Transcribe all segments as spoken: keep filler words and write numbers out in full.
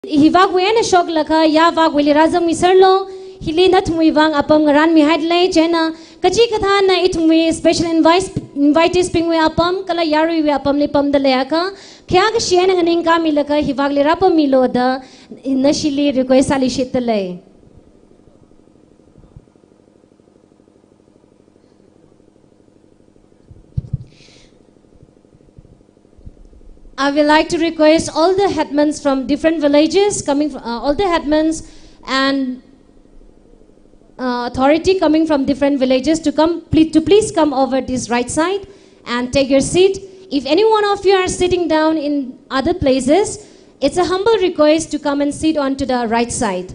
Hivākwui eina shoklaga yāvākwuili rāzangmiserlu, hili nathumwui vang apam ngarānmihaidalei, chieina kachikathāna ithumwui special invites, invitees bingwui apam, kala yaruiwui apamli pamda leiakha, khayākashi eina nganingkāmilaga hivākli rāpammilu da, nashili request sāluishitdalei. I would like to request all the headmans from different villages coming fr-, uh, all the headmans and, uh, authority coming from different villages to come, ple-, to please come over this right side and take your seat. If any one of you are sitting down in other places, it's a humble request to come and sit onto the right side.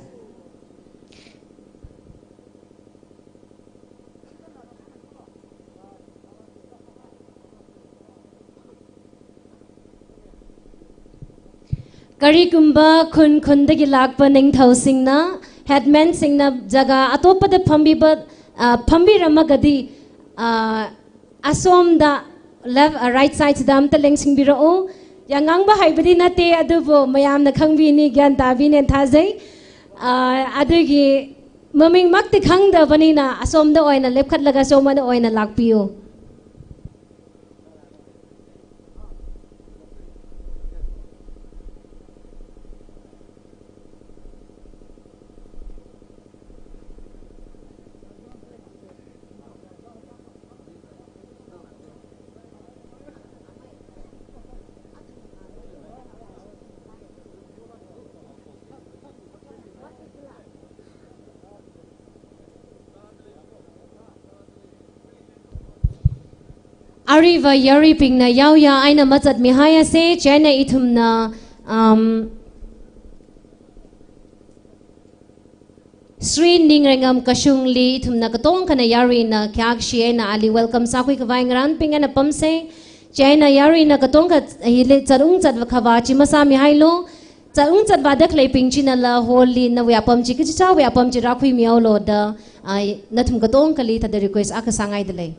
Karigumba khun khundagi lākpa ningthaosingna, headmansingna jaga atopada phambiba, ah, phambiramagadi, ah, asomda left, uh, right side chida amta lengshingbirao. Yangngangba haibadi nate, adubu mayamna khangbini, gyan tabini thāzai. Uh, adugi mamingmakti khangdabanina asomda oina lepkhatlaga asomda oina lākpiu. Aruiva yaruibingna yaoya eina mazatmihaiase, chieina ithumna, um, Shri Ningrengam Kashungli ithumna katongkhana yaruina khayākashi eina ali welcome sākhui khavai ngarānping eina pamse. Chieina yaruina katongkha hili zatung zatvā khavā chi masāmihailu. Zatung zatvāda khaleibing chinala hall li nawui apam chi kachichāwui apam chi rākhuimihaolu da, ai, nathum katongkhali thāda request akha sāngaidalei.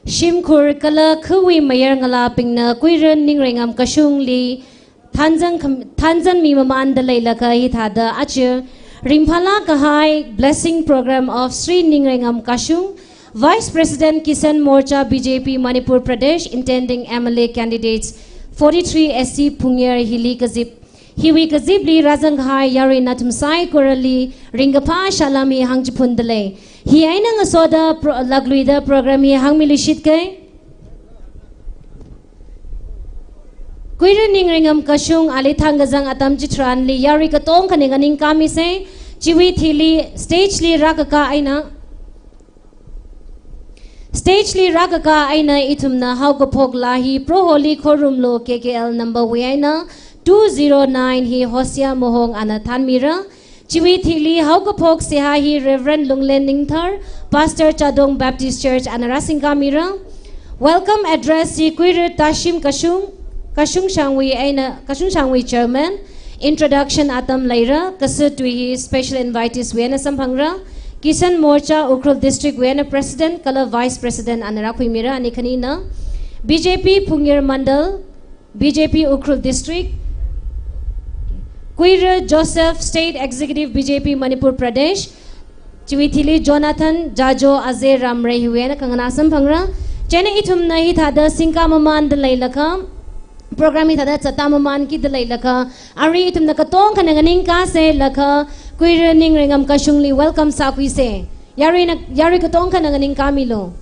Shimkhur kala khawui mayar ngalābingna Kuiran Ningrengam Kashungli thanzang kham-, thanzangmi mamanda leilaga hithāda aja ringphālāk kahai Blessing Program of Shri Ningrengam Kashung, Vice President Kisan Morcha B J P Manipur Pradesh, intending M L A candidates forty-three S C Phungyar hili kazip, hiwui kazipli rāzang kahai yarui nathum saikorali ringkaphā salām hi hāngchiphundalei. Hi eina ngasoda pro-, lakluida program hi hāngmiluishitkai. Kuiran Ningrengam Kashung ali thangkazang atam chitharanli yarui katongkhana nganingkāmise, chiwui thili stage li rākakā eina, stage li rākakā eina ithumna haokaphok laa hi Proholi Khorumlu K K L number wui eina two zero nine hi Hosea Mohong ana thanmira. Chiwui thili haokaphok seihā hi Reverend Lunglen Ningthar, Pastor Chadong Baptist Church ana rāsingkāmira. Welcome address hi Kuirat Tashim Kashung, Kashung Shangwui eina, Kashung Shangwui Chairman, introduction atam leira, kasā tui hi special invitees wui eina samphangra, Kisan Morcha Ukhrul District wui eina President kala Vice President ana rākhuimira, ani khanina, B J P Phungyar Mandal, B J P Ukhrul District, Kuira Joseph, State Executive B J P Manipur Pradesh, chiwui thili Jonathan Jajo Aze Ramrei hiwui eina khanganā samphangra. Chieina ithumna hithāda singkā mamānda leilakha, program hithāda zatda mamānkida leilakha, arui ithumna katongkhana nganingkāsa lakha, Kuira Ningreingam Kashungli welcome sākhuisa. Yaruina, yarui katongkhana nganingkāmilu.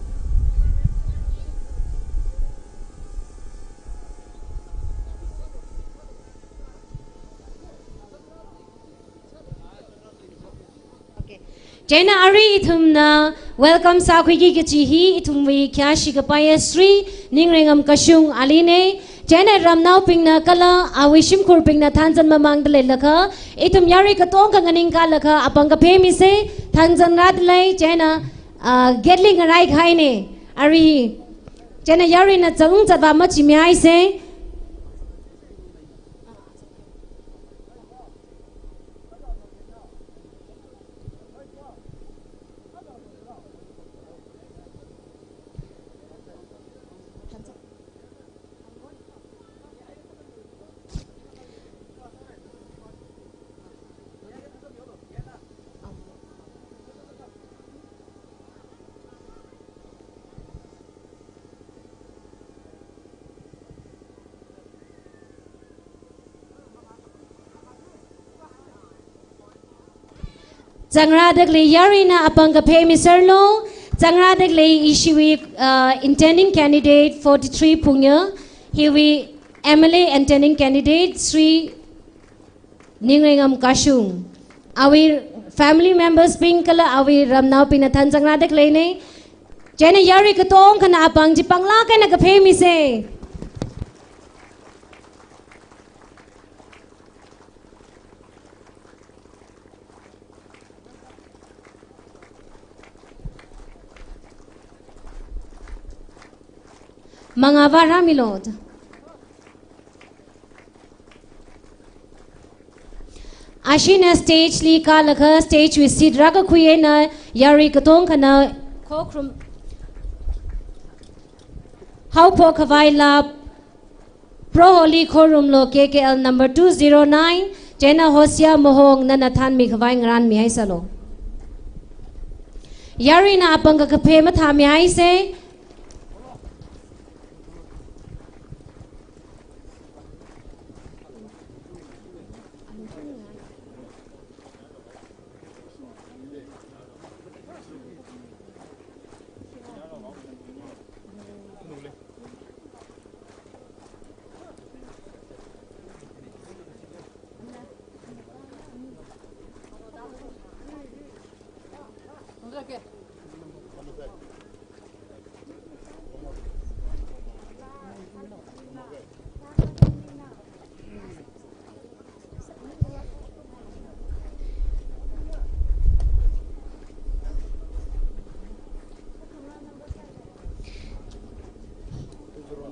Okay. Chieina arui ithumna welcome sākhuiki kachi hi ithumwui khayāshi kapaiya Shri Ningreingam Kashung alina. Chieina ramnaobingna kala awui shimkhurbingna thanzan mamānda leilakha, ithum yarui katongkha nganingkālakha apāng kaphaimisa, thanzan rāda lei, chieina, ah, gate li ngaraikahaina. Arui, chieina yaruina zang zatvā machimihaisa. Zangrāda khalei yaruina apāng kaphai miserlo, zangrāda khalei ishiwui, uh, intending candidate forty-three Phungyar, hiwui M L A intending candidate Shri Ningreingam Kashung. Awui family members bing kala awui ramnaobingna thanzangrāda khaleina. Chieina yarui katongkhana apāng chi pānglāk eina kaphai misa. Mangā vārāmilu. Ashina stage li kālaga stage wui seat rākakhui eina yarui katongkhana khokharum haophok khavai lap Proholi khorumlu K K L number two zero nine, chieina Hosea Mohong nana thanmi khavai ngarānmi haisālu. Yaruina apāng kakaphai mathāmi haisa.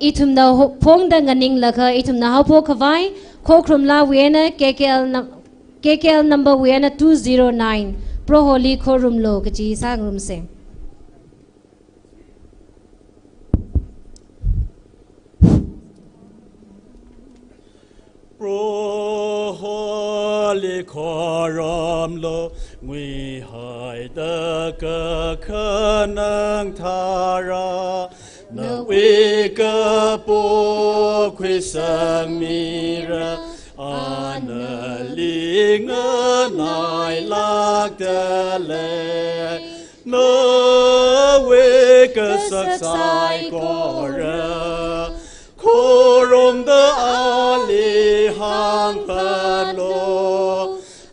Ithumna ho-, phongda nganinglaga ithumna haophok khavai, khokharum lawui eina K K L num-, K K L number wui eina two zero nine, Proholi khorumlu kachi sāngarumsa. Proholi khorumlu, nguihaida kakhanang tharā, nawui kapo khuisangmira, anali nganailākda lei. Nawui kasak saikora khorumda ali hāngphatlu,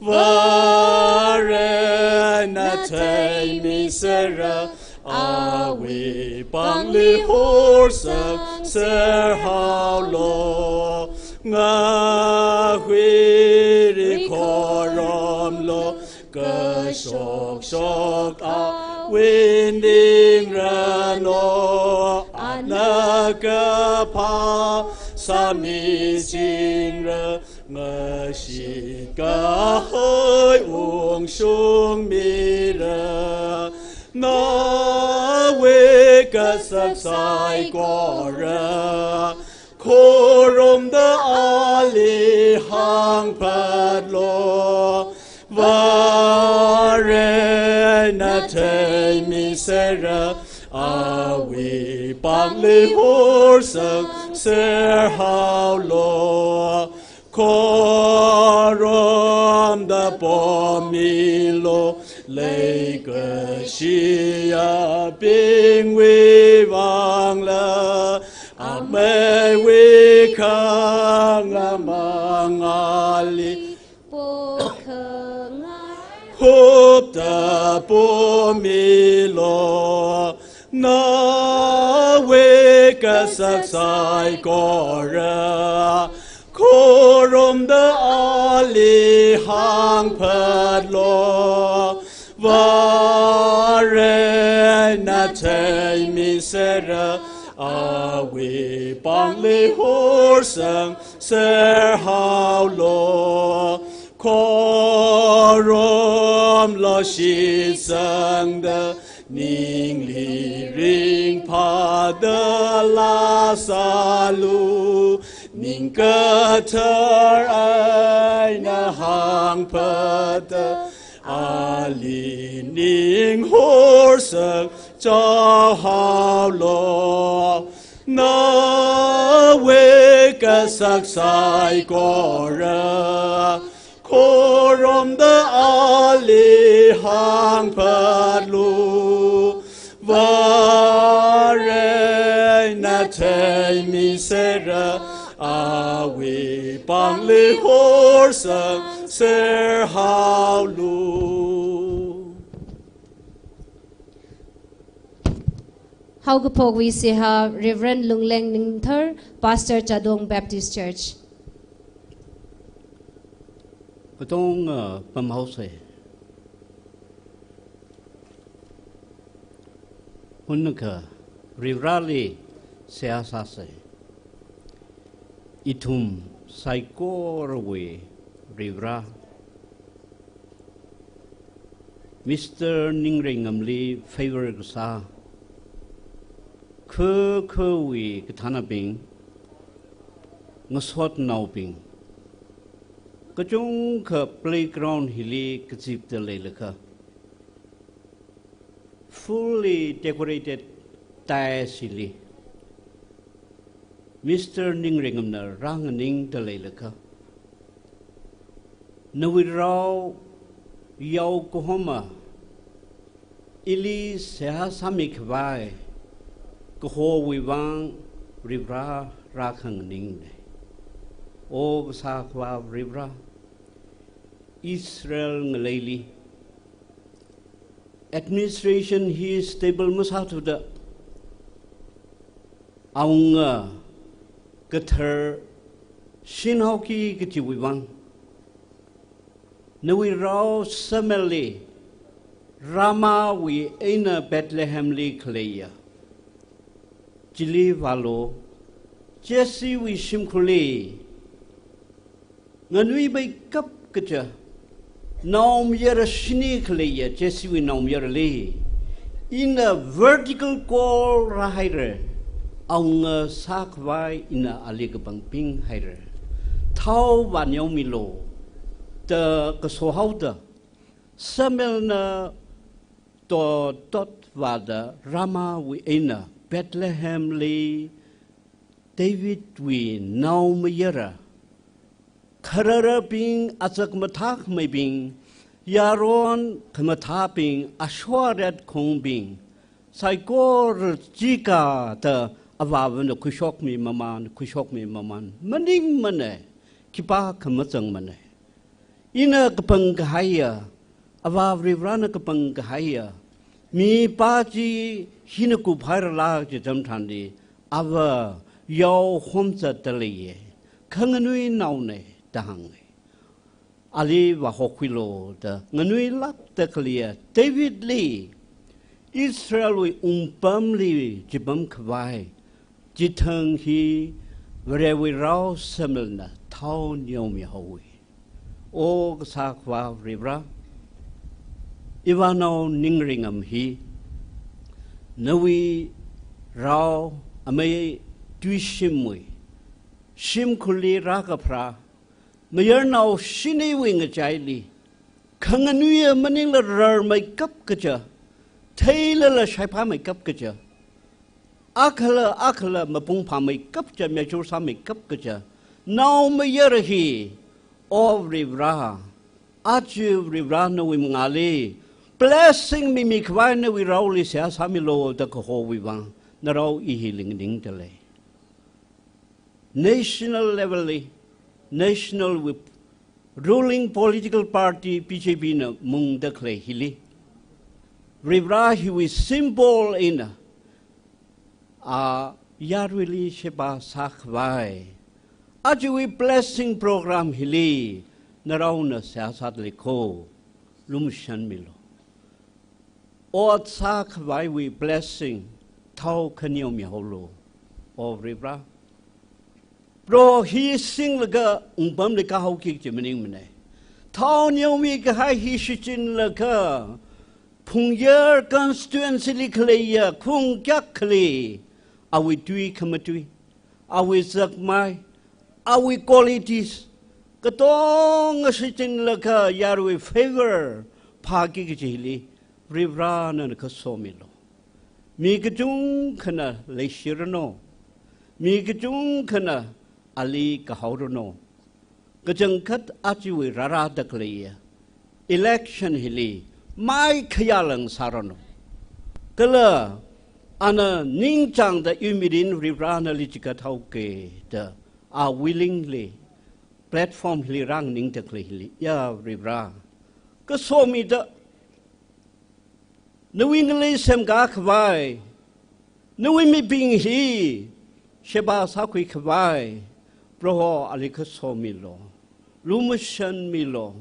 Varena theimiserra, awui pāngli horsangser haolu. Ngahuiri khorumlu, kashokshok awui ning ranu, ana kaphā sāmichingra, ngashitkahai ungshungmira, nawui kasak saikora khorumda ali hāngphatlu. Vare, na theimi sera, awui pāngli horsang serhaolu. Khorumda pomilu, leikashiyabingwui vangla, ameiwui khangamang ali pokhangai hupta pomilu. Nawui kasak saikora khorumda ali hāngphatlu. Vare, na theimi sera, awui pāngli horsang serhaolu. Khorumlu shitsangda, ningli ringphāda lāsālu. Ning kathar eina hāngphata, ali ning horsang chaohaolu. Nawui kasak saikora khorumda ali hāngphatlu. Vare, na theimi sera, awui pāngli horsang serhaolu. Haokaphokwui seihā, Reverend Lungleng Ningthar, Pastor, Chadong Baptist Church. Katonga, uh, pamhaosei. Hunakha Varivarali seihā sāsei. Ithum saikorawui Varivara, Mister Ningrengamli favor kasā, kha khawui kathānabing, ngasotnaobing, kachungkha playground hili kazipda leilakha, fully decorated dais hili Mister Ningrengamna rānganingda leilakha, nawui rao yao kahoma ili seihā sāmikhavai kahowui vang Varivara rākhanganingnei. O kasā Akhava Varivara, Israel ngaleili administration hi stable masāthuda, awunga kathar shinhaoki kajiwui vang, nawui rao Samuelli Ramawui eina Bethlehemli khaleiya chili vālu, Jessewui shimkhurli nganuimeikap kaja naomayara shini khaleiya Jessewui naomayarali ina vertical call rāhaira. Awunga sākhavai ina ali kapangpinghaira. Thao vāneomilu da kasohaoda, Samuelna totot vāda Ramawui eina Bethlehemli Davidwui naomayara, khararabing, azak mathākhameibing, yaron khamathābing, ashoarat khongbing saikora chikada avāvana khuishokmi mamān, khuishokmi mamān maningmanei, khipākha mazangmanei. Ina kapangkahaiya, Avā Varivarana kapangkahaiya mipā chi hina kuphairala kaji atam tharanli, ava yao homzatda leiya, khanganui naonei da hānga. Ali vāhokhuilu da nganuilākda khaleiya Davidli, Israelwui wungpamli chipamkhavai chithang hi Varewui rao semilna thao neomi haowi. O kasā Akhava Varivara, ivānao ningringam hi, nawui rao amei tuishimwui shimkhurli rākapharā mayarnao shiniwui ngachaili, khanganuiya maningla rarmeikap kaja, theilala shaiphāmeikap kaja, akhala akhala mapung phāmeikap kaja, mature sāmeikap kaja naomayara hi, O Varivara, aja Varivara nawui mangāli blessing mimi khavai nawui raoli seihā sāmilu da kahowui vang narao i hi nganingda lei. National level li, national wui ruling political party B J P na mungda khalei hili, Varivara hiwui symbol eina, a, yaruili sheba sākhavai ajawui blessing program hili naraona seihā sāda lei kho, lumashanmilu. Ot sākhavaiwui blessing thao khaneomi haolu, O Varivara. Proho hi singlaga wungpamli kahaoki kaji maningmana. Thao neomi kahai hi shichinlaga Phungyar constituency li khaleiya khungkyak khali, awui tui khamatui, awui zakmai, awui qualities katonga shichinlaga yaruiwui favor phāki kajili, Varivara nana kasomilu. Mi kachungkhana leishiranu, mi kachungkhana ali kahaoranu. Kachangkhat ajawui rārāda khaleiya election hili maikhayā lāngsāranu. Kala ana ningchāngda iwui mirin Varivara nali chikat haoki da a willingly platform hili rānganingda khalei hili, ya Varivara, kasomida nawui ngalei semkakhavai, nawui mibing hi sheba sākhui khavai, Proho ali kasomilu, lumashanmilu.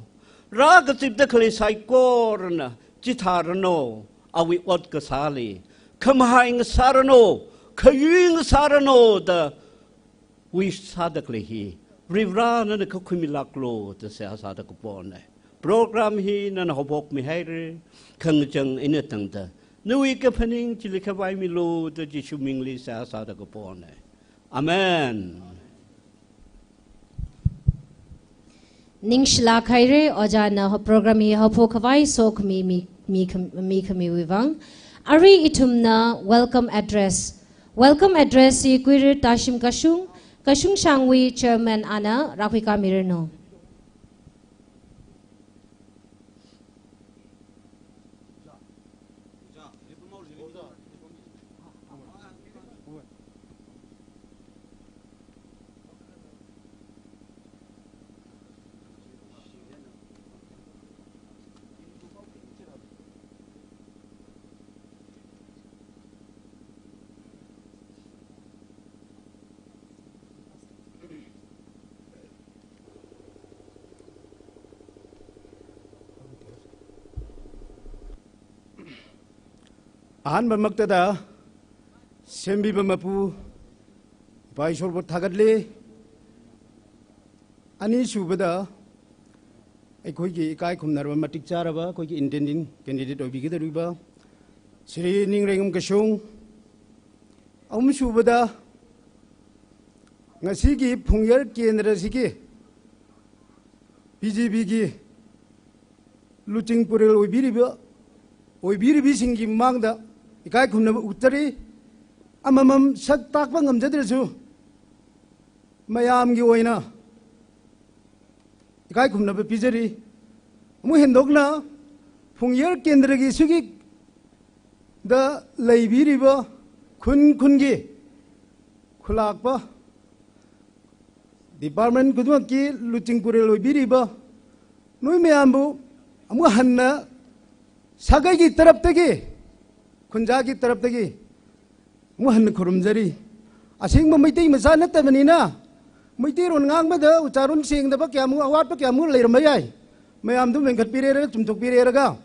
Rākazipda khalei saikorana chithāranu, awui ot kasāli khamahai ngasāranu, khayui ngasāranu da wish sāda khalei hi, Varivara nana kakhuimilāklu da seihā sāda kapona. Program hi nana haophokmihaira, khangachang eina tangda nawui kaphaning chili khavaimilu da Jishu mingli seihā sāda kapona. Amen. Ningshilāk haira, ojāna ho-, program hi haophok khavai sokhami mi, mi kham-, mikhamiwui vang. Arui ithumna welcome address. Welcome address hi Kuirir Tashim Kashung, Kashung Shangwui chairman ana rākhuikāmiranu. ꯑꯍꯥꯟꯕꯃꯛꯇꯗ ꯁꯦꯝꯕꯤꯕ ꯃꯄꯨ ꯏꯄꯥ ꯏꯁꯣꯔꯕꯨ ꯊꯥꯒꯠꯂꯤ꯫ ꯑꯅꯤꯁꯨꯕꯗ ꯑꯩꯈꯣꯏꯒꯤ ꯏꯀꯥꯏ ꯈꯨꯝꯅꯔꯕ, ꯃꯇꯤꯛ ꯆꯥꯔꯕ ꯑꯩꯈꯣꯏꯒꯤ intending candidate ꯑꯣꯏꯕꯤꯒꯗꯧꯔꯤꯕ ꯁ꯭ꯔꯤ ꯅꯤꯡꯔꯦꯡꯉꯝ ꯀꯁꯨꯡ, ꯑꯍꯨꯝꯁꯨꯕꯗ ꯉꯁꯤꯒꯤ ꯐꯨꯡꯌꯔ ꯀꯦꯟꯗ꯭ꯔꯁꯤꯒꯤ ꯕꯤ ꯖꯦ ꯄꯤꯒꯤ ꯂꯨꯆꯤꯡ ꯄꯨꯔꯦꯜ ꯑꯣꯏꯕꯤꯔꯤꯕ, ꯑꯣꯏꯕꯤꯔꯤꯕꯤꯁꯤꯡꯒꯤ ꯃꯃꯥꯡꯗ ꯏꯀꯥꯏ ꯈꯨꯝꯅꯕ ꯎꯠꯆꯔꯤ꯫ ꯑꯃꯃꯝ ꯁꯛ ꯇꯥꯛꯄ ꯉꯝꯖꯗ꯭ꯔꯁꯨ, ꯃꯌꯥꯝꯒꯤ ꯑꯣꯏꯅ ꯏꯀꯥꯏ ꯈꯨꯝꯅꯕ ꯄꯤꯖꯔꯤ꯫ ꯑꯃꯨꯛ ꯍꯦꯟꯗꯣꯛꯅ ꯐꯨꯡꯌꯔ ꯀꯦꯟꯗ꯭ꯔꯒꯤ ꯁꯤꯒꯤꯗ ꯂꯩꯕꯤꯔꯤꯕ ꯈꯨꯟ ꯈꯨꯟꯒꯤ ꯈꯨꯂꯥꯛꯄ department ꯈꯨꯗꯤꯡꯃꯛꯀꯤ ꯂꯨꯆꯤꯡ ꯄꯨꯔꯦꯜ ꯑꯣꯏꯕꯤꯔꯤꯕ ꯅꯣꯏ ꯃꯌꯥꯝꯕꯨ ꯑꯃꯨꯛ ꯍꯟꯅ ꯁꯥꯒꯩꯒꯤ ꯇꯔꯞꯇꯒꯤ, ꯈꯨꯟꯖꯥꯒꯤ ꯇꯔꯞꯇꯒꯤ ꯑꯃꯨꯛ ꯍꯟꯅ ꯈꯨꯔꯨꯝꯖꯔꯤ꯫ ꯑꯁꯦꯡꯕ ꯃꯩꯇꯩ ꯃꯆꯥ ꯅꯠꯇꯕꯅꯤꯅ, ꯃꯩꯇꯩꯔꯣꯟ ꯉꯥꯡꯕꯗ ꯎꯆꯥꯔꯣꯟ ꯁꯦꯡꯗꯕ ꯀꯌꯥꯃꯨꯛ, ꯑꯋꯥꯠꯄ ꯀꯌꯥꯃꯨꯛ ꯂꯩꯔꯝꯕ ꯌꯥꯏ꯫ ꯃꯌꯥꯝꯗꯨ ꯃꯦꯟꯈꯠꯄꯤꯔꯦꯔꯒ, ꯆꯨꯝꯊꯣꯛꯄꯤꯔꯦꯔꯒ,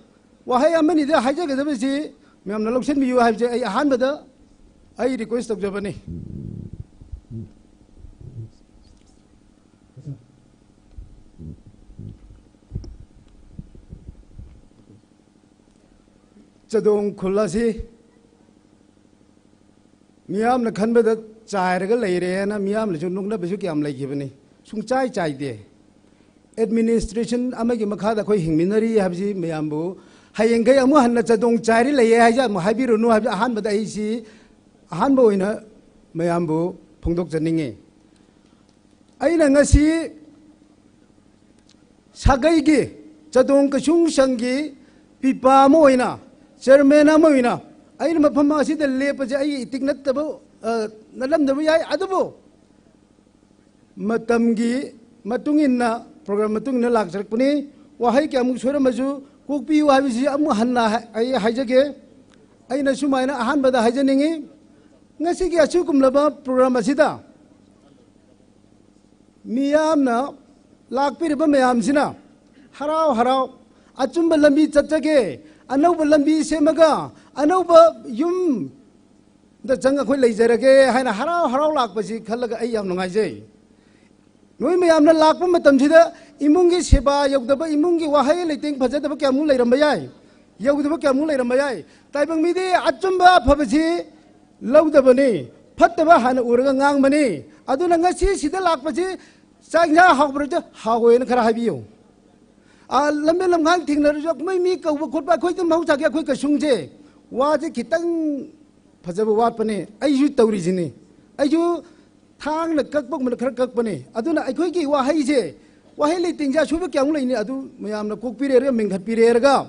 ꯋꯥꯍꯩ ꯑꯃꯅꯤꯗ ꯍꯥꯏꯖꯒꯗꯕꯁꯤ ꯃꯌꯥꯝꯅ ꯂꯧꯁꯤꯟꯕꯤꯌꯨ ꯍꯥꯏꯕꯁꯦ ꯑꯩ ꯑꯍꯥꯟꯕꯗ ꯑꯩ request ꯇꯧꯖꯕꯅꯤ꯫ Chadong khul asi miyamna khanbada chairaga leirena, miyamna chu nuknaba chu kayam leikhipani. Sungchai chaite. Administration amagi makhada khoi hingminari haibasi mayambu hayang kai amu hanna chadong chairi leiya haija mu haibirunu haibasi ahanbada aisi, ahanba oina mayambu phongdok chaninge. Aina ngasi sagaigi chadong kashung shanggi pipa ama oina, chairman ama oina, aina mapham asida lepaje ai itik nattaba, eh, nalamdaba yai adubu. Matamgi matunginna, program matunginna lakcharakpani, wahai kayamuk soira mazu, kukpi wahai bisi amu hanna hai-, ai haijage, aina sumaina ahanbada haijaningi, ngasigi asukumlaba program asida. Miyamna lakpiriba mayamsina harau harau, achumba lambi chatchage, anauba lambi semaga, anauba yum da chang akhoi leizarage, haina harau harau lakpasi khalaga ai yam nungaijai. Noi mayamna lakpa matamsida, imunggi seba yaudaba, imunggi wahai leiting phajadaba kayamuk leiramba yai. Yaudaba kayamuk leiramba yai. Taibang midi achumba phabasi laudabani, phattaba hana uraga ngangmani. Aduna ngasi sida lakpasi, chang ya haobraja, haoena khara haibiyo. A, lambe lamkhang thingnarajok, mai mi kauba khotba, khoi tum hau chakya, khoi kashungje. Waje khitang phajaba watpani, aiju tauri jini. Aiju thangna kakpak mana khara kakpani. Aduna aikhoigi wahaije, wahai leiting ja suba kayang leini, adu mayamna kukpirera, mingkhatpirera ga.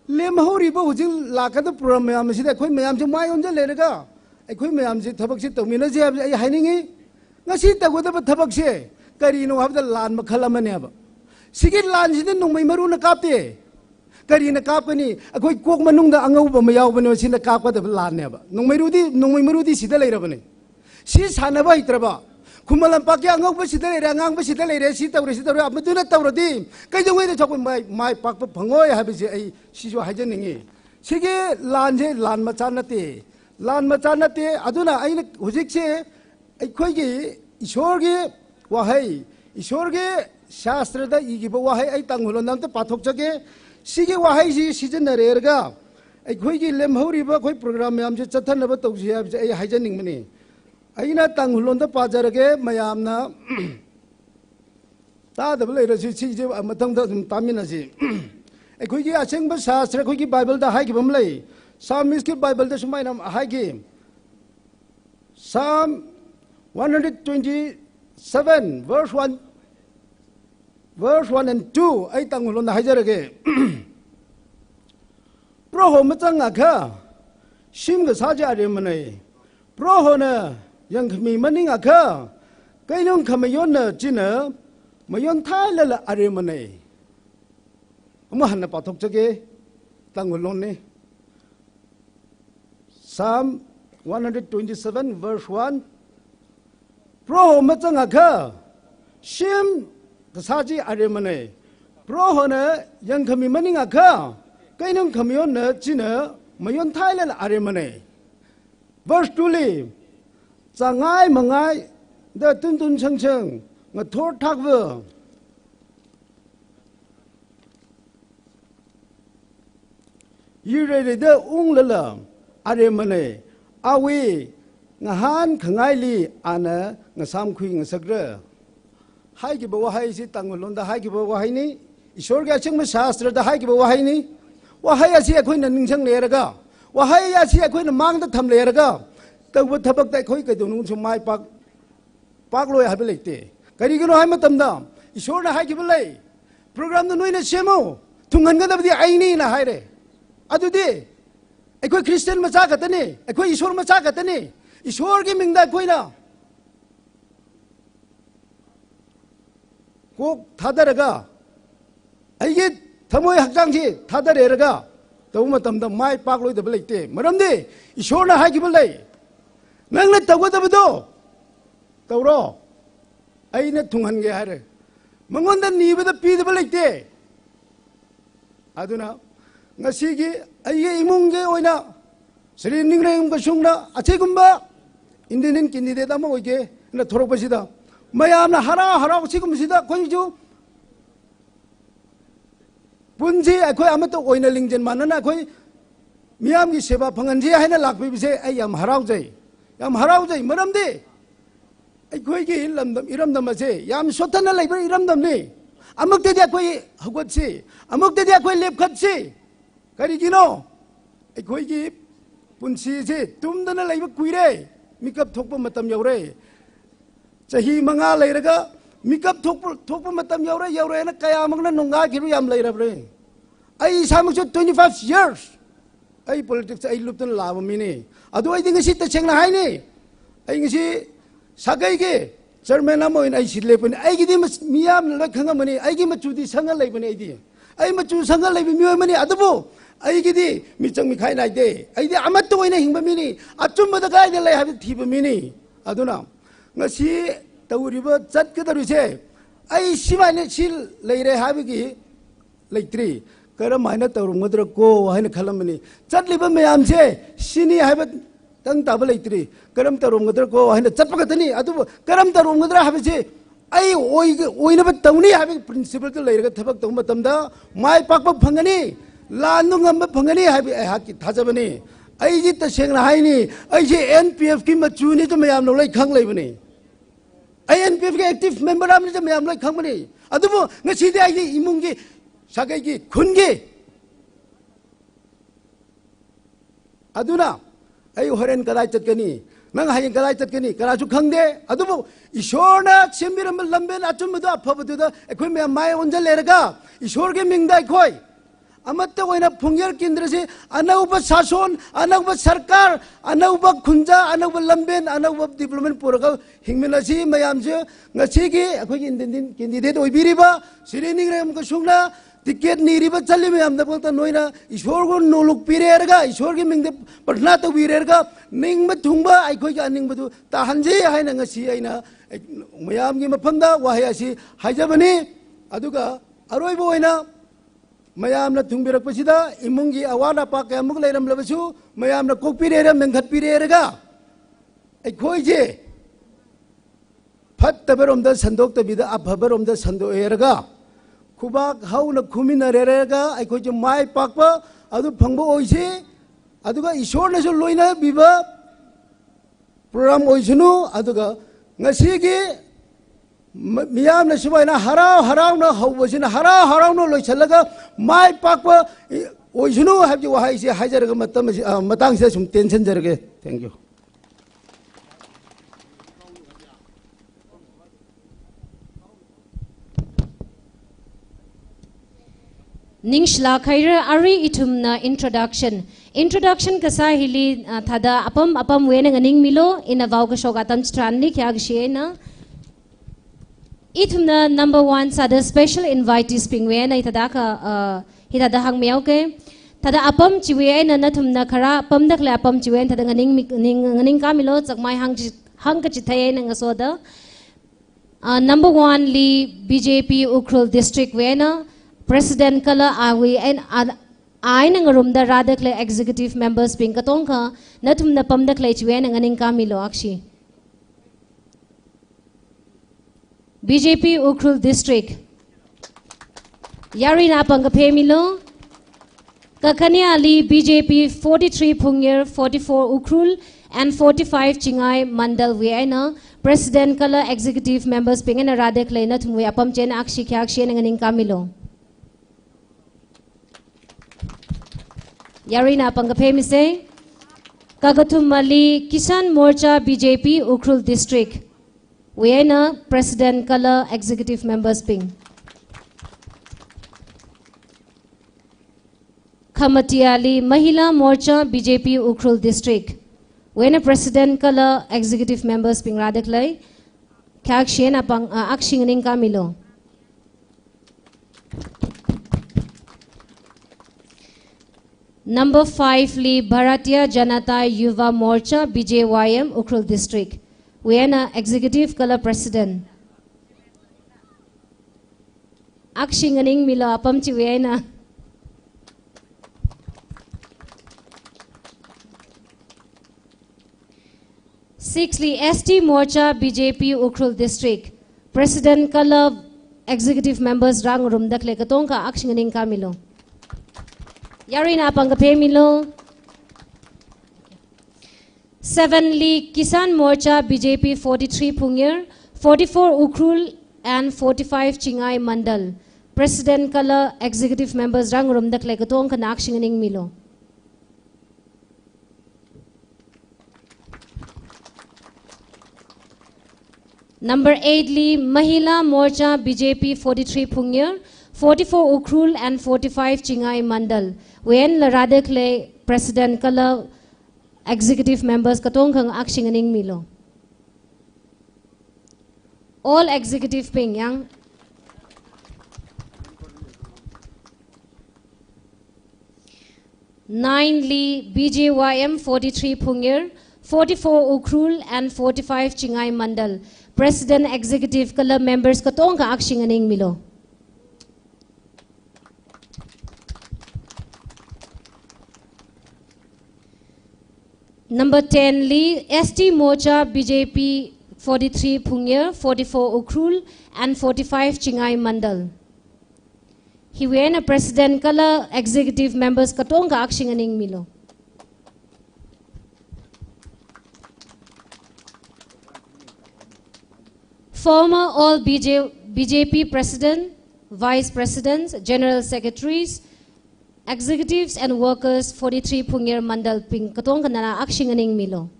Lemhaoriba hujing lakada program mayam sida, khoi mayamse mai onja leira ga. Ai khoi mayamse thabaksi taumina je ai hainingi. Ngasi tagudaba thabakse, karino habda lan makhala maneba. Sigi lan sida nungmai maruna kapte. Karina kapkani, akhoi kok manungda angauba mayaubane, sina kapkada lanneba. Nungmai rudi, nungmai marudi sida leirabane. Si sanaba hitraba. Khumalampakya angauba sida leira, angangba sida leira, si taura, si taura, maduna tauradi. Kaidongwai da chokwa mai, mai pakpa phangoi haibisi ai, sijo haijaningi. Sigi lanje, lan macha nate. Lan macha nate, aduna aina hujikse, aikhoigi, Ishorgi wahai, Ishorgi Shastra da ikiba wahai ai Tangkhul lon namta pathok chake, sigi wahai si, sijin na rerga, aikhoigi lemhaoriba khoi program mayamse chathanaba tausi haibisi ai haijaningmani. Aina Tangkhul londa pajarage mayamna, tadaba leira si, si, si, a, mathangda sum tamina si. Aikhoigi asengba Shastra, aikhoigi Bible da haiki bamlei. Psalmist ki Bible da sumaina haiki. Psalm one hundred twenty-seven, verse one, verse one and two, ai Tangkhul londa haijarage. Proho machangakha, shim kasā chi aremanei. Prohona yangkhami maningakha, keinung khamayonna china mayon thailala aremanei. Amu hanna pathok chake, Tangkhul lonne. Psalm one hundred twenty-seven, verse one. Proho machangakha, shim kasā chi aremanei. Prohona yangkhami maningakha, keinung khamayonna china mayon thailala aremanei. Verse two li, changai mangai da tuntun changchang ngathor thakva. Yireirei da unglala aremanei, awui ngahān khangaili ana ngasāmkhui ngasakra. Haikiba wahai si Tangkhul londa haikiba wahaini, Ishorki asengma Shastra da haikiba wahaini. Wahai asi aikhoina ningchang leiraga, wahai asi aikhoina mangda tham leiraga, tauba thabakta aikhoi kaidonung sum mai pak pakloi haiba leite. Karigino hai matamda, Ishorna haikiba lei. Program da noina semo, thunghan kadabdi ainina haire. Adudi, aikhoi Christian macha katane, aikhoi Ishor macha katane. Ishorki mingda aikhoina kok thadaraga, aigi thamoi hakchang chi thadareiraga, tau matamda mai pakloidaba leite. Maramdi, Ishorna haikiba lei. Nangna taugadabado tauro. Aina thunghange haire. Mangonda nibada pidaba leite. Aduna, ngasigi, aye imungge oina, Shri Ningrem kashungna, achikumba, independent candidate ama oige, na thorok pasida. Mayamna harau harau chikum sida, khoi ju. Punji, aikhoi amata oina lingjen manana, aikhoi ꯃꯤꯌꯥꯝꯒꯤ ꯁꯦꯕꯥ ꯐꯪꯍꯟꯁꯤ ꯍꯥꯏꯅ ꯂꯥꯛꯄꯤꯕꯁꯦ ꯑꯩ ꯌꯥꯝ ꯍꯔꯥꯎꯖꯩ, ꯌꯥꯝ ꯍꯔꯥꯎꯖꯩ꯫ ꯃꯔꯝꯗꯤ ꯑꯩꯈꯣꯏꯒꯤ ꯂꯝꯗꯝ, ꯏꯔꯝꯗꯝ ꯑꯁꯦ ꯌꯥꯝ ꯁꯣꯠꯊꯅ ꯂꯩꯕ ꯏꯔꯝꯗꯝꯅꯤ꯫ ꯑꯃꯨꯛꯇꯗꯤ ꯑꯩꯈꯣꯏ ꯍꯧꯒꯠꯁꯤ, ꯑꯃꯨꯛꯇꯗꯤ ꯑꯩꯈꯣꯏ ꯂꯦꯞꯈꯠꯁꯤ꯫ ꯀꯔꯤꯒꯤꯅꯣ? ꯑꯩꯈꯣꯏꯒꯤ ꯄꯨꯟꯁꯤꯁꯤ ꯇꯨꯝꯗꯅ ꯂꯩꯕ ꯀꯨꯏꯔꯦ, ꯃꯤꯀꯞ ꯊꯣꯛꯄ ꯃꯇꯝ ꯌꯧꯔꯦ꯫ ꯆꯍꯤ ꯃꯉꯥ ꯂꯩꯔꯒ ꯃꯤꯀꯞ ꯊꯣꯛꯄ, ꯊꯣꯛꯄ ꯃꯇꯝ ꯌꯧꯔꯦ, ꯌꯧꯔꯦꯅ ꯀꯌꯥꯃꯛꯅ ꯅꯣꯡꯒꯥꯏꯈꯤꯕ ꯌꯥꯝ ꯂꯩꯔꯕꯅꯦ꯫ ꯑꯩ ꯏꯁꯥꯃꯛꯁꯨ twenty five years ꯑꯩ politics ꯑꯩ ꯂꯨꯞꯇꯅ ꯂꯥꯛꯄ ꯃꯤꯅꯤ꯫ ꯑꯗꯨ ꯑꯩꯗꯤ ꯉꯁꯤ ꯇꯁꯦꯡꯅ ꯍꯥꯏꯅꯤ, ꯑꯩ ꯉꯁꯤ ꯁꯥꯒꯩꯒꯤ chairman ꯑꯃ ꯑꯣꯏꯅ ꯑꯩ ꯁꯤ ꯂꯦꯞꯄꯅꯤ꯫ ꯑꯩꯒꯤꯗꯤ ꯃꯁ-, ꯃꯤꯌꯥꯝꯅ ꯂꯣꯏ ꯈꯪꯉꯝꯃꯅꯤ, ꯑꯩꯒꯤ ꯃꯆꯨꯗꯤ ꯁꯪꯉ ꯂꯩꯕꯅꯤ꯫ ꯑꯩꯗꯤ ꯑꯩ ꯃꯆꯨ ꯁꯪꯉ ꯂꯩꯕ ꯃꯤꯑꯣꯏ ꯑꯃꯅꯤ꯫ ꯑꯗꯨꯕꯨ ꯑꯩꯒꯤꯗꯤ ꯃꯤꯆꯪ ꯃꯤꯈꯥꯏ ꯅꯥꯏꯗꯦ꯫ ꯑꯩꯗꯤ ꯑꯃꯠꯇ ꯑꯣꯏꯅ ꯍꯤꯡꯕ ꯃꯤꯅꯤ꯫ ꯑꯆꯨꯝꯕꯗ ꯀꯗꯥꯏꯗ ꯂꯩ ꯍꯥꯏꯕꯗꯨ ꯊꯤꯕ ꯃꯤꯅꯤ꯫ ꯑꯗꯨꯅ ꯉꯁꯤ ꯇꯧꯔꯤꯕ, ꯆꯠꯀꯗꯧꯔꯤꯁꯦ, ꯑꯩ ꯁꯤꯃꯥꯏꯅ ꯁꯤ ꯂꯩꯔꯦ ꯍꯥꯏꯕꯒꯤ ꯂꯩꯇ꯭ꯔꯤ꯫ ꯀꯔꯝ ꯍꯥꯏꯅ ꯇꯧꯔꯝꯒꯗ꯭ꯔꯥ ꯀꯣ ꯍꯥꯏꯅ ꯈꯜꯂꯝꯕꯅꯤ꯫ ꯆꯠꯂꯤꯕ ꯃꯌꯥꯝꯁꯦ ꯁꯤꯅꯤ ꯍꯥꯏꯕ ꯇꯪ ꯇꯥꯕ ꯂꯩꯇ꯭ꯔꯤ꯫ ꯀꯔꯝ ꯇꯧꯔꯝꯒꯗ꯭ꯔꯥ ꯀꯣ ꯍꯥꯏꯅ ꯆꯠꯄ ꯈꯛꯇꯅꯤ꯫ ꯑꯗꯨꯕꯨ ꯀꯔꯝ ꯇꯧꯔꯝꯒꯗ꯭ꯔꯥ ꯍꯥꯏꯕꯁꯤ ꯑꯩ ꯑꯣꯏꯒ-, ꯑꯣꯏꯅꯕ ꯇꯧꯅꯤ ꯍꯥꯏꯕꯒꯤ principle ꯗ ꯂꯩꯔꯒ ꯊꯕꯛ ꯇꯧꯕ ꯃꯇꯝꯗ ꯃꯥꯏ ꯄꯥꯛꯄ ꯐꯪꯒꯅꯤ, ꯂꯥꯟꯗꯨ ꯉꯝꯕ ꯐꯪꯒꯅꯤ ꯍꯥꯏꯕ ꯑꯩꯍꯥꯛꯀꯤ ꯊꯥꯖꯕꯅꯤ꯫ ꯑꯩꯗꯤ ꯇꯁꯦꯡꯅ ꯍꯥꯏꯅꯤ, ꯑꯩꯁꯦ N P F ꯀꯤ ꯃꯆꯨꯅꯤ, ꯑꯗꯨ ꯃꯌꯥꯝꯅ ꯂꯣꯏ ꯈꯪ ꯂꯩꯕꯅꯤ꯫ ꯑꯩ N P F ꯀꯤ active member ꯑꯃꯅꯤ, ꯑꯗꯨ ꯃꯌꯥꯝ ꯂꯣꯏ ꯈꯪꯕꯅꯤ꯫ ꯑꯗꯨꯕꯨ ꯉꯁꯤꯗꯤ ꯑꯩꯒꯤ ꯏꯃꯨꯡꯒꯤ, ꯁꯥꯒꯩꯒꯤ, ꯈꯨꯟꯒꯤ ꯑꯗꯨꯅ ꯑꯩ ꯍꯣꯔꯦꯟ ꯀꯗꯥꯏ ꯆꯠꯀꯅꯤ, ꯅꯪ ꯍꯌꯦꯡ ꯀꯗꯥꯏ ꯆꯠꯀꯅꯤ, ꯀꯅꯥꯁꯨ ꯈꯪꯗꯦ꯫ ꯑꯗꯨꯕꯨ ꯏꯁꯣꯔꯅ ꯁꯦꯝꯕꯤꯔꯝꯕ ꯂꯝꯕꯦꯟ ꯑꯆꯨꯝꯕꯗꯣ, ꯑꯐꯕꯗꯨꯗ ꯑꯩꯈꯣꯏ ꯃꯌꯥꯝ ꯃꯥꯏ ꯑꯣꯟꯁꯤꯜ ꯂꯩꯔꯒ ꯏꯁꯣꯔꯒꯤ ꯃꯤꯡꯗ ꯑꯩꯈꯣꯏ ꯑꯃꯠꯇ ꯑꯣꯏꯅ ꯐꯨꯡꯌꯔ ꯀꯦꯟꯗ꯭ꯔꯁꯤ ꯑꯅꯧꯕ ꯁꯥꯁꯣꯟ, ꯑꯅꯧꯕ ꯁꯔꯀꯥꯔ, ꯑꯅꯧꯕ ꯈꯨꯟꯖꯥ, ꯑꯅꯧꯕ ꯂꯝꯕꯦꯟ, ꯑꯅꯧꯕ development ꯄꯨꯔꯒ ꯍꯤꯡꯃꯤꯟꯅꯁꯤ꯫ ꯃꯌꯥꯝꯁꯨ ꯉꯁꯤꯒꯤ ꯑꯩꯈꯣꯏꯒꯤ independent candidate ꯑꯣꯏꯕꯤꯔꯤꯕ ꯁ꯭ꯔꯤ ꯅꯤꯡꯔꯦꯝ ꯀꯁꯨꯡꯅ ticket ꯅꯤꯔꯤꯕ ꯆꯠꯂꯤ ꯃꯌꯥꯝꯗꯃꯛꯇ ꯅꯣꯏꯅ ꯏꯁꯣꯔꯕꯨ ꯅꯣꯂꯨꯛ ꯄꯤꯔꯦꯔꯒ, ꯏꯁꯣꯔꯒꯤ ꯃꯤꯡꯗ ꯄ꯭ꯔꯊꯅꯥ ꯇꯧꯕꯤꯔꯦꯔꯒ, ꯅꯤꯡꯕ ꯊꯨꯡꯕ ꯑꯩꯈꯣꯏꯒꯤ ꯑꯅꯤꯡꯕꯗꯨ ꯇꯥꯍꯟꯁꯤ ꯍꯥꯏꯅ ꯉꯁꯤ ꯑꯩꯅ ꯃꯌꯥꯝꯒꯤ ꯃꯐꯝꯗ ꯋꯥꯍꯩ ꯑꯁꯤ ꯍꯥꯏꯖꯕꯅꯤ꯫ ꯑꯗꯨꯒ ꯑꯔꯣꯏꯕ ꯑꯣꯏꯅ ꯃꯌꯥꯝꯅ ꯊꯨꯡꯕꯤꯔꯛꯄꯁꯤꯗ ꯏꯃꯨꯡꯒꯤ ꯑꯋꯥꯠ ꯑꯄꯥ ꯀꯌꯥꯃꯨꯛ ꯂꯩꯔꯝꯂꯕꯁꯨ ꯃꯌꯥꯝꯅ ꯀꯣꯛꯄꯤꯔꯦꯔ, ꯃꯦꯟꯈꯠꯄꯤꯔꯦꯔꯒ ꯑꯩꯈꯣꯏꯁꯦ ꯐꯠꯇꯕꯔꯣꯝꯗ ꯁꯟꯗꯣꯛꯇꯕꯤꯗ ꯑꯐꯕꯔꯣꯝꯗ ꯁꯟꯗꯣꯛꯑꯦꯔꯒ, ꯈꯨꯕꯥꯛ ꯍꯧꯅ ꯈꯨꯃꯤꯟꯅꯔꯦꯔꯒ ꯑꯩꯈꯣꯏꯁꯨ ꯃꯥꯏ ꯄꯥꯛꯄ ꯑꯗꯨ ꯐꯪꯕ ꯑꯣꯏꯁꯤ꯫ ꯑꯗꯨꯒ ꯏꯁꯣꯔꯅꯁꯨ ꯂꯣꯏꯅꯕꯤꯕ program ꯑꯣꯏꯁꯅꯨ꯫ ꯑꯗꯨꯒ ꯉꯁꯤꯒꯤ ꯃ-, ꯃꯤꯌꯥꯝꯅ ꯁꯨꯃꯥꯏꯅ ꯍꯔꯥꯎ ꯍꯔꯥꯎꯅ ꯍꯧꯕꯁꯤꯅ ꯍꯔꯥꯎ ꯍꯔꯥꯎꯅ ꯂꯣꯏꯁꯤꯜꯂꯒ ꯃꯥꯏ ꯄꯥꯛꯄ ꯑꯣꯏꯁꯅꯨ ꯍꯥꯏꯕꯒꯤ ꯋꯥꯍꯩꯁꯦ ꯍꯥꯏꯖꯔꯒ ꯃꯇꯝ ꯑꯁꯤ, ꯑ, ꯃꯇꯥꯡꯁꯤꯗ ꯁꯨꯝ ꯇꯦꯟꯁꯤꯟꯖꯔꯒꯦ꯫ Thank you꯫ Ningshilāk haira, arui ithumna introduction. Introduction kasā hili, ah, thāda apam apamwui eina nganingmilo, ina vao kashok atam chitharanli khayākashi eina. Ithumna number one sāda special invitees bingwui eina hithāda ka, ah, hithāda hāngmihaoke. Thāda apam chiwui eina nathumna kharā pamda khalei apam chiwui eina thāda nganingmi, ning, nganingkāmilo, chakmai hāngchi, hāngkachithei eina ngasoda. Ah, number one li B J P Ukhrul District wui eina President kala awui eina, a, a eina ngarumda rāda khalei executive members bing katonga, nathumna pamda khalei chiwui eina nganingkāmilo akshi. B J P Ukhrul District. Yaruina apāng kaphemilo. Kakhaneali B J P forty-three Phungyar, forty-four Ukhrul, and forty-five Chingai Mandal wui eina President kala Executive Members bing eina rāda khalei nathumwui apam chieina akshi khayākashi eina nganingkāmilo. Yaruina apāng kaphemise. Kakathumali Kisan Morcha B J P Ukhrul District wui eina President kala Executive Members bing. Khamatiali Mahila Morcha B J P Ukhrul District wui eina President kala Executive Members bing rāda khalei. Khayākashi eina apāng, ah, akshi nganingkāmilo. Number five li Bharatiya Janata Yuva Morcha B J Y M Ukhrul District wui eina Executive kala President. Akshi nganingmilo apam chiwui eina. Six li S T Morcha B J P Ukhrul District, President kala Executive Members rāngarumda khalei katonga akshi nganingkāmilo. Yaruina apāng kaphemilo. Seven li Kisan Morcha B J P forty-three Phungyar, forty-four Ukhrul and forty-five Chingai Mandal. President kala executive members rāngarumda khalei katongkhana akshi nganingmilo. Number eight li Mahila Morcha B J P forty-three Phungyar, forty-four Ukhrul and forty-five Chingai Mandal. Wui eina rāda khalei president kala executive members katongkhana akshi nganingmilo. All executive bing yang. Nine li B J Y M forty-three Phungyar, forty-four Ukhrul and forty-five Chingai Mandal. President, executive kala members katongkha akshi nganingmilo. Number ten li S T Morcha B J P forty-three Phungyar, forty-four Ukhrul and forty-five Chingai Mandal. Hiwui eina president kala executive members katongkha akshi nganingmilo. Former all B J, B J P president, vice presidents, general secretaries, executives and workers forty-three Phungyar Mandal bing katongkhanala akshi nganingmilo.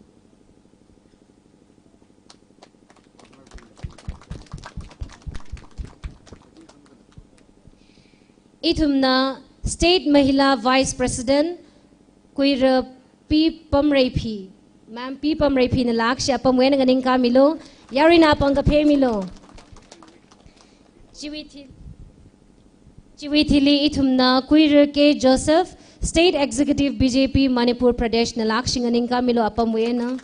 Ithumna State Mahila Vice President, Kuira P Pamreiphi. Ma'am P Pamreiphinala akshi apamwui eina nganingkāmilo. Yaruina apam kaphemilo. Chiwui thi-, chiwui thili ithumna Kuira K Joseph, State Executive B J P Manipur Pradesh nala akshi nganingkāmilo apamwui eina.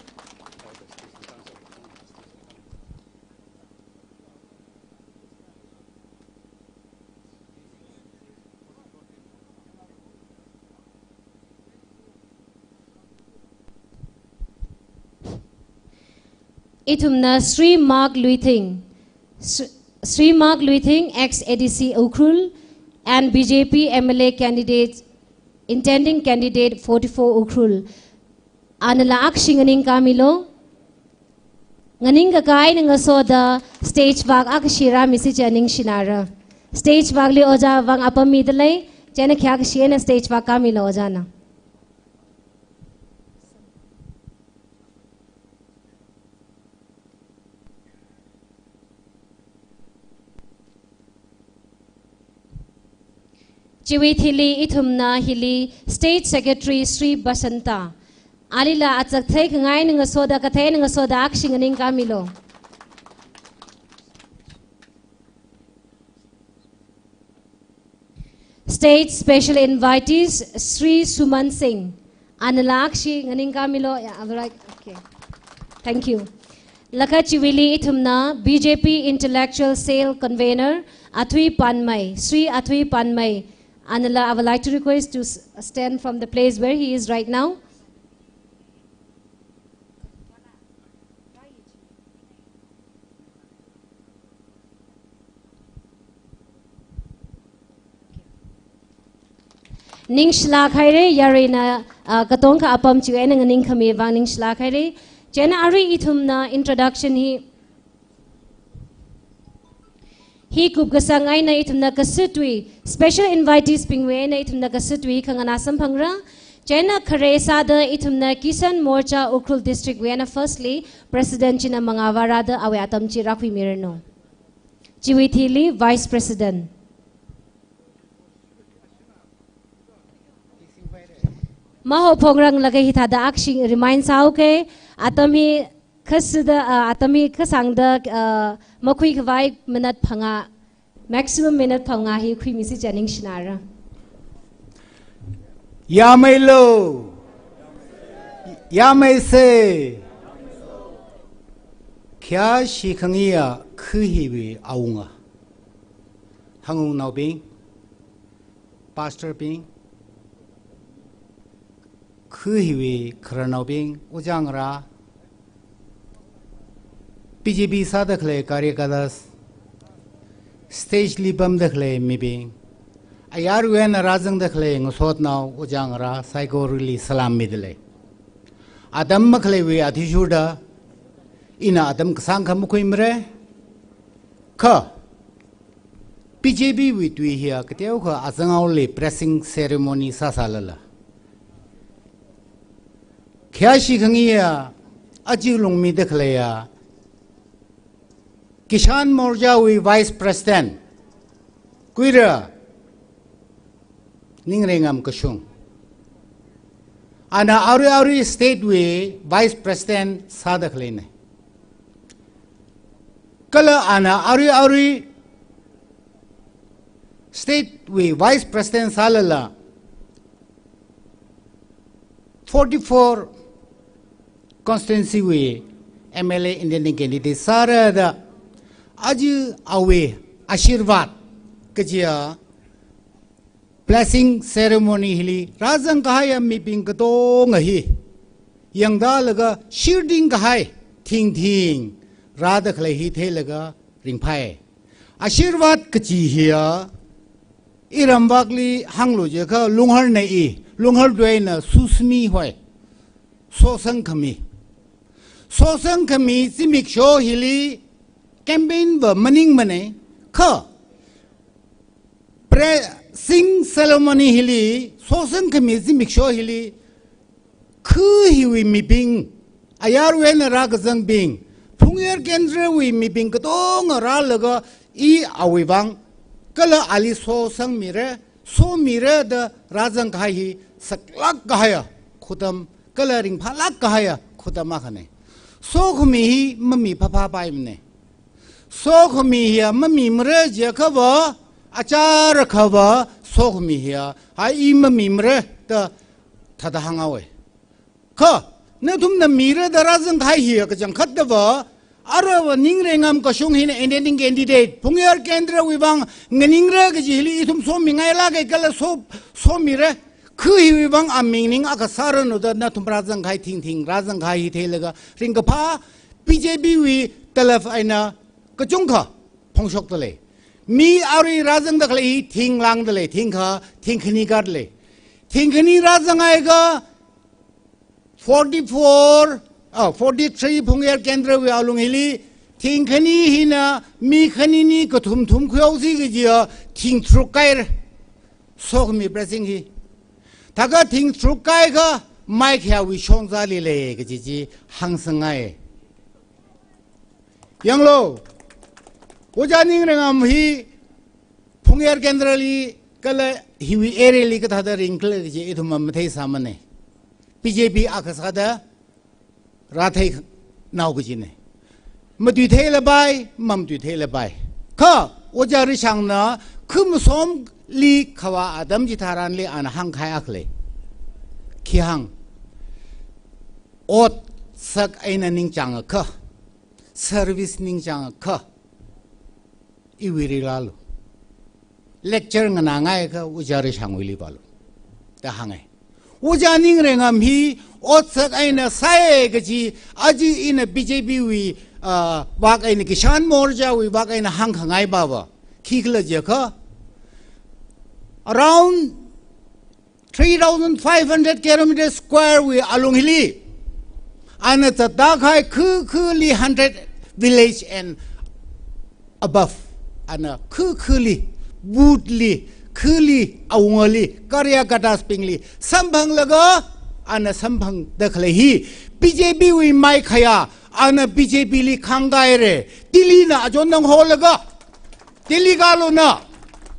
Ithumna Shri Mark Luithing, Shri, Shri Mark Luithing, ex A D C Ukhrul and B J P M L A candidate, intending candidate forty-four Ukhrul. Anala akshi nganingkāmilo. Nganingkakā eina ngasoda stage vak akha shira misi chi ningshinara. Stage vakli ojā vang apam midalei, chieina khayākashi eina stage vak kāmilo ojāna. Chiwui thili ithumna hili State Secretary Shri Basanta. Alila achak theikhangai eina ngasoda, kathei eina ngasoda akshi nganingkāmilo. State Special Invitees, Shri Suman Singh. Anala akshi nganingkāmilo. Yeah, all right. Okay. Thank you. Laga chiwuili ithumna B J P Intellectual Cell Convener, Athui Panmei, Shri Athui Panmei. Anala, I would like to request to s-, stand from the place where he is right now. Ningshilāk haira, yaruina, ah, katongkha apam chiwui eina nganingkhami vang ningshilāk haira. Chieina arui ithumna introduction hi Hi kupkasang eina ithumna kasutwui, special invitees bingwui eina ithumna kasutwui khanganā samphangra. Chieina khare sāda ithumna Kisan Morcha Ukhrul District wui eina firstly, President china mangā vārāda awui atam chi rākhuimiranu. Chiwui thili Vice President. Maho phongranglaga hithāda akshi remind sāuke, atam hi khasida, ah, atam hi khasangda, ah, makhuikhavai minute phangā, maximum minute phangā hi khuimisi chi ningshinara. Yameilo. Yameise. Khayāshi khangayi khu hiwui awunga. Hangungnaobing, pastor bing, khu hiwui khararnaobing, ojā ngarā, B J P sāda khalei karyakartas, stage li pamda khalei mibing, ayarwui eina rāzangda khalei ngasotnao, ojā ngarā, saikorali salam midalei. Atam makhaleiwui athishurda, ina atam kasāngkha makhuimara. Kha, B J P wui tui hiya kateokha azangaoli blessing ceremony sāsālala, khayāshi khangayi ya, aja lungmida khaleiya, Kisan Morcha wui Vice President, Kuira Ningrengam Kashung, ana arui arui state wui Vice President sāda khaleina. Kala ana arui arui state wui Vice President sālala, forty-four constituency wui M L A independent candidate sāra da, aja awui ashirvat kajiya blessing ceremony hili rāzang kahaiya mibing katonga hi yangdalaga shirding kahai thingthing rāda khalei hi theilaga ringphai. Ashirvat kaji hiya, iramvakli hānglu jiakha Lunghar nei, Lunghar tuina Susmi hoi. Sosang khami. Sosang khami zimiksho hili campaign va maningmana. Kha blessing ceremony hili, sosang khami zimiksho hili, khu hiwui mibing, ayarwui eina rākazangbing, Phungyar Kendrawui mibing katonga rālaga, i awui vang, kala ali sosangmira, somira da rāzang kahai hi saklāk kahaiya khutam, kala ringphālāk kahaiya khutam akhana. Sokhami hi mami phāphāpaimana. Sokhami hiya mamimara jiakhava, achara khava, sokhami hiya, hai i mamimara da thāda hānghaowa. Kha, nathumna mira da rāzang kahai hiya kachangkhatva, aruiva Ningrengam Kashung hina independent candidate, Phungyar Kendrawui vang nganingra kaji hili ithum somingailāka kala so, somira, khu hiwui vang aming ning akha sāranu da nathum rāzang kahai thingthing, rāzang kahai hi theilaga ringkaphā, B J P wui talaf eina kachungkha phongshokda lei. Mi arui rāzangda khalei hi thing langda lei, thingkha, thing khani kāda lei. Thing khani rāzanghaiakha forty-four, ah, forty-three Phungyar Kendrawui alung hili, thing khani hina mi khanini kathum thum khuihaosi kajiya thing tharuk kāhaira. Sokhami blessing hi. Thākha thing tharuk kāhaiakha mai khayāwui shongzali lei kaji chi hāngsangngai. Yanglu, Ojā Ningrengam hi Phungyar Kendrali kala hiwui area li kathāda ringkhala kaji ithum matheisāmana. B J P akha sāda rātheinao kajina. Matuitheilapai, mamatuitheilapai. Kha, Ojā Rishangna khu masomli khavā atam chitharanli ana hāngkahai akha lei. Khi hāng? Otsak eina ningchāngakha, service ningchāngakha, iwuili rālu. Lecture nganāngaiakha Ojā Rishangwuili vālu da hānga. Ojā Ningrengam hi otsak eina sāi kaji, aja ina B J P wui, ah, vak eina, Kisan Morcha wui vak eina hāngkhangai pava khikhala jiakha, around three thousand five hundred kilometer square wui alung hili, ana zatda kahai khu khuli hundred village and above, ana khu khuli, booth li, khuli, awungali, karya katas bingli samphanglaga, ana samphangda khalei hi B J P wui mai khayā, ana B J P li khangkahaira. Delhi na achon nang holaga, Delhi kalona,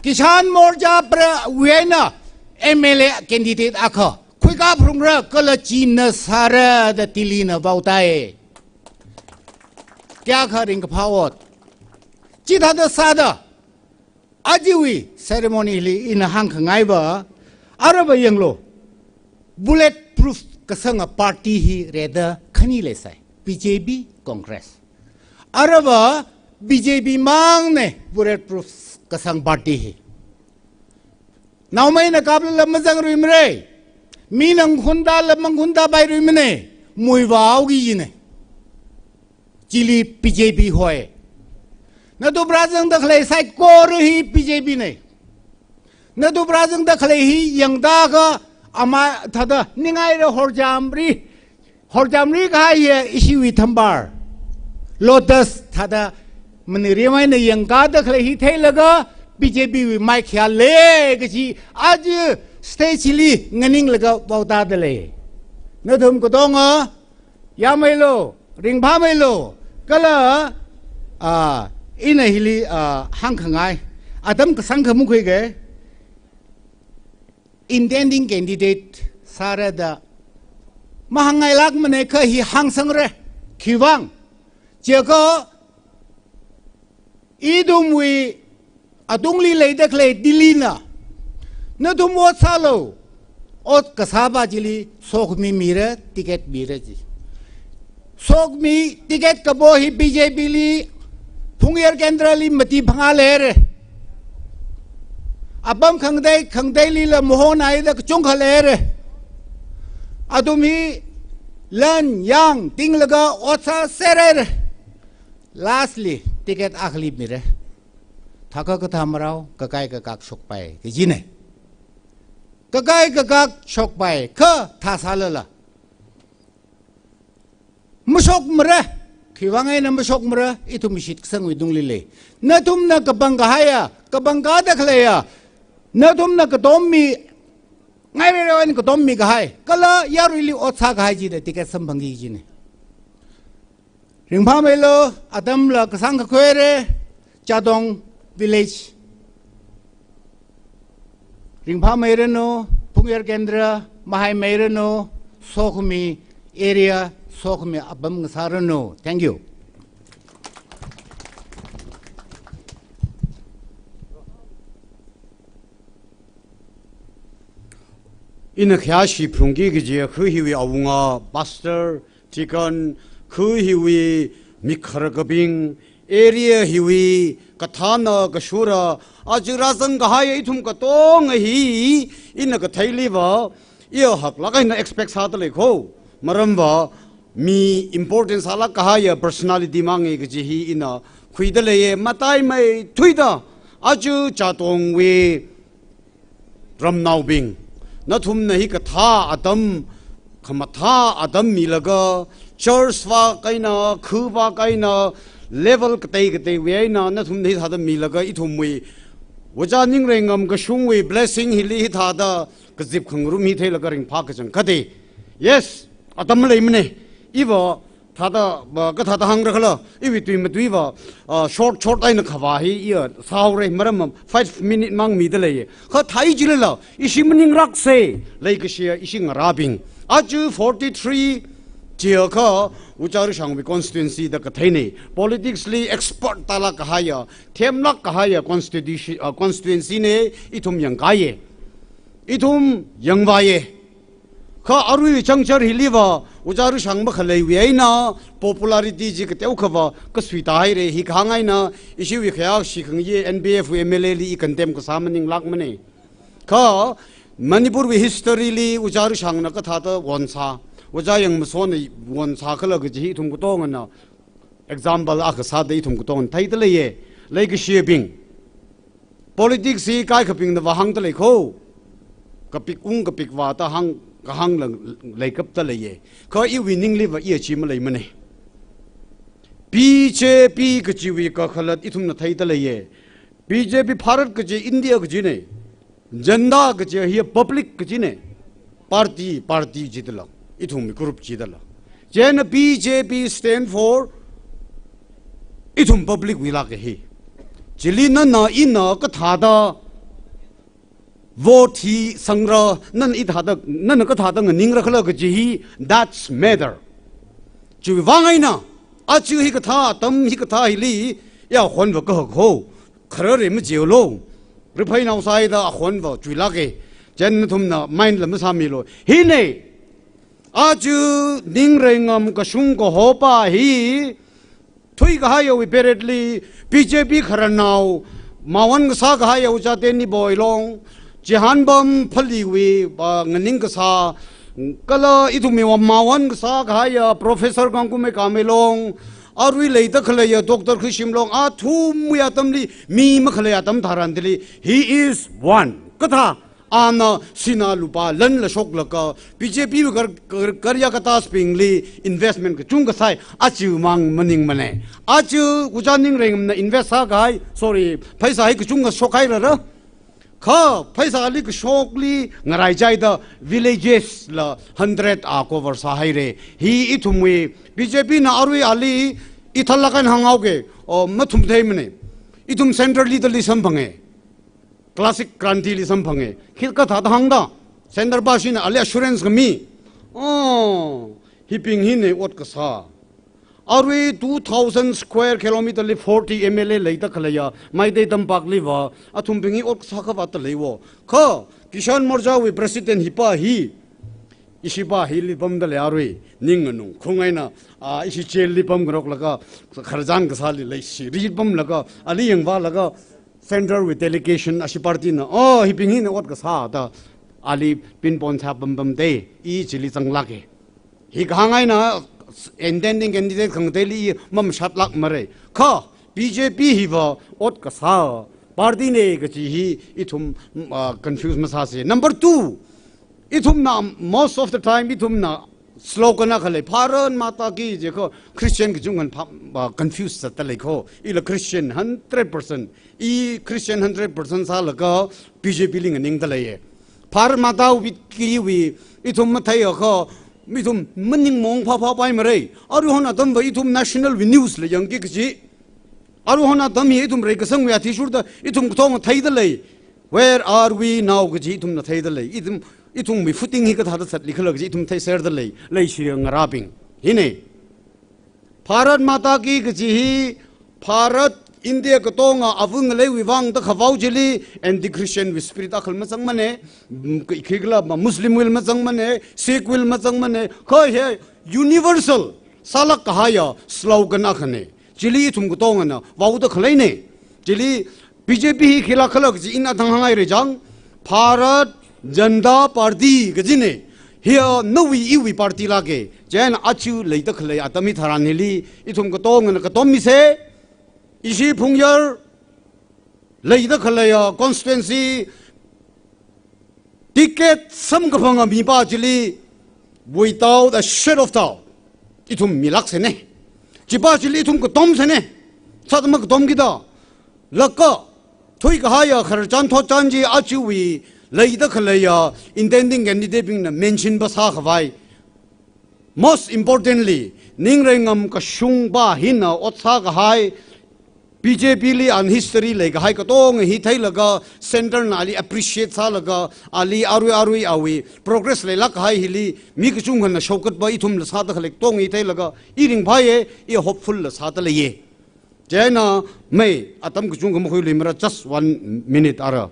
Kisan Morcha pra wui eina M L A candidate akha khuikaphalungra kala china sāra da Delhi na vaotai. Kayākha ringkaphā ot. Chithāda sāda, ajawui ceremony li ina hāngkhangai pava, aruiva yanglu, bulletproof kasanga party hi rida khani leisai, B J P, Congress. Aruiva B J P mangna bulletproof kasang party hi. Naomeina kaplala mazangruimara. Mina ngakhundala mangakhuntapairuimana. Muivāhaoki jina. Chili B J P hoi. Nathum rāzangda khalei saikora hi B J P na. Nathum rāzangda khalei hi yangda kha ama thāda ningai ra horjamri. Horchamri kahai hi ishiwui thambar. Lotus thāda maningri maina yangkada khalei hi theilaga B J P wui mai khayāle kaji aja stage li nganinglaga vaotāda lei. Nathum katonga, yāmeilo, ringphāmeilo, kala, ah, ina hili, ah, hāngkhangai. Atam kasāngkha makhuiga. Intending candidate sāra da mahāngngailākmana kha hi hāngsangra. Khiwuivang? Chiakha ithumwui atungli leida khalei Delhi na nathum ot sālu, ot kasāpa chili sokhami mira, ticket mira ji. Sokhami ticket kapo hi B J P li Phungyar Kendra li mati phangā leira. Apam khangatei khangateilila mahonhaida kachungkha leira. Athum hi lan yang tinglaga ot sāserhaira. Lastly, ticket akhali mira. Thākha kathā marao, kakai kakak shokpai kajina. Kakai kakak shokpai kha thāsālala mashokmara. Khiwuivang eina mashokmara? Ithum shitkasangwui tungli lei. Nathumna kapangkahaiya, kapangkada khaleiya, nathumna katommi, ngaireirei eina katommi kahai, kala yaruili ot sākahai chida ticket samphangki kajina. Ringphāmeilo, atamla kasāngkha khuira, Chatong Village. Ringphāmeiranu, Phungyar Kendra mahaimeiranu, sokhami area, sokhami apam ngasāranu. Thank you. Ina khayāshi phrungki kaji khu hiwui awunga pastor, deacon, khu hiwui mikharkabing, area hiwui kathāna kashura, aja rāzang kahai ithum katonga hi, ina katheiliva, iya haklāk eina expect sāda lei kho. Maramva, mi important sālāk kahaiya personality mangna kaji hi ina khuida leiya, mataimeithuida, aja Chatongwui ramnaobing, nathumna hikathā atam, khamathā atam milaga, church vak eina, khu vak eina, level katei kateiwui eina, nathumna hithāda milaga, ithumwui Ojā Ningreingam Kashungwui blessing hili hithāda kazip khangarum hi theilaga ringphā kachangkhat hi. Yes, atam maleimana. Iva thāda, ba, kathāda hāngra khala, iwui tui matuiva, ah, short, short eina khavā hi iya sāhaora, maramva five minute mang mida lei. Kha thai jilala, ishi maninglāksa, leikashiya ishi ngarābing. Aja forty-three chiakha, Ojā Rishangwui constituency da katheina. Politics li expert tālāk kahaiya, themlāk kahaiya constitution, ah, constituency na, ithum yangkaiya. Ithum yangvāya. Kha arui juncture hiliva, Ojā Rishang makhaleiwui eina, popularity chi kateokhava, kasuita haira, hi kahāng eina, ishiwui khayāshi khangayi N P F wui M L A li i condemn kasā maninglākmana. Kha, Manipurwui history li Ojā Rishangna kathāda wonsā, Ojā Yangmasona wonsā khala kaji hi ithum katongana, example akha sāda ithum katongana theida leiya, leikashiyabing. Politics hi kaikhabingna vāhāngda lei kho. Kapik ung kapik vāda hāng, kahāngla leikapda leiya. Kha iwui ningliva iya chi maleimana. B J P kajiwui kakhalat ithumna theida leiya. B J P Bharat kaji, India kajina. Janata kaji hi public kajina. Party, party jidala. Ithum group jidala. Chieina B J P stand for ithum public wuilāka hi. Chili nana ina kathāda vote hi sangra, nana ithāda, nana kathāda nganingra khala kaji hi, that's matter. Chiwuivang eina, aja hikathā atam hikathā hili, ya khonva kahak ho. Kharare majiulo. Riphai nao sāida akhonva chuilāka. Chieina nathumna mind la masāmilu. Hina, aja Ningreingam Kashung kahopa hi, thuikahaiya wui period li, B J P khararnao, mawon kasā kahaiya Ojā Tenni Boi Long, chihānbam Phaleewui, ah, nganing kasā, kala ithumwui mawon kasā kahaiya Professor Kangkumei Kamei Long, arui leida khaleiya Doctor Khuishim Long, athumwui atamli, mi makhalei atam tharan dili, he is one. Kathā, Ana sinā lupā lanla shoklaga B J P kar-, kar-, karya katasbingli investment kachungkha sāi, aja mang maningmane. Aja Ojā Ningreimanna invest sākahai, sorry, pheisā hi kachungkha shokhairara. Kha pheisāli kashokli ngaraichaida villages la hundred a cover sāhaire. Hi ithumwui B J P na arui ali ithālāk eina hānghaoke, o, mathumtheimane. Ithum centre li tali samphange. Classic Kranti li samphange. Khi kathāda hāngda. Centre pāshina ali assurance khami. Oh, hibing hine ot kasā. Arui two thousand square kilometer li forty M L A leida khaleiya Meitei tampakliva athumbing hi ot kasā khavāta leiwo. Kha Kisan Morcha wui president hipā hi, ishipā hili pamda lei arui. Ning nganung khung eina, a, ishi jail li pamngaroklaga, khararchan kasāli leishi ri pamlaga, ali yangvālaga, centre wui delegation ashi party na, oh, hibing hina ot kasā da, ali pinpon sā pampamde, i chili zanglāke. Hi kahāng eina intending candidate khangateili i mamashatlākmare. Kha B J P hiva ot kasā party ne kaji hi ithum, ah, confuse masāse. Number two, ithumna most of the time ithumna slogan akha lei, Bharat Mata Ki Jai kho, Christian kachungkhana pha-, ah, confuse zatda lei kho. Ila Christian hundred percent, i Christian hundred percent sālaga B J P li nganingda leiye. Bharat Mata wui kiwui ithum matheiakha, ithum maningmong phāphāpaimare. Aruihon atamva ithum national wui news la yangki kaji. Aruihon atam hi ithum reikasangwui athishurda ithum katonga theida lei. Where are we now kaji ithumna theida lei. Ithum, ithumwui footing hi kathāda zatlikhala kaji ithum theiserda lei. Leishi ngarābing. Hine. Bharat Mata Ki kaji hi Bharat, India katonga avung leiwui vang da khavao chili anti-Christian wui spirit akhal mazangmane, mm, khikhala ma Muslim wui mazangmane, Sikh wui mazangmane, kha hi universal sālāk kahaiya slogan akhane. Chili ithum katongana vaoda khaleine. Chili B J P hi khilāk khala kaji ina thang hānghaire chang, Bharat Janata Party kajine. Hiya nawui iwui party lāke. Chieina aja leida khalei atam hitharan hili ithum katongana katom mise. Ishi Phungyar leida khaleiya constituency ticket samkaphanga mipā chili without a shadow of doubt ithum milāksene. Chipā chili ithum katomsene. Sāda makatom kida. Laga thuikahaiya khararchan thotchan chi ajawui leida khaleiya intending candidate bingna mention pa sākhavai. Most importantly, Ningreingam kashungpa hina ot sākahai, B J P li ana history leikahai katonga hi theilaga, centre na ali appreciate sālaga, ali arui arui awui progress leilāk kahai hili mi kachungkhana shokatpa ithumla sāda khalei katonga hi theilaga, i ringphāye, i hopeful la sāda leiye. Chieina mei, atam kachungkha makhuiluimara, just one minute ara.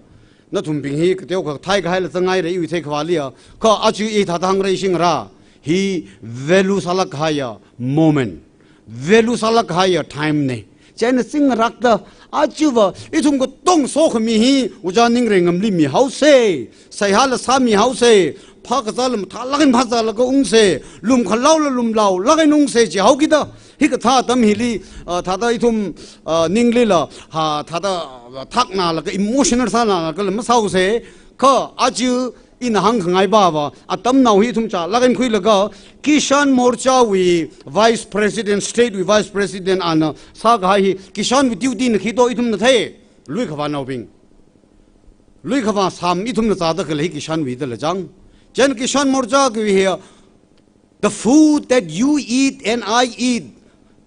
Nathumbing hi kateokha thai kahaila zangngaira iwui theikhavāliya. Kha aja i thāda hāngra ishi ngarā. Hi value sālāk kahaiya moment. Value sālāk kahaiya time ne. Chieina zingrākta ajava ithum katong sokhami hi Ojā Ningreigamli mihaose. Seihāla sāmihaose. Phākazāla mathālāk eina phāzālaga ungse. Lumkhalaola lumlaolāk eina ungse jihaokida. Hikathā atam hili, ah, thāda ithum, ah, ninglila, ha, thāda, ah, thaknālaga emotional sānālagala masāose. Kha aja ina hāngkhangai pava, atamnao hi ithum chālāk eina khuilaga, Kisan Morcha wui Vice President, State wui Vice President ana sākahai hi, Kisan wui duty na khi to ithumna thei, luikhavānaobing. Luikhavā sam ithumna zāda khalei hi Kisan wui dala chang. Chieina Kisan Morcha kaji hi, the food that you eat and I eat.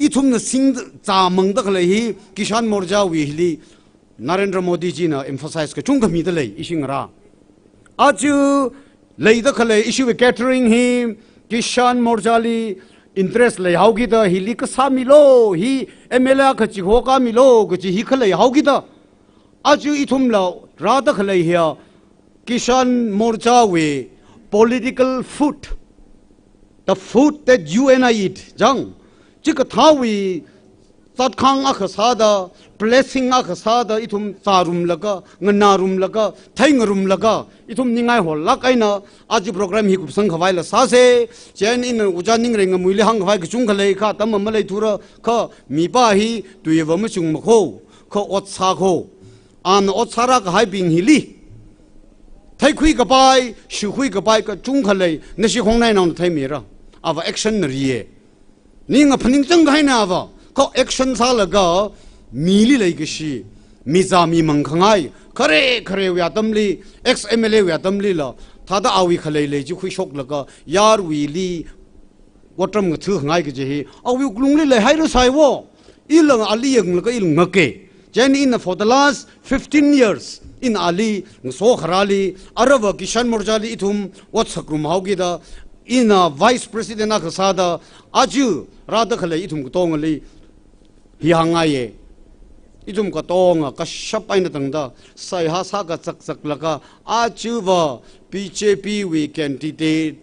Ithumna singzā mangda khalei hi Kisan Morcha wui hili Narendra Modi jina emphasize kachungkha mida lei ishi ngarā. Aja leida khalei ishiwui catering hi Kisan Morchali interest leihaokida hili kasā milo, hi M L A kachi ho ka milo, kachi hi khaleihaokida. Aja ithumla rāda khalei hiya Kisan Morcha wui political food, the food that you and I eat, chang. Chikathāwui zatkhang akha sāda, blessing akha sāda, ithum zārumlaga, nganārumlaga, theingarumlaga, ithum ningai holāk eina, aja program hi kupsang khavaila sāse, chieina ina Ojā Ningreigamuili hāngkhavai kachungkha lei kha, atam maleithura, kha mipā hi tuiva machungmakho, kha ot sākho. Ana ot sārā kahaibing hili, Theikhui kapai, shikhui kapai kachungkha lei, nashi Khongnainaona theimira. Ava action na riye. Ning aphaning chang kahaina ava, kha action sālaga, mili leikashi, mizā mimang khangai, khare kharewui atamli, ex M L A wui atamlila, thāda awui khalei lei chi khuishoklaga, yarwuili, otram ngathu khangai kaji hi, awui wuklungli leihaira saiwo. Ila ali yanglaga ila ngake. Chieina ina for the last fifteen years, ina ali ngaso kharali, aruiva Kisan Morcha li ithum ot sāngarum haokida, ina vice president akha sāda, aja rāda khalei ithum katongali hi hāngngaiye. Ithum katonga kashap eina tangda, seihā sākazak zaklaga, ajava B J P wui candidate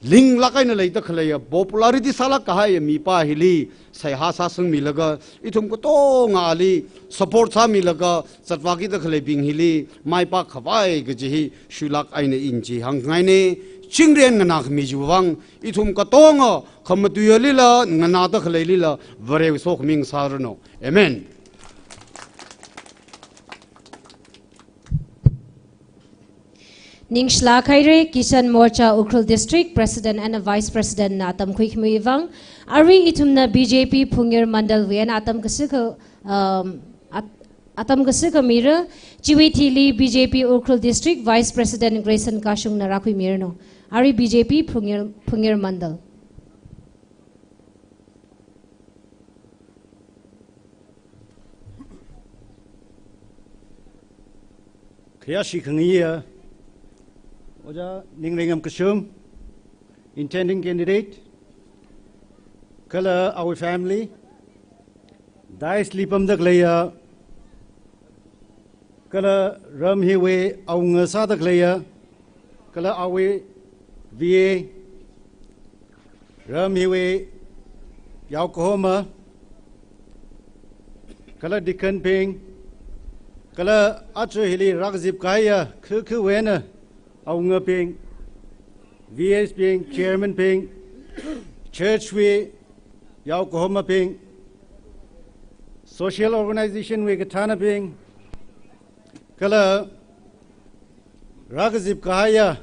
linglāk eina leida khaleiya, popularity sālāk kahaiya mipā hili, seihā sāsangmilaga, ithum katongali support sāmilaga, zatvākida khaleibing hili, maipā khavai kaji hi, shuilāk eina ina chi hāngngaine, chingri eina nganākhami chiwui vang, ithum katonga, khamatuiyalila, nganāda khaleilila, Varewui sokhami sāranu. Amen. Ningshilāk haire, Kisan Morcha Ukhrul District President and Vice President na atam khuikhamiwui vang. Arui ithumna B J P Phungyar Mandal wui eina atam kasaka, um, at-, atam kasaka mira, chiwui thili B J P Ukhrul District Vice President Grayson Kashung na rākhuimiranu. Arui B J P Phungyar, Phungyar Mandal. Khayāshi khangaiya, Ojā Ningrengam Kashung, intending candidate, kala awui family, dais li pamda khaleiya, kala ram hiwui awunga sāda khaleiya, kala awui V A, ram hiwui yaokahoma, kala deacon bing, kala aja hili rākazip kahaiya, kha khawui eina awungabing, V As bing, chairman bing, church wui yaokahomabing, social organization wui kathānabing, kala rākazip kahaiya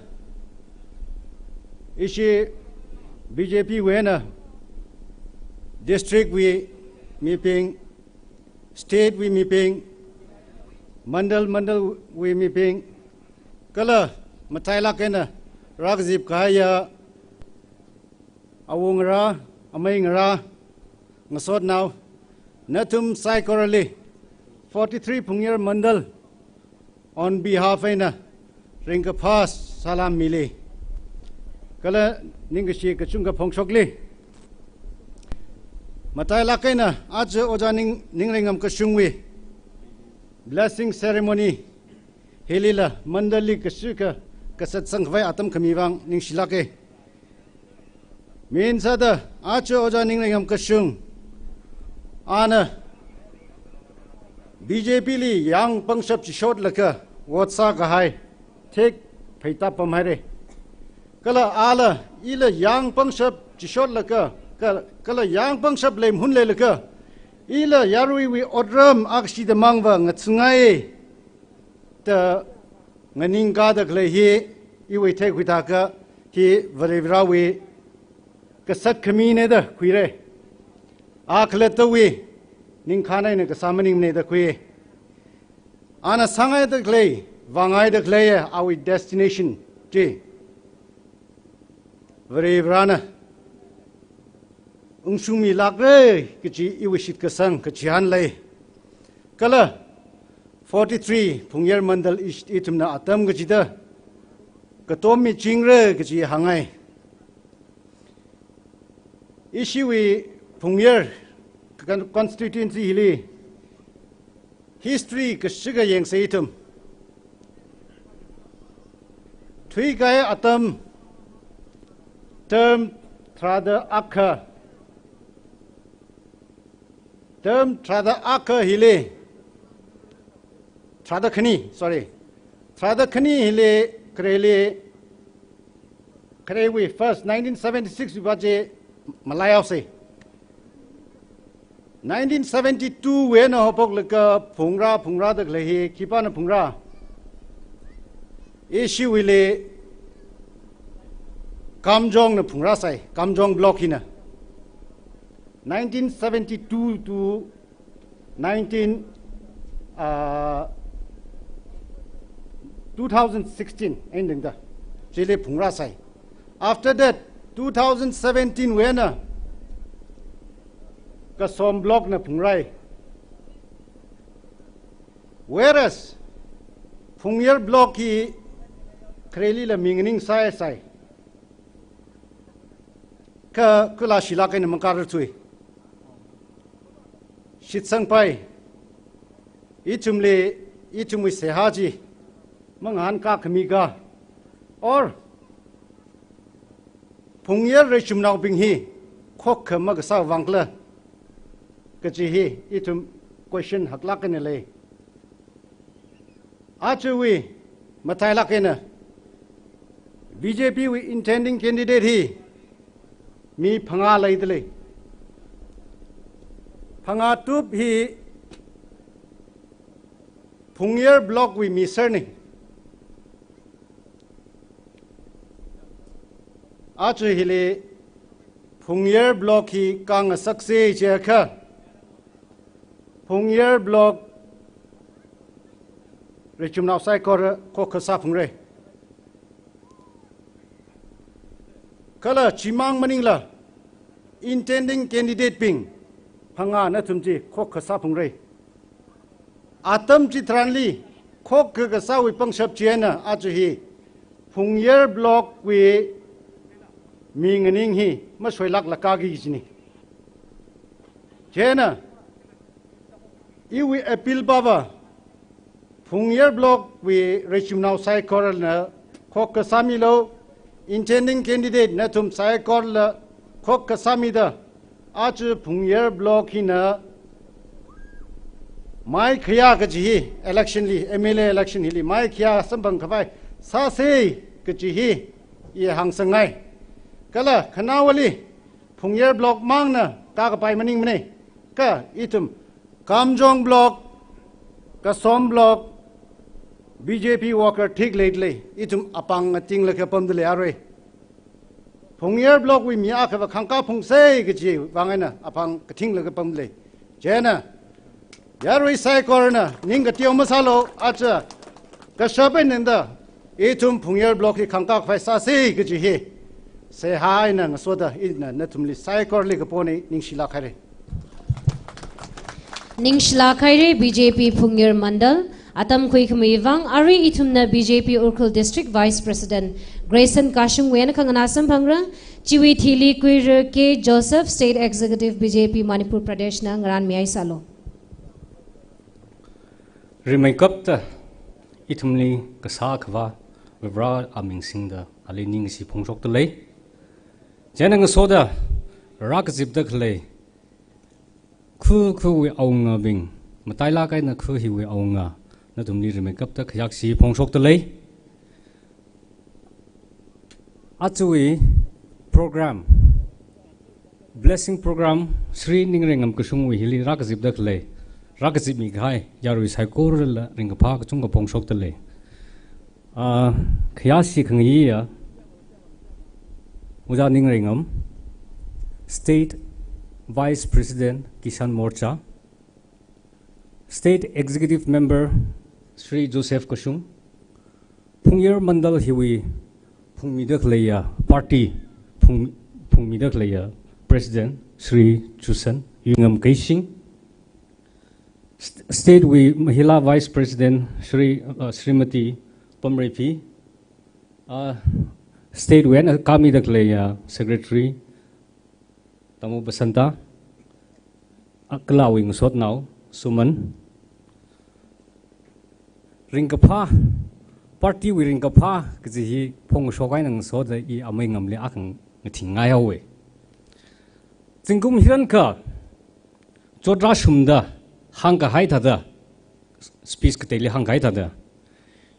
ishi B J P wui eina district wui mibing, state wui mibing, mandal, mandal wui mibing, kala matailāk eina rākazip kahaiya awungarā, ameingarā, ngasotnao, nathum saikorali, forty-three Phungyar Mandal, on behalf eina, ringkaphā salam mili. Kala ningkashi kachungkha phongshokli. Matailāk eina, aja Ojā Ning, Ningrengam Kashungwui blessing ceremony hilila, mandal li kashika, kasatsang khavai atam khami vang, ningshilāke. Min sāda, aja Ojā Ningrengam Kashung, ana B J P li yāng pangshap chishotlaga, ot sākahai, thek pheitap pamhaire. Kala ala, ila yāng pangshap chishotlaga, ka, kala yāng pangshap lei mahun leilaga, ila yaruiwui otram akshida mangva ngathungai, da nganingkāda khalei hi, iwui theikhuida kha, hi Varivarāwui kasat khamine da khuire. A khalattawui ningkhān eina kasā maningmane da khui. Ana sāngaida khalei, vāngaida khalei, awui destination chi Varivarāna ungshungmilākre kaji iwui shitkasang kachihān lei. Kala forty-three Phungyar Mandal ish-, ithumna atam kachida katom michingra kaji hāngngai. Ishiwui Phungyar con-, constituency hili history kashika yangsa ithum. Thuikahai atam term tharāda akha, term tharāda akha hili, tharāda khani, sorry. Tharāda khani hili, khareli, kharewui first, nineteen seventy-six wui baje malaiaose. Nineteen seventy-two wui eina haophoklaga phungrā, phungrāda khalei hi, khipāna phungrā? Ishiwuili Kamjongna phungrāsai, Kamjong block hina. Nineteen seventy-two to nineteen, uh, two thousand sixteen, ending da. Chili phungrāsai. After that, two thousand seventeen wui eina Kasom blockna phungrai. Whereas, Phungyar block hi kharelila mi nganingsai sai. Kha kala shilak eina mangkar thui. Shitsangpai. Ithumli, ithumwui seihā chi mangahānkā khami ka. Or, Phungyar reichumnaobing hi khokkha makasā vang khala kaji hi ithum question haklak eina lei. Ajawui matailak eina B J P wui intending candidate hi mi phangā leidalei. Phangā tup hi Phungyar block wui mi sārni. Aja hili Phungyar block hi khangasaksi jiakha, Phungyar block reichumnao saikora khokkha sāphungra. Kala chimang maningla, intending candidate bing phangā nathum chi khokkha sāphungra. Atam chitharanli khokkha kasāwui pangshap chieina aja hi Phungyar block wui mi nganing hi masoilak laka kajina. Chieina iwui appeal pava Phungyar block wui reichumnao saikorana khokkha sāmilu, intending candidate nathum saikorala khokkha sāmida, aja Phungyar block hina maikhayā kaji hi election li, M L A election hili maikhayā samphang khavai sāsi kaji hi i hāngsangngai. Kala khanaowali Phungyar block mangna kakapai maningmana. Kha ithum Kamjong block, Kasom block, B J P worker thik leidalei, ithum apāng ngatinglaga pamdalei arui. Phungyar block wui mi akhava khangkā phungsa kaji vang eina apāng katinglaga pamdalei. Chieina, yarui saikorana ning kateo masālu, aja kashap eina da, ithum Phungyar block hi khangkā khavai sāsi kaji hi seihā eina ngasoda ina nathumli saikorali kapona, ningshilak haira. Ningshilak haira B J P Phungyar Mandal, atam khuikhamei vang. Arui ithumna B J P Ukhrul District Vice President Grayson Kashungwui eina khanganā samphangra. Chiwui thili Kuirar K Joseph, State Executive B J P Manipur Pradesh na ngarānmi haisālu. Rimeikapta ithumli kasā akhava Varivara aming singda ali ningshi phongshokdalei. Chieina ngasoda rākazipda khalei khu, khuwui awungabing, matailak eina khu hiwui awunga, nathumli rimeikapta khayākshi phongshokdalei. Ajawui program, blessing program, Shri Ningreingam Kashungwui hili rākazipda khalei, rākazipmi kahai yarui saikorala ringkaphā kachungkha phongshokdalei. Ah, khayāshi khangayiya Ojā Ningreingam, State Vice President Kisan Morcha, State Executive Member Shri Joseph Kashung, Phungyar Mandal hiwui phungmida khaleiya party phung, phungmida khaleiya President Shri Chusan Yuingam Keishing, St-, State wui Mahila Vice President Shri, uh, Shrimati Pamreiphi, uh, State wui eina khāmida khaleiya Secretary Tamo Basanta, a, kala awui ngasotnao Suman. Ringkaphā, party wui ringkaphā kaji hi phongshok eina ngasoda i amei ngamli akha ngathing ngaihaowa. Zingkum hiyākha chot rāshungda hāngkahai thāda, speech kateili hāngkahai thāda,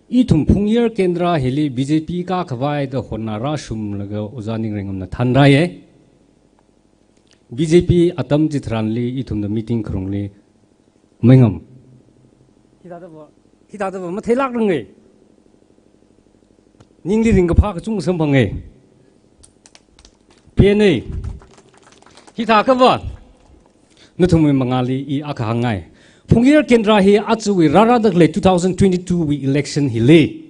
ithum Phungyar Kendra hili B J P kā khavai da hotnā rāshunglaga Ojā Ningreiangamna thanrāya. B J P atam chitharanli ithumna meeting kharungli mei ngam. Hithādava, hithādava matheilākranga. Ningli ringkaphā kachungkha samphanga. Pene. Hithākhava nathumwui mangāli i akha hāngngai. Phungyar Kendra hi ajawui rārāda khalei two thousand twenty-two wui election hili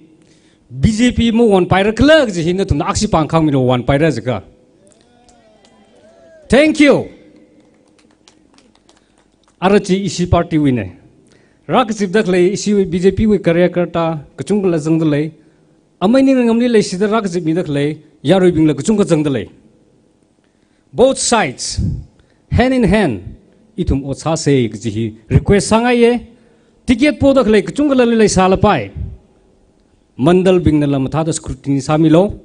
B J P mawonpaira khala kaji hi nathumna aksi pāng khāngmilu, wonpaira jiakha. Thank you. Ara chi ishi partywuina. Rākazipda khalei ishi B J P wui karyakarta kachungkhala zangda lei. Amei Ningrangamli leishida rākazipmida khalei yaruibingla kachungkha zangda lei. Both sides, hand in hand, ithum ot sāsa kaji hi request sāngaiya. Ticket poda khalei kachungkhalali leisālapai. Mandalbingnala mathāda scrutiny sāmilu.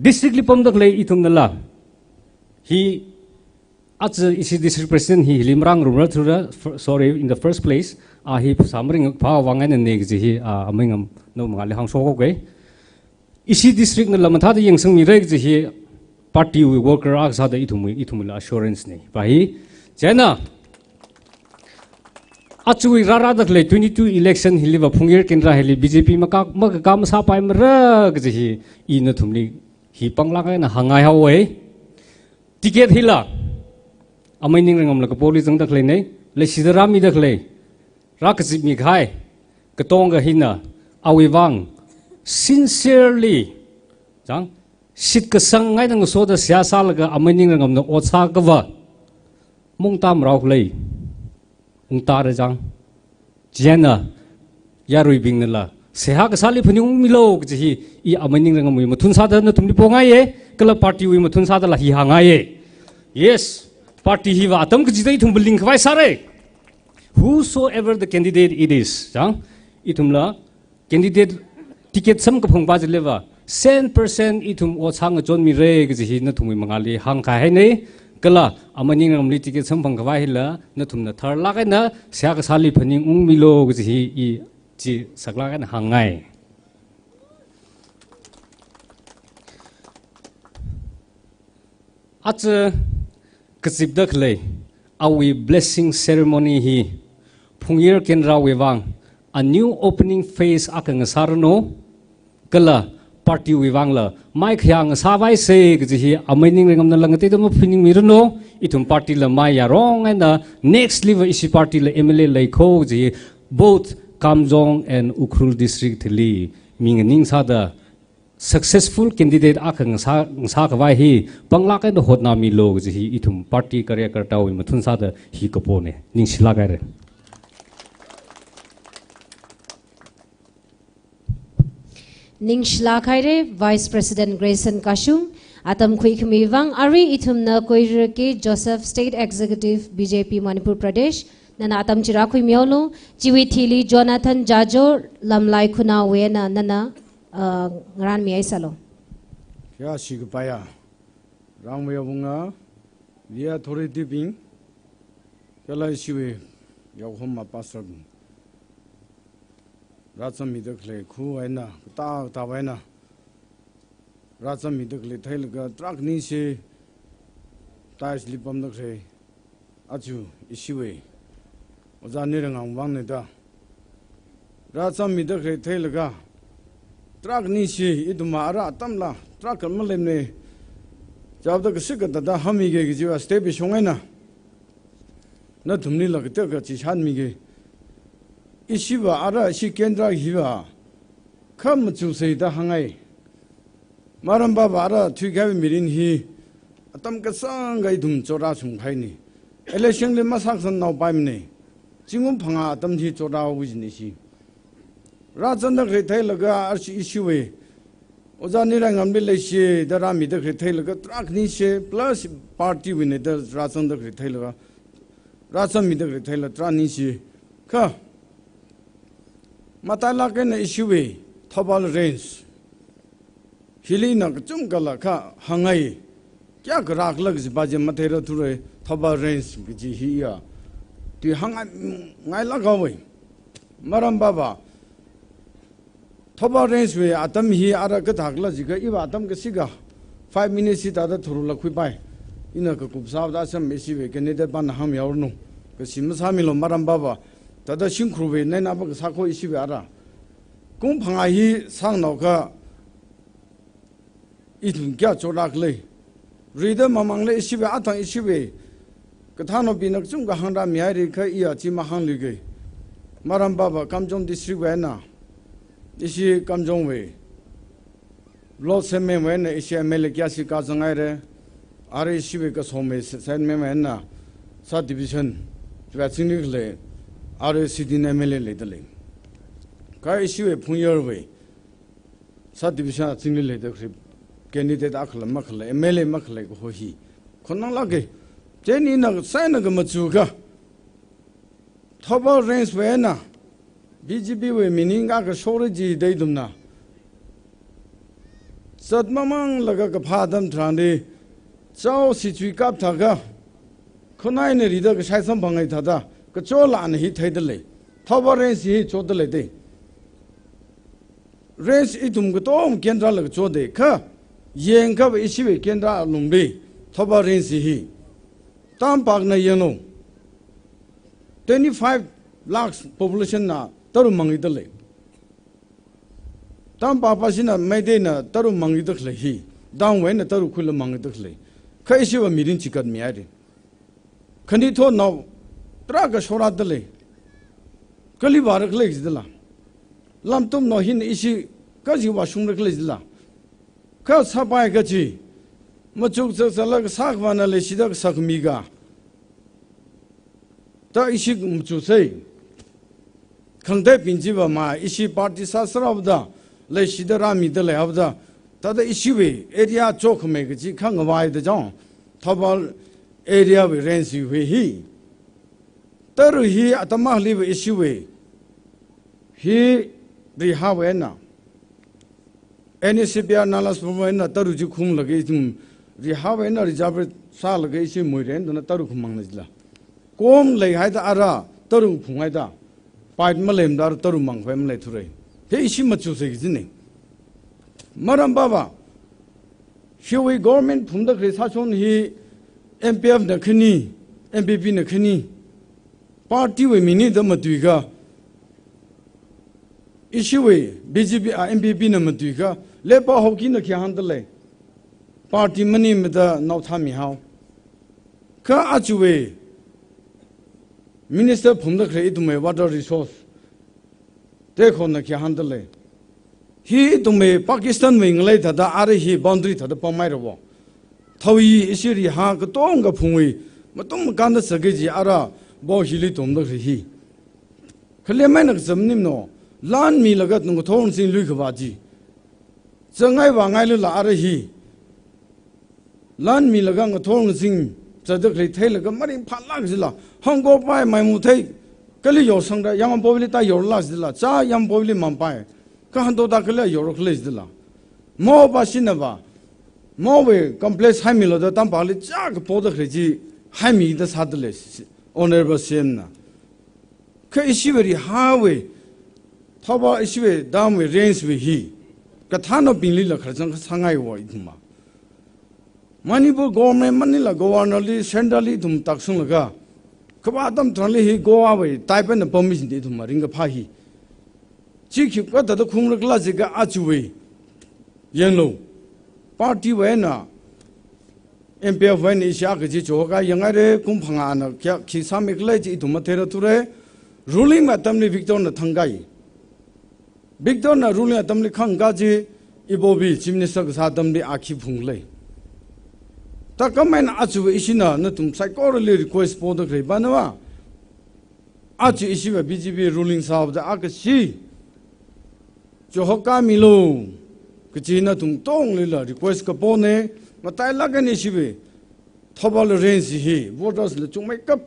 Districtli pamda khalei ithumnala hi aja ishi district president hi hili marāngarumra thura, fir-, sorry, in the first place, a hi phasā maringphā vang eina ne kaji hi, a, Amei Ngamnao mangāli hāngshokhaoka. Ishi districtnala mathāda yangsangmira kaji hi partywui worker akha sāda ithumwui, ithumwuila assurance na. Pā hi, chieina, ajawui rārāda khalei twenty-two election hiliva Phungyar Kendra hili B J P makā, makakā masāpaimara kaji hi, i nathumli hi panglāk eina hāngngai haowa. Ticket hila Amei Ningrangamla kapoli zangda khaleina, leishida rāmida khalei, rākazipmi kahai katongkha hina awui vang sincerely, chang, shitkasang ngaida ngasoda seihā sālaga Amei Ningrangamna ot sākhava, mungta marao khalei, ungtara chang. Chieina yaruibingnala seihā kasāli phaningungmilu kaji hi i Amei Ningrangamwui mathun sāda nathumli pongaiya, kala partywui mathun sādala hi hāngngaiya. Yes, party hiva atam kachida ithum phaning khavai sāra. Whosoever the candidate it is, chang, ithumla candidate ticket samkaphangpa chiliva, cent percent ithum ot sāngachonmira kaji hi nathumwui mangāli hāngkahai haina, kala Amei Ningrangamli ticket samphang khavai hila nathumna tharlāk eina seihā kasāli phaningungmilu kaji hi i chi saklāk eina hāngngai. Aja kazipda khalei awui blessing ceremony hi Phungyar Kendrawui vang a new opening phase akha ngasāranu, kala partywui vangla mai khayā ngasāvaisa kaji hi Amei Ningrangamnala ngateida maphaningmiranu, ithum partyla mai yarong eina next liva ishi partyla M L A leikho kaji hi both Kamjong and Ukhrul district hili mi nganing sāda successful candidate akha ngasā, ngasā khavai hi panglāk eina hotnāmilu kaji hi ithum party karyakartawui mathun sāda hi kapona. Ningshilāk haira. Ningshilāk haira, Vice President Grayson Kashung, atam khuikhami vang. Arui ithumna khuirarki Joseph, State Executive, B J P Manipur Pradesh, nana atam chi rākhuimihaolu, chiwui thili Jonathan Jajo, Lamlai Khunawui eina nana, uh, ngarānmihaisālu. Kayāshi kapaiya, rangwui awunga, leader authority bing, kala ishiwui yaohom ma pastor bing. Rāzangmida khalei khu eina, katā katā eina rāzangmida khalei theilaga tarākha ningshi, dais li pamda khalei, aja ishiwui Ojā Ningrangamwui vangna da rāzangmida khalei theilaga tarākha ningshi, ithumva ara atamla tarākha maleimana, chapda kashik kathāda hāngmiga kajiva step ishong eina nathumlila kateokha chi shānmiga. Ishiva ara ishi kendra hiva kha machusa da hāngngai. Maram pava ara thuikahai mirin hi atam kasāngkha ithum chotda shungkahaina. Election li masākasānnaopaimana. Zingkum phangā atam hi chotda haowa jina ishi. Rāzangda khalei theilaga arsi ishiwui Ojā Ningrangamli leishida rāmida khalei theilaga tarākha ningshi plus partywuina da rāzangda khalei theilaga, rāzangmida khalei theila tarākha ningshi. Kha matailāk eina ishiwui Thoubal Range hili ina kachungkhala kha hāngngai, kayākha rākhala kajiva chi matheira thura, Thoubal Range kaji hiya tui hāngngailāk haowa. Maram pava Thoubal Range wui atam hi ara kathākhala jiakha iva atam kashikha five minutes hithāda thurla khuipai. Ina kakup sāda sam ishiwui candidate pana hāngmihaoranu. Kashi masāmilu maram pava thāda shimkhurwui naina pa kasā kho ishiwui ara. Kum phangā hi sāngnao kha ithum kayā chotrak lei. Rida mamang lei ishiwui, athang ishiwui kathānnaobingna kachungkha hāngrāmihaira kha iya chi mahāngluikei. Maram pava Kamjong district wui eina, ishi Kamjongwui Lord Senmenwui eina ishi M L A kayāshi kāzanghaira. Arui ishiwui Kasomwui Senmenwui eina sub-division wui azingli khalei, arui sitting M L A leidalei. Kha ishiwui Phungyarwui sub-division azingli leida khalei candidate akhala makhalei, M L A makhalei kaho hi khananglāka. Chieina ina sāna khamachukha, Thoubal Range wui eina B J P wui mi ning akha shokra jida ithumna zat mamanglaga kaphā atam tharanli, chao shichui kap thākha, khunaina rida kashai samphang ngai thāda, kachot lāna hi theidalei. Thoubal Range hi chotdalei dei. Range ithum katonga kendra la kachotdei, kha yangkha ishiwui kendra alungli Thoubal Range hi. Tampakna yanglu. Twenty-five lakhs population na tara̱ mangda lei. Tampak pashina Meiteina tara̱ mangda khalei hi, town wui eina tara̱ khuila mangda khalei. Kha ishiva mirin chikatmihaira. Khanithotnao tarākha shokra dalei. Kali vāra khalei jidala. Lamtumnao hina ishi kaji vāshungra khalei jidala. Kha sāpai kachi, machuk chakchala kasā khavāna leishida kasā khami kha, ta ishi machuksei. Khangateibing chiva ma ishi party sāsāra vāda, leishida rāmida leihaoda, thāda ishiwui area chokhamei kachi khangavai da jang, Thoubal area wui range wui hi. Tara̱ hi atam akhaliva ishiwui hi, riha wui eina, N S C P R Nala Sibam wui eina tara̱ chi khumlaga ithum riha wui eina reserve sālaga ishi Muiren dana tara̱ khumangna jila. Kom leihaida ara tara̱ phunghaida, pait maleimada ara tara̱ mangkhavai maleithura. Hi ishi machuksei kajina. Maram pava, hiwui government phungda khalei sāshon hi M P F na khani, M P P na khani, party wui mina da matuikha, ishiwui B J P a M P P na matuikha, lepa hokina khi hāngdalei. Party maningmada naothāmihao. Kha achiwui minister phungda khalei ithumwui water resource tekhona khi hāngdalei. Hi ithumwui Pakistan wui ngalei thāda ara hi boundary thāda pamhaira vo. Thao hi ishi riha katonga phungwui matum makānda sāki kaji ara bo hili tomda khalei hi. Khalei maina kazam nimno, lan milaga nung kathor ngasing lui khavā chi. Zangai vāngailala ara hi. Lan milaga ngathor ngasing zatda khalei theilaga maringphālāk jila. Hāngkopai maimu thei, kali yorsangra, Yangon pawili ta yorlāk jila, cha Yangon pawili mampai. Kha hanto ta kali yor khalei jila. Mo pashina va, mowui complex haimilu da tampakli cha kapoda khalei chi haimida sādalei, Honorable C M na. Kha ishiwui rihawui, Thoubal ishiwui dam wui range wui hi, kathānnaobinglila khararchān kasāngai vo ithumva. Manipur government maningla governor li, central li ithum takshunglaga, kavā atam tharanli hi Goa wui type eina pammi jida ithumva ringkaphā hi. Chi khikha thāda khumra khala jiakha achiwui yanglu. Party wui eina, M P F wui eina ishi akha chi choka yanghaira, kum phangāna kayā khi sāmi khala chi ithum matheira thura. Ruling atamli Victor na thangkai. Victor na ruling atamli khangka chi, ibobi Chief Minister kasā atamli a khi phunglei. Ta khamei eina achiwui ishina nathum saikorali request poda khalei pāna va. Achi ishiva B J P ruling sāvāda akha chi chohokamilu kachi nathum katongalila request kapona, matailāk eina ishiwui Thoubal range hi voters la chungmeikap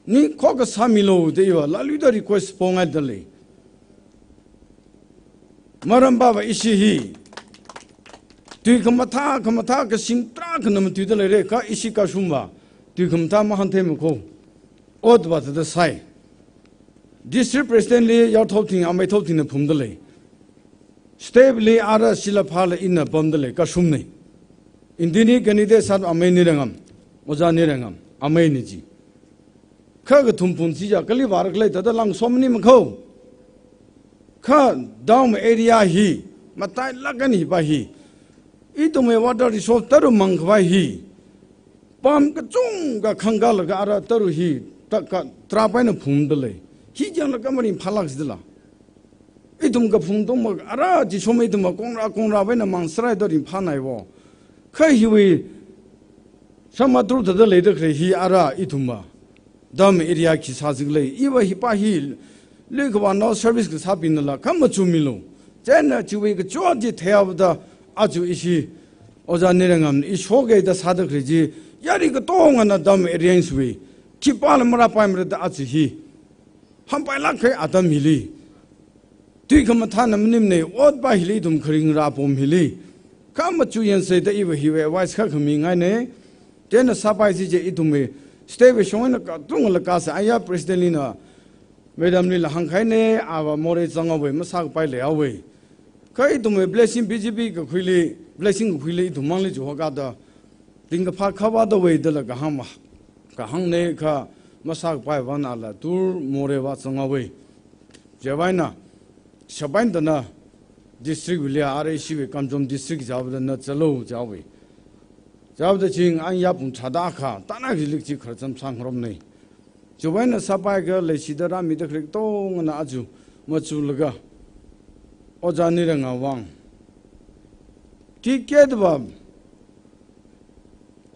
ning khokha sāmilu da iva laluida request pongaidalei. Maram pava ishi hi tui khamathā, khamathā kashing tarākhana matuida leira, kha ishi Kashum va tui khamathā mahāngthei makho. Ot va thāda sai. District President li Yarthouthing, Amei Thouthingna phumdalei. Step li ara Shilaphala ina pamdalei, Kashumna. Indini candidate sāda Amei Nirangam, Ojā Nirangam, Ameina chi. Kha kathum phungsi ja kali vāra khala thāda langsom ni makho. Kha dam area hi, matailāk eina hipa hi. Ithumwui water resource tara mangkhavai hi, pam kachungkha khangkālaga ara tara hi, taka, tarāpaina phungda lei. Hi yanglaga maring phālāksidala. Ithum kaphung tongma ara chi shomei ithum kongra kongrapaina mang sarai da ringphānai wo. Kha hiwui shamatur thāda leida khalei hi ara ithumva dam area khi sāzak lei. Iva hipa hi Luikhavā North service kasābingnala kha machukmilu. Chieina chiwui kachot chi theihaoda aja ishi Ojā Nirangam ishokei da sāda khalei chi, yari katongana dam area wui khipāla marāpaimara da aja hi hampailāk kahai atam hili, tui khamathāna maningmana, ot pa hili ithum kharing rāpam hili, kha machuk yangsei da iva hiwui advice kha khamingaina. Chieina sāpai chi chi ithumwui state wui shong eina katongla kasā aya president lina, madam lila hāngkahaina, ava morei zanghaowa, masākapai leihaowa. Kha ithumwui blessing B J P kakhuili, blessing kakhuili ithum mangli chihoka da, tingkaphā khavā da wui dala kahāng ma, kahāngna kha masākapai vānala tur morei vāzanghaowa. Chiwui eina, shabain dana district wuili ara ishiwui Kamjong district jihaoda na zālu jihaowa. Jihaoda ching anya pung chada kha, tana kilik chi kharcham sāngarumna. Chiwui eina sāpai kha leishida rāmida khalei katongana aja machulaga, Ojā Nirangam vang ticket va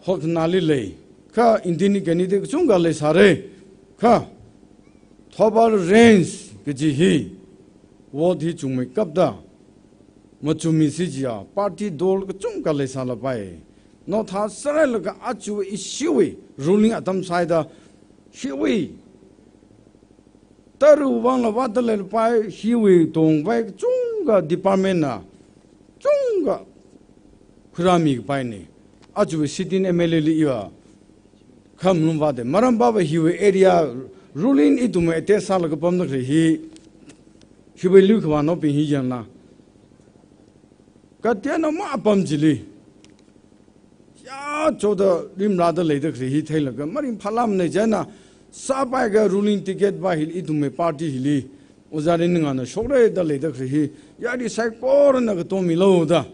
hoknali lei, kha Indian candidate kachungkha leisāra, kha Thoubal Range kaji hi vote hi chungmeikapta machukmisi jiakha party dol kachungkha leisālapai. Naothā sārailaga aja ishiwui ruling atam sāhaida hiwui tara vangla vāda leilapai, hiwui tongpai kachungkha department na chungkha khuirāmikapaina. Aja sitting M L A li iva khamlung vāda. Maram pava hiwui area ruling ithumwui attach sālaga pamda khalei hi, hiwui Luikhavānaobing hi yangna, kateonao ma apam chili yachoda rimrāda leida khalei hi theilaga maring phālāmana. Chieina sāpai kha ruling ticket va hili ithumwui party hili Ojā Ringningana shokra da leida khalei hi yari saikorana katommilu da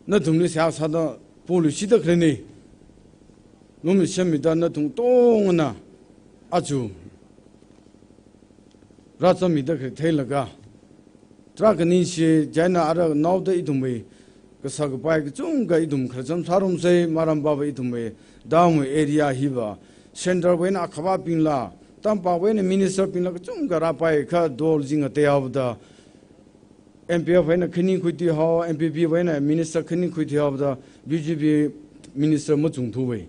nathumli seihā sāda poluishida khaleina. Lungmi shemmida nathum katongana aja rāzangmida khalei theilaga tarākha ningshi. Chieina ara naoda ithumwui kasā kapai kachungkha ithum kharcham sārumsei, maram pava ithumwui dam wui area hiva centre wui eina akhavābingla, tampāwui eina minister bingla kachungkha rāpai, kha dol chi ngateihaoda, M P F wui eina khani khuithuihao, M P P wui eina minister khani khuithuihaoda B J P minister machungthuwa.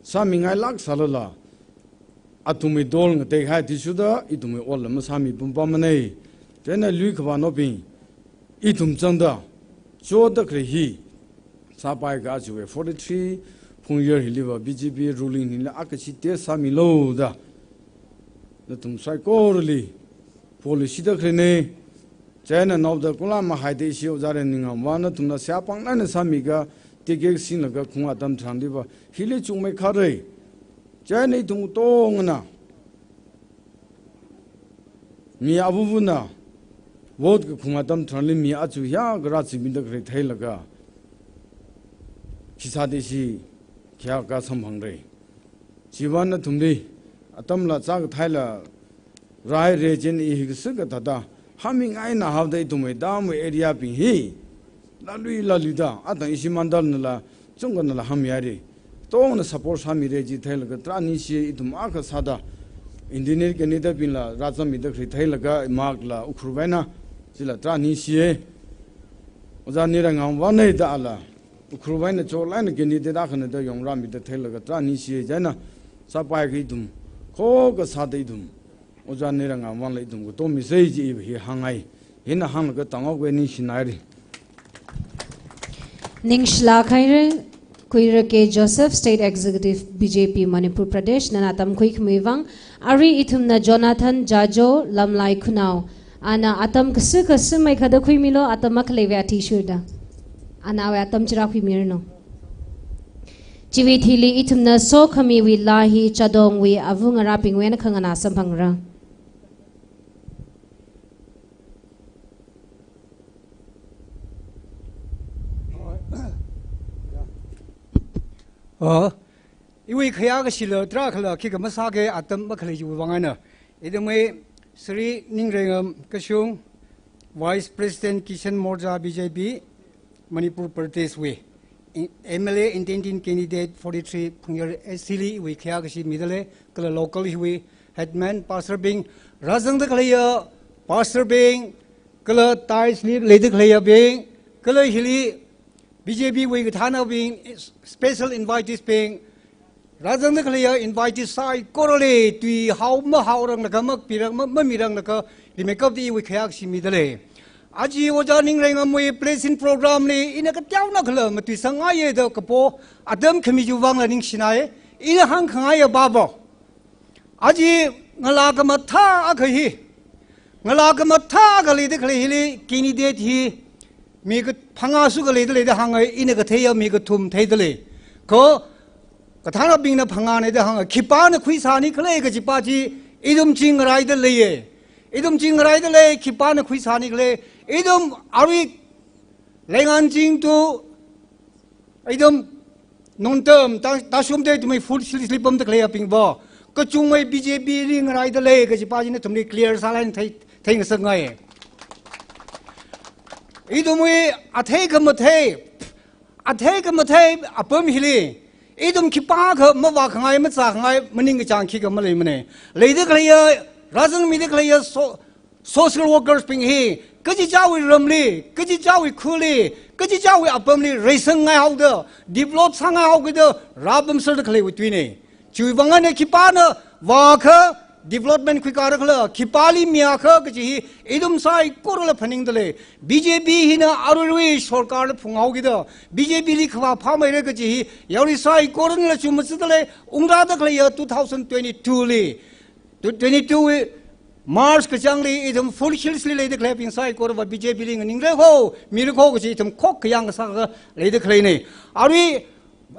Sāmingailāk sālala, athumwui dol ngateikahai athishurda ithumwui otla masāmi pumpamana. Chieina Luikhavānaobing, ithum zangda choda khalei hi sāpai kha ajawui forty-three phung year hiliva B J P ruling hili akha chi test sāmilu da nathum saikorali poluishida khaleina. Chieina naoda kula mahaida ishi Ojā Ringningam vang nathumna seihā pāngna eina sāmi kha, ticket singlaga khaung atam tharanliva hili chungmeikhara. Chieina ithum katongana, mi avuvuna vote kakhaung atam tharanli mi aja hiyākha rāzimida khalei theilaga, khisāda ishi khayākha samphangra. Chiwui vang nathumli atamla chākathaila rāhaira, chieina i hi kasā kathāda hāngmingaina haoda ithumwui dam wui area bing hi lalui laluida, atang ishi mandalnala chungkhanala hāngmihaira. Katongana support sāmira chi theilaga tarākha ningshi. Ithum akha sāda Indian candidate bingla rāzangmida khalei theilaga, Mark la Ukhrulwui eina, chila tarākha ningshi. Ojā Nirangam vangna da ala Ukhrulwui eina cholaina candidate akhana da yongrāmida theilaga tarākha ningshi. Chieina sāpai kha ithum khokha sāda ithum Ojā Nirangam vangla ithum katommisei chi iva hi hāngngai. Hina hānglaga tanghaoga, ningshinaira. Ningshilāk haira, Kuirake Joseph, State Executive B J P Manipur Pradesh, nana atam khuikhamei vang. Arui ithumna Jonathan Jajo, Lamlai Khunao, ana atam kasā kasā meikha da khuimilu, atam makhaleiwui athishurda. Ana awui atam chi rākhuimiranu. Chiwui thili ithumna sokhamiwui laa hi Chadongwui āva ngarābingwui eina khanganā samphangra. Uh, iwui khayākashila tarākhala khikha masāki atam makhalei chiwui vang eina, ithumwui Shri Ningrengam Kashung, Vice President Kishan Morcha B J P, Manipur Pradesh wui, in-, M L A intending candidate forty-three Phungyar S T li iwui khayākashi midalei, kala local hiwui headman, pastor bing, rāzangda khaleiya pastor bing, kala dais li leida khaleiyabing, kala hili B J P wui kathānabing, special invitees bing, rāzangda khaleiya invitees saikorali tui hao mahaorang laga, makpirang ma-, mamirang laga, rimeikapta iwui khayākashi midalei. Aja Ojā Ningrengamwui blessing program li ina kateonao khala matuisangngaiya da kapo atam khami chiwui vangla ningshinai. Ina hāngkhangaiya babo, aja ngalā kamathā akha hi, ngalā kamathā akha leida khalei hili candidate hi mi kaphangā sukha leidalei da hāngngai. Ina katheiya mi kathum theidalei. Kha kathānabingna phangāna da hāngngai. Khipāna khuisāni khala kajipa chi ithum chi ngaraida leiya. Ithum chi ngaraida lei, khipāna khuisāni khala. Ithum arui Leingangching to, ithum Nongtam, Ta-, Tashum te ithumwui fourth Hill list li pamda khaleiyabingva, kachungwui B J P li ngaraida lei kajipa chi nathumli clear sālāk eina thei, theingasakngai. Ithumwui athei khamathei, athei khamathei apam hili, ithum khipākha mavākhangai, mazākhangai maningkachāng khikha maleimana. Leida khaleiya, rāzangmida khaleiya so-, social workers bing hi, kachichāwui ramli, kachichāwui khurli, kachichāwui apamli reisangngaihaoda, develop sāngaihaokida rāpamserda khaleiwui tuina. Chiwui vang eina khipāna vākha development khuikāra khala, khipāli miakha kaji hi ithum saikorala phaningdalei. B J P hina aruirui sorkarla phunghaokida, B J P li khavā phāmeira kaji hi yarui saikoranala chumachidalei. Ungrāda khaleiya two thousand twenty-two li, twenty-two March kachāngli ithum fourth Hill list li leida khaleibing saikorava B J P li nganingra ho, mira ho kaji ithum khokkha yāngsālaga leida khaleina. Arui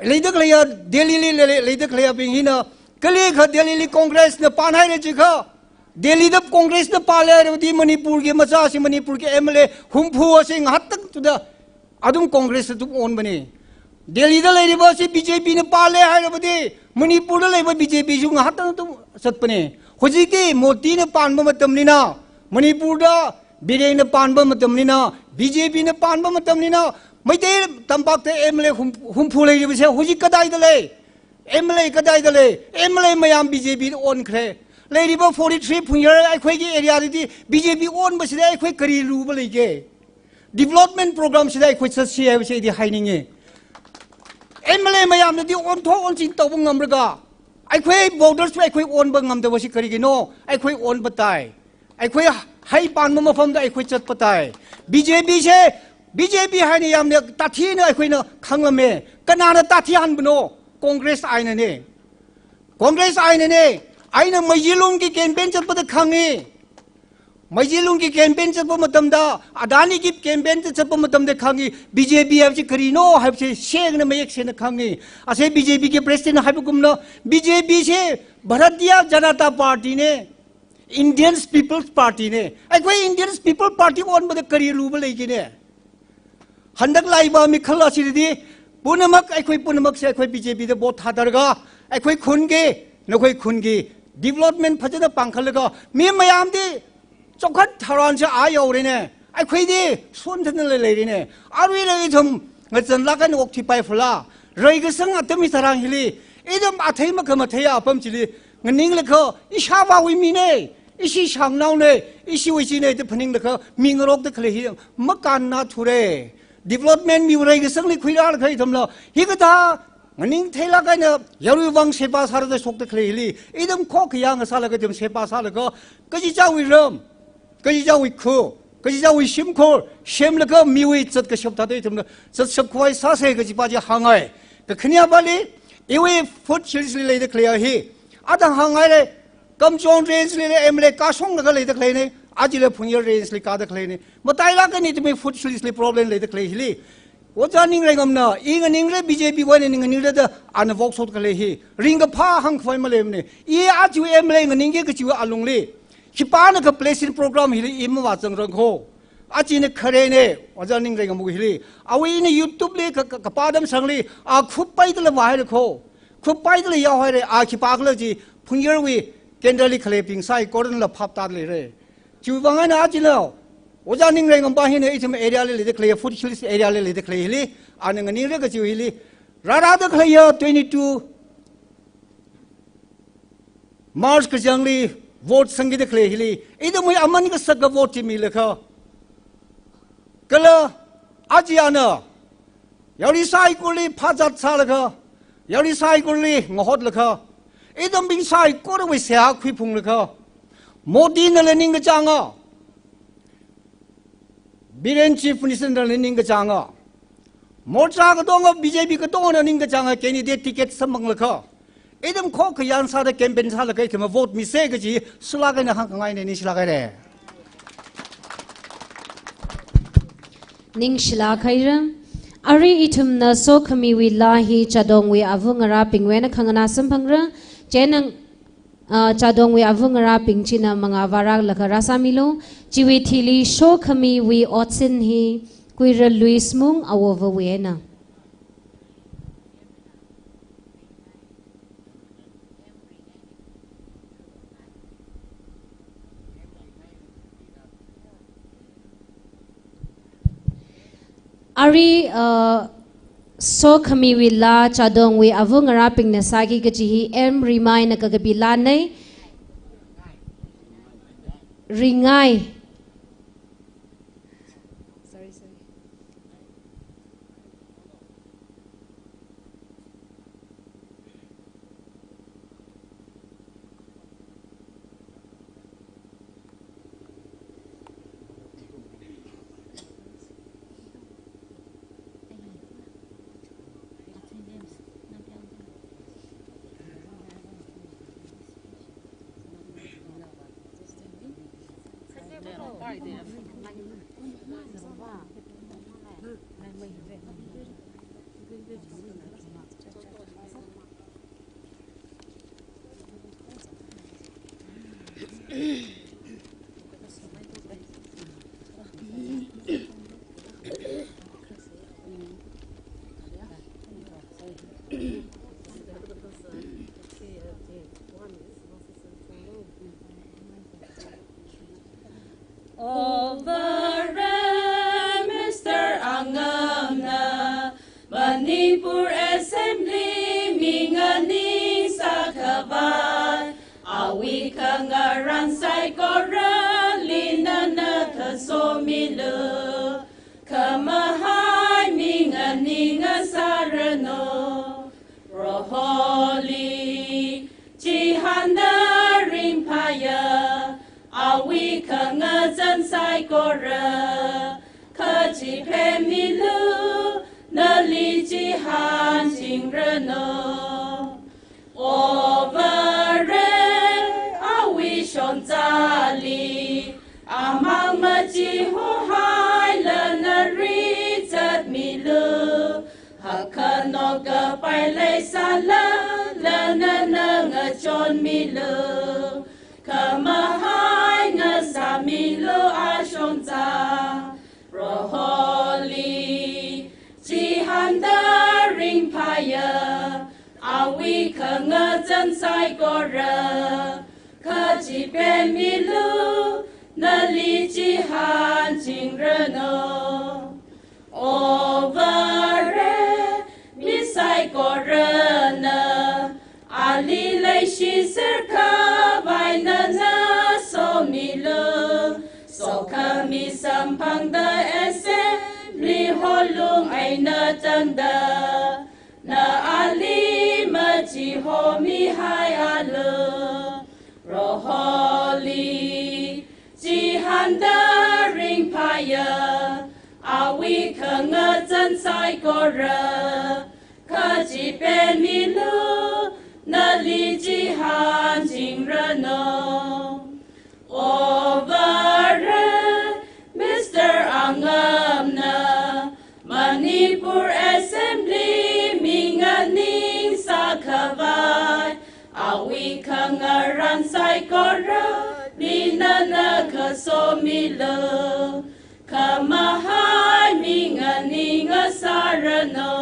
leida khaleiya Delhi li le-, le-, leida khaleiyabing hina, kalikha Delhi li Congress na pānhaira jiakha, Delhi da Congress na pālei hairadi Manipur ki machāshi, Manipur ki M L A humphu ashi ngahātang tuda athum Congress athum onbana. Delhi da leiriva ashi B J P na pālei hairadi, Manipur da leiva B J P shu ngahātang athum zatpana. Hojiki Modi na pānba matamlina, Manipur da Biren na pānba matamlina, B J P na pānba matamlina, Meitei tampakta M L A hum-, humphu leiriva ashi hoji kadaida lei? M L A kadaida lei? M L A mayam B J P da onkhare. Leiriva forty-three Phungyar, ꯑꯩꯈꯣꯏꯒꯤ area dadi B J P onbashida ꯑꯩꯈꯣꯏ ꯀꯔꯤ ꯂꯨꯕ ꯂꯩꯒꯦ? Development program shida ꯑꯩꯈꯣꯏ ꯆꯠꯁꯤ ꯍꯥꯏꯕꯁꯦ ꯑꯩꯗꯤ ꯍꯥꯏꯅꯤꯡꯉꯤ꯫ M L A mayamnadi ꯑꯣꯟꯊꯣꯛ ꯑꯣꯟꯁꯤꯟ ꯇꯧꯕ ꯉꯝꯔꯒ ꯑꯩꯈꯣꯏ borders ꯑꯩꯈꯣꯏ ꯑꯣꯟꯕ ꯉꯝꯗꯕꯁꯤ ꯀꯔꯤꯒꯤꯅꯣ? ꯑꯩꯈꯣꯏ ꯑꯣꯟꯕ ꯇꯥꯏ꯫ ꯑꯩꯈꯣꯏ ꯍꯩ ꯄꯥꯟꯕ ꯃꯐꯝꯗ ꯑꯩꯈꯣꯏ ꯆꯠꯄ ꯇꯥꯏ꯫ B J P ꯁꯦ, B J P ꯍꯥꯏꯅ ꯌꯥꯝꯅ ꯇꯥꯊꯤꯅ ꯑꯩꯈꯣꯏꯅ ꯈꯪꯂꯝꯃꯦ꯫ ꯀꯅꯥꯅ ꯇꯥꯊꯤꯍꯟꯕꯅꯣ? Congress ꯑꯥꯏꯅꯅꯦ꯫ Congress ꯑꯥꯏꯅꯅꯦ꯫ ꯑꯩꯅ ꯃꯩꯖꯤꯂꯨꯡꯒꯤ campaign ꯆꯠꯄꯗ ꯈꯪꯉꯤ꯫ ꯃꯩꯖꯤꯂꯨꯡꯒꯤ campaign ꯆꯠꯄ ꯃꯇꯝꯗ, ꯑꯗꯥꯅꯤꯒꯤ campaign ꯆꯠꯄ ꯃꯇꯝꯗ ꯈꯪꯉꯤ, B J P ꯍꯥꯏꯕꯁꯤ ꯀꯔꯤꯅꯣ ꯍꯥꯏꯕꯁꯤ ꯁꯦꯡꯅ ꯃꯌꯦꯛ ꯁꯦꯡꯅ ꯈꯪꯉꯤ꯫ ꯑꯁꯦ B J P ꯒꯤ president ꯍꯥꯏꯕꯒꯨꯝꯅ, B J P ꯁꯦ Bharatiya Janata Party ꯅꯦ, Indian People's Party ꯅꯦ꯫ ꯑꯩꯈꯣꯏ Indian People's Party ꯑꯣꯟꯕꯗ ꯀꯔꯤ ꯂꯨꯕ ꯂꯩꯒꯦꯅꯦ? ꯍꯟꯗꯛ ꯂꯥꯛꯏꯕ ꯃꯤꯈꯜ ꯑꯁꯤꯗꯗꯤ ꯄꯨꯝꯅꯃꯛ, ꯑꯩꯈꯣꯏ ꯄꯨꯝꯅꯃꯛꯁꯦ ꯑꯩꯈꯣꯏ B J P ꯗ vote ꯊꯥꯗꯔꯒ, ꯑꯩꯈꯣꯏ ꯈꯨꯟꯒꯤ, ꯅꯈꯣꯏ ꯈꯨꯟꯒꯤ development ꯐꯖꯅ ꯄꯥꯡꯈꯠꯂꯒ, ꯃꯤ ꯃꯌꯥꯝꯗꯤ ꯆꯥꯎꯈꯠ ꯊꯧꯔꯥꯡꯁꯦ ꯑꯥ ꯌꯧꯔꯦꯅꯦ, ꯑꯩꯈꯣꯏꯗꯤ ꯁꯣꯟꯊꯗꯅ ꯂꯩꯔꯦꯅꯦ꯫ ꯑꯔꯨꯏꯔ ꯏꯊꯨꯝ ꯉꯆꯟ ꯂꯥꯛꯀꯅꯤ ꯑꯣꯛꯊꯤ ꯄꯥꯏꯐꯨꯂꯥ, ꯔꯩꯒꯁꯪ ꯑꯇꯝ ꯏꯊꯔꯥꯡ ꯍꯤꯂꯤ, ꯏꯗꯝ ꯑꯊꯩ ꯃꯈ ꯃꯊꯩ ꯑꯄꯝ ꯆꯤꯂꯤ, ꯉꯅꯤꯡꯂꯒ ꯏꯁꯥ ꯐꯥꯎꯏ ꯃꯤꯅꯦ, ꯏꯁꯤ ꯁꯥꯡꯅꯥꯎꯅꯦ, ꯏꯁꯤ ꯑꯣꯏꯁꯤꯅꯦ ꯗ ꯐꯅꯤꯡꯂꯒ ꯃꯤ ꯉꯔꯣꯛꯇ ꯈꯜꯂꯦ ꯍꯤ ꯃꯀꯥꯟꯅꯥ ꯊꯨꯔꯦ꯫ Development ꯃꯤ ꯎꯔꯩꯒ ꯁꯪꯂꯤ ꯈꯨꯏꯔꯥꯔ ꯈꯩ ꯊꯝꯂ ꯍꯤꯒꯗ ꯉꯅꯤꯡ ꯊꯩꯂꯥ ꯀꯥꯏꯅ ꯌꯥꯔꯨꯏ ꯋꯥꯡ ꯁꯦꯄꯥ ꯁꯥꯔꯗ ꯁꯣꯛꯇ ꯈꯜꯂꯦ ꯍꯤꯂꯤ꯫ ꯏꯗꯝ ꯈꯣꯛ ꯈꯌꯥꯡ ꯁꯥꯂꯒ ꯗꯝ ꯁꯦꯄꯥ ꯁꯥꯂꯒ ꯀꯖꯤ ꯆꯥꯎꯏ ꯔꯝ, ꯀꯖꯤ ꯆꯥꯎꯏ ꯈꯨ, ꯀꯖꯤ ꯆꯥꯎꯏ ꯁꯤꯝ ꯈꯣꯔ ꯁꯦꯝꯂꯒ ꯃꯤꯑꯣꯏ ꯆꯠꯀ ꯁꯞ ꯊꯥꯗꯣꯏ ꯊꯝꯂ ꯆꯠ ꯁꯞ ꯈ꯭ꯋꯥꯏ ꯁꯥꯁꯦ ꯀꯖꯤ ꯄꯥꯖꯤ ꯍꯥꯡꯉꯥꯏ꯫ ꯀꯈꯅꯤꯌꯥ ꯕꯥꯂꯤ ꯏꯋꯦ ꯐꯨꯠ ꯁꯤꯔꯤꯁꯂꯤ ꯂꯩꯗ ꯈꯜꯂꯦ ꯍꯤ꯫ ꯑꯗ ꯍꯥꯡꯉꯥꯏꯔꯦ꯫ ꯀꯝꯆꯣꯡ range ꯂꯩꯔꯦ, M L A ꯀꯥꯁꯣꯡꯂꯒ ꯂꯩꯗ ꯈꯜꯂꯦꯅꯦ, ꯑꯖꯤꯂ ꯐꯨꯟꯌꯔ range ꯂꯤ ꯀꯥꯗ ꯈꯜꯂꯦꯅꯦ꯫ ꯃꯇꯥꯏ ꯂꯥꯛꯀꯅꯤ ꯇꯨꯃꯤ food source ꯂꯤ problem ꯂꯩꯗ ꯈꯜꯂꯦ ꯍꯤꯂꯤ꯫ ꯑꯣꯖꯥ ꯅꯤꯡꯔꯩ ꯉꯝꯅ, ꯏ ꯉꯅꯤꯡꯔꯦ B J P ꯋꯥꯏꯅ ꯅꯤꯡ ꯉꯅꯤꯡꯔꯦꯗ ꯑꯅ ꯋꯥꯛ ꯁꯣꯠ ꯈꯜꯂꯦ ꯍꯤ꯫ ꯔꯤꯡꯒ ꯐꯥ ꯍꯪ ꯈ꯭ꯋꯥꯏ ꯃ ꯂꯩꯕꯅꯦ꯫ ꯏ ꯑꯥ ꯆꯤꯎ M L A ꯉꯅꯤꯡꯒꯦ ꯀꯆꯤꯎ ꯑꯂꯨꯡꯂꯤ꯫ ꯈꯤꯄꯥꯅ ꯀ placing program ꯍꯤꯂꯤ ꯏ ꯃ ꯋꯥ ꯆꯪ ꯔꯪ ꯍꯣ꯫ Achina kharena, Ojā Ningrei Ngamuk hili. Awui ina YouTube li ka, ka, kapā atam sangli, a khup paidala vāhaira kho. Khup paidala yaohaira, a khipākhala chi, Phungyarwui kendrali khaleibing saikorala phap tāda leira. Chiwuivang eina achina, Ojā Ningrei Ngamuk hina ithum area li leida khalei, foothills area li leida khalei hili, ana nganingra kajiwui hili. Rārāda khaleiya twenty-two March kachangli vote sangkida khalei hili, ithumwui aman kasaka vote chi milakha. Kala, aja ana, yarui saikorali phazat sālaga, yarui saikorali ngahotlakha, ithumbing saikorawui seihā khuiphunglaga, Modi nala ningkachānga, Biren Chief Minister nala ningkachānga, Morcha katonga, B J P katongana ningkachānga candidate ticket samphanglaga, ithum khokkhayan sāda campaign sālaga ithum vote misa kaji, sulak eina hāngkhangaina, ningshilak haira. Ningshilak haira. Arui ithumna sokhamiwui laa hi Chadongwui āva ngarābingwui eina khanganā samphangra. Chieina, ah, Chadongwui āva ngarābing china mangā vāraklaga rāsāmilu. Chiwui thili sokhamiwui otsin hi Kuira Louis Mung, awovawui eina. Arui, uh, sokhamiwui laa Chadongwui āva ngarābingna sāki kaji hi M Rimai na kakapi laana. Ringai. Sorry, sorry. Ovāra Mister Angamna Manipur Assembly mi nganingsākhavai, awui khangarān saikorali nana khasomilu, khamahai mi nganingasāranu. Proholi chihānda ringphāya, awui khangazan saikora kachipemmilu, nali chihānchingranu. Ovāra awui shongzāli amang machihohailana rizatmilu, hakkhanao kapai leisālala nana ngachonmilu, khamahai ngasāmilu ashongzā. Proholi chihānda ringphāya, awui khangazan saikora kachipemmilu, nali chihānchingranu. Ovāra mi saikorana ali leishiserkhavai nana somilu, sokhami samphangda Assembly Hall lung eina tangda, na ali machihomihaialu. Proholi chihānda ringphāya, awui khangazan saikora kachipemmilu, nali chihānchingranu. Ovāra Mister Angamna Manipur Assembly mi nganingsākhavai, awui khangarān saikorali nana khasomilu, kha Mahai mi nganing ngasāranu,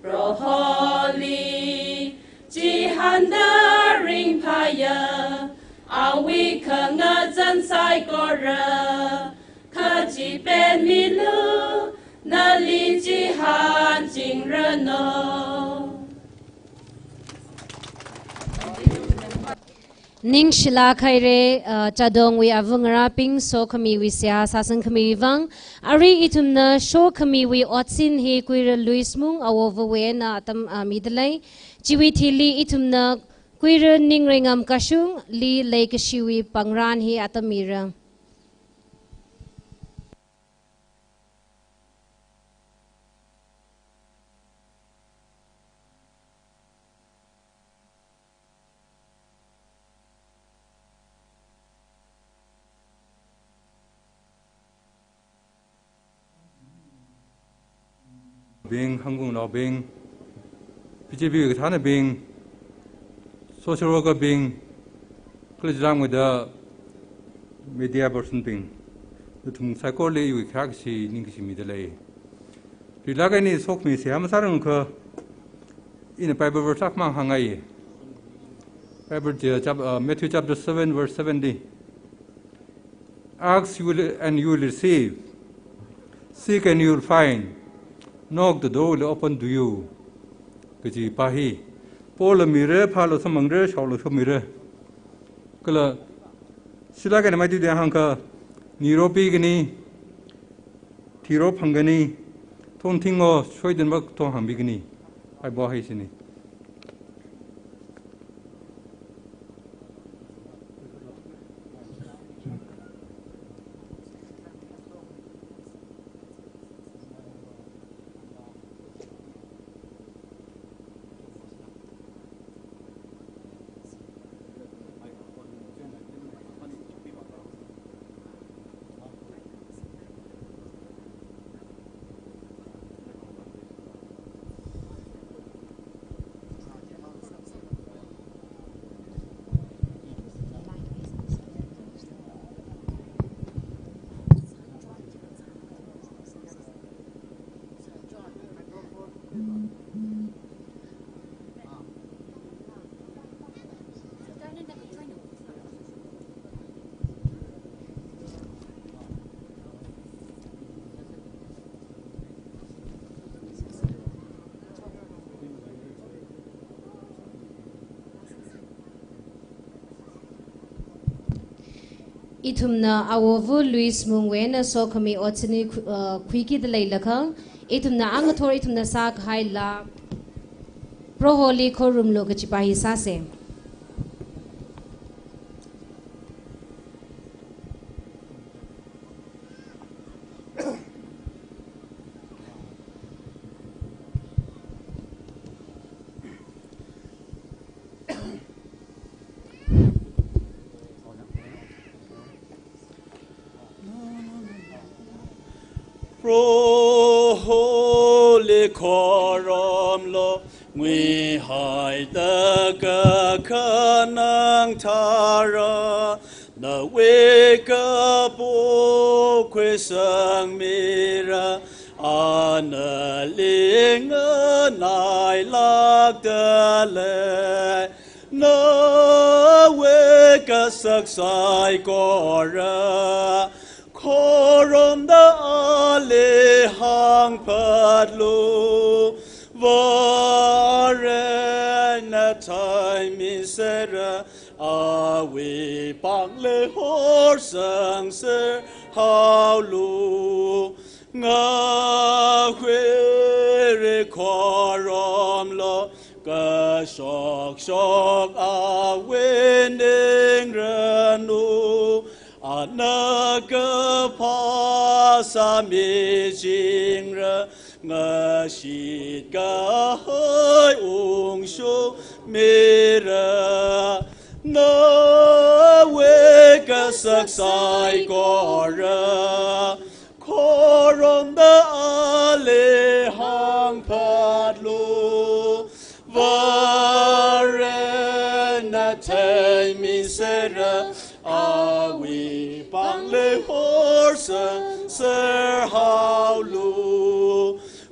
Proholi chihānda ringphāya, awui khangazan saikora, khachipen milu, nali chihānchingranu. Ningshilāk haira, uh, Chadongwui avāngarābing, sokhamiwui seihā sāsangkhamiwui vang. Arui ithumna sokhamiwui otsin hi Kuira Louis Mung awovawui eina atam, uh, midalei. Chiwui thili ithumna Kuira Ningreingam Kashungli leikashiwui pāngran hi atam mira. Bing, hangkungnaobing, B J P kathānabing, social worker bing, kala chiram ngada media person bing, nathum saikorali iwui khayākashi ningkashi midalei. Rilāk eina sokhami seihā masārangakha, ina Bible verse akhamang hāngngai. Bible chi chap-, uh, Matthew chapter seven verse seventeen. Ask you will, and you will receive. Seek and you will find. Knock, the door will open to you. Kaji pā hi. Pola mira, phāla samphangra, shaola samira. Kala, shilāk eina maitui da hāngakha, niro pikani, thiro phangkani, thong thingo, shoidan vak thong hāngpikani. Ai bo hai sini. Ithumna awowo Louis Mungwui eina sokhami otsin hi khu-, uh, khuikida leilakha, ithumna angathor ithumna sākahaila, Proholi khorumlu kaji pā hi sāsa. Proholi khorumlu, nguihaida kakhanang tharā, nawui kapo khuisangmira, anali nganailākda lei. Nawui kasak saikora khorumda ali hāngphatlu. Vare nathei misera, awui pāngli horsangser haolu. Ngahuiri khorumlu, kashokshok awui ningranu, ana kaphā sāmichingra, ngashitkahai ungshungmira. Nawui kasak saikora khorumda ali hāngphatlu. Vare nathei misera, awui pāngli hors sāserhaolu,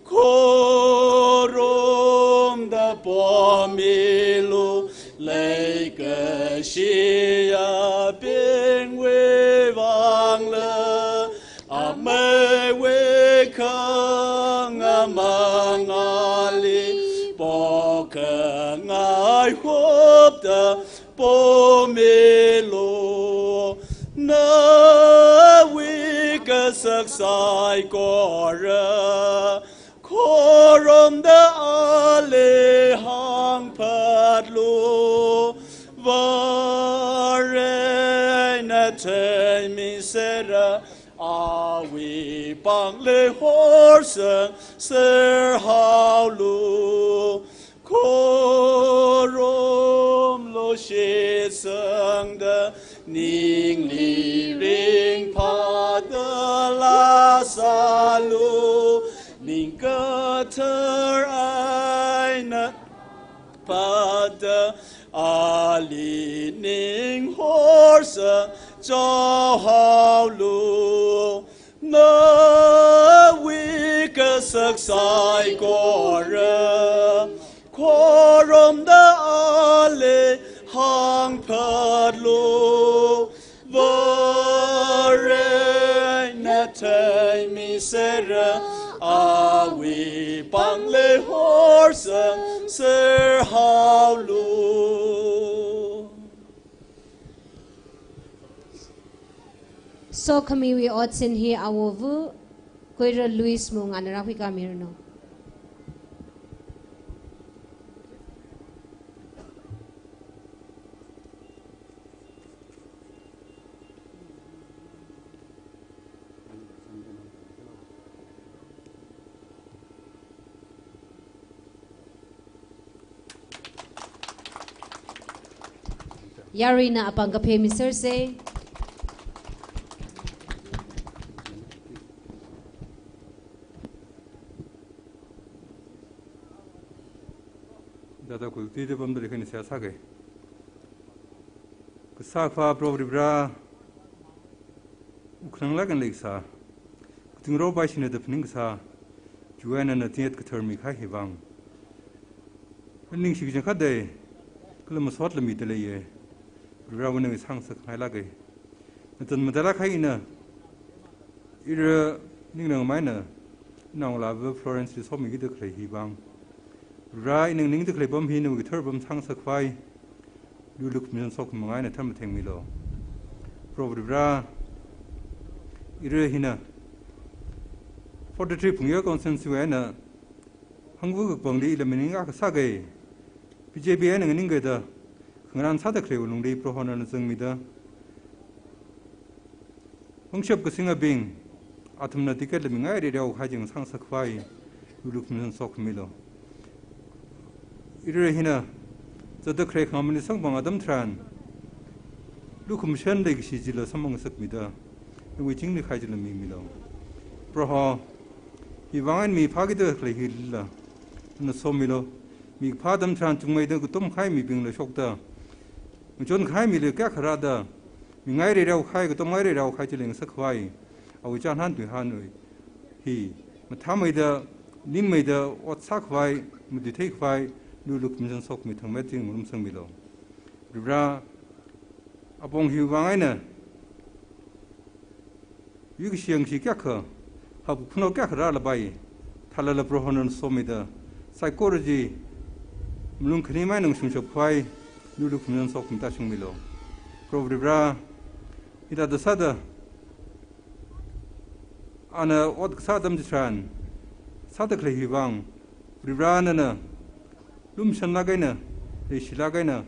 khorumda pomilu, leikashiyabingwui vangla, ameiwui khangamangli, pokhangai hupda pomilu, nawui kasak saikora, khorumda ali hāngphatlu, Vare nathei misera, awui pāngli horsang serhaolu, khorumlu shitsangda, ningli ringphāda laa sālu, ning kathar eina pāda, ali ning horsang chaohaolu, nawui kasak saikora, khorumda ali hāngphatlu, Vare nathei misera, awui pāngli horsang serhaolu. Sokhamiwui otsin hi awowu Koira Louis Mung ana rākhuikāmiranu. Yaruina apāng kaphā misersa. Dada kulti de pamda leikhaina seihā sāga. Kasā Akhava Proho Varivara, wuklanglaga leikasā, katingrao paishina da phaning kasā, chiwui eina nathei kathar mikahai hi vang, ningshi kachangkhat dei, kala masot lamida leiya. Varivarawui ngasāngasak ngailāka. Natan matālāk kahai ina, ira ningnangmeina, naongalāva Florence li somikida khalei hi vang, Varivara, ina nganingda khalei pam hi nawui kathar pam sāngasak khavai, lukhamashan sokhami eina tharmathengmilu. Proho Varivara, ira hina forty-three Phungyo constituency wui eina hangva kakapangli ila maningakha sāga, B J P eina nganingkida khangarān sāda khaleiwui lungli Proho nana zangmida, pangshap kasingabing athumna ticket la mingai rereo kahai chi ngasāngasak khavai, lukhamashan sokhamilu. Ira hina zatda khalei khangamanli samkaphang atam tharan, lukhamashan leikashi chila samphang ngasakmida, nawui chingri kahai chila mimilu. Proho, hi vang eina mi phākida khalei hila nana somilu. Mi kaphā atam tharan chungmeida katom kahai mibingla shokta, ngachon kahai mila kayākha rāda, mingai rereo kahai, katomngai rereo kahai chi leingasak khavai, awui chānhān tuihānwui hi mathāmeida, nimmeida ot sā khavai, matuithei khavai, lukhamashan sokhami thangmet chi ngarumsangmilu. Varivara, apong hiwui vang eina yuikashi yangshi kayākha, hapkhano kayākha rālapai, thālala Proho nana somida, saikora chi malung khani mai eina shungshap khavai, lukhamashan sokhami tāshungmilu. Proho Varivara, hithāda sāda ana ot kasā atam chitharan, sāda khalei hi vang, Varivara nana lumashanlāk eina, leishilāk eina,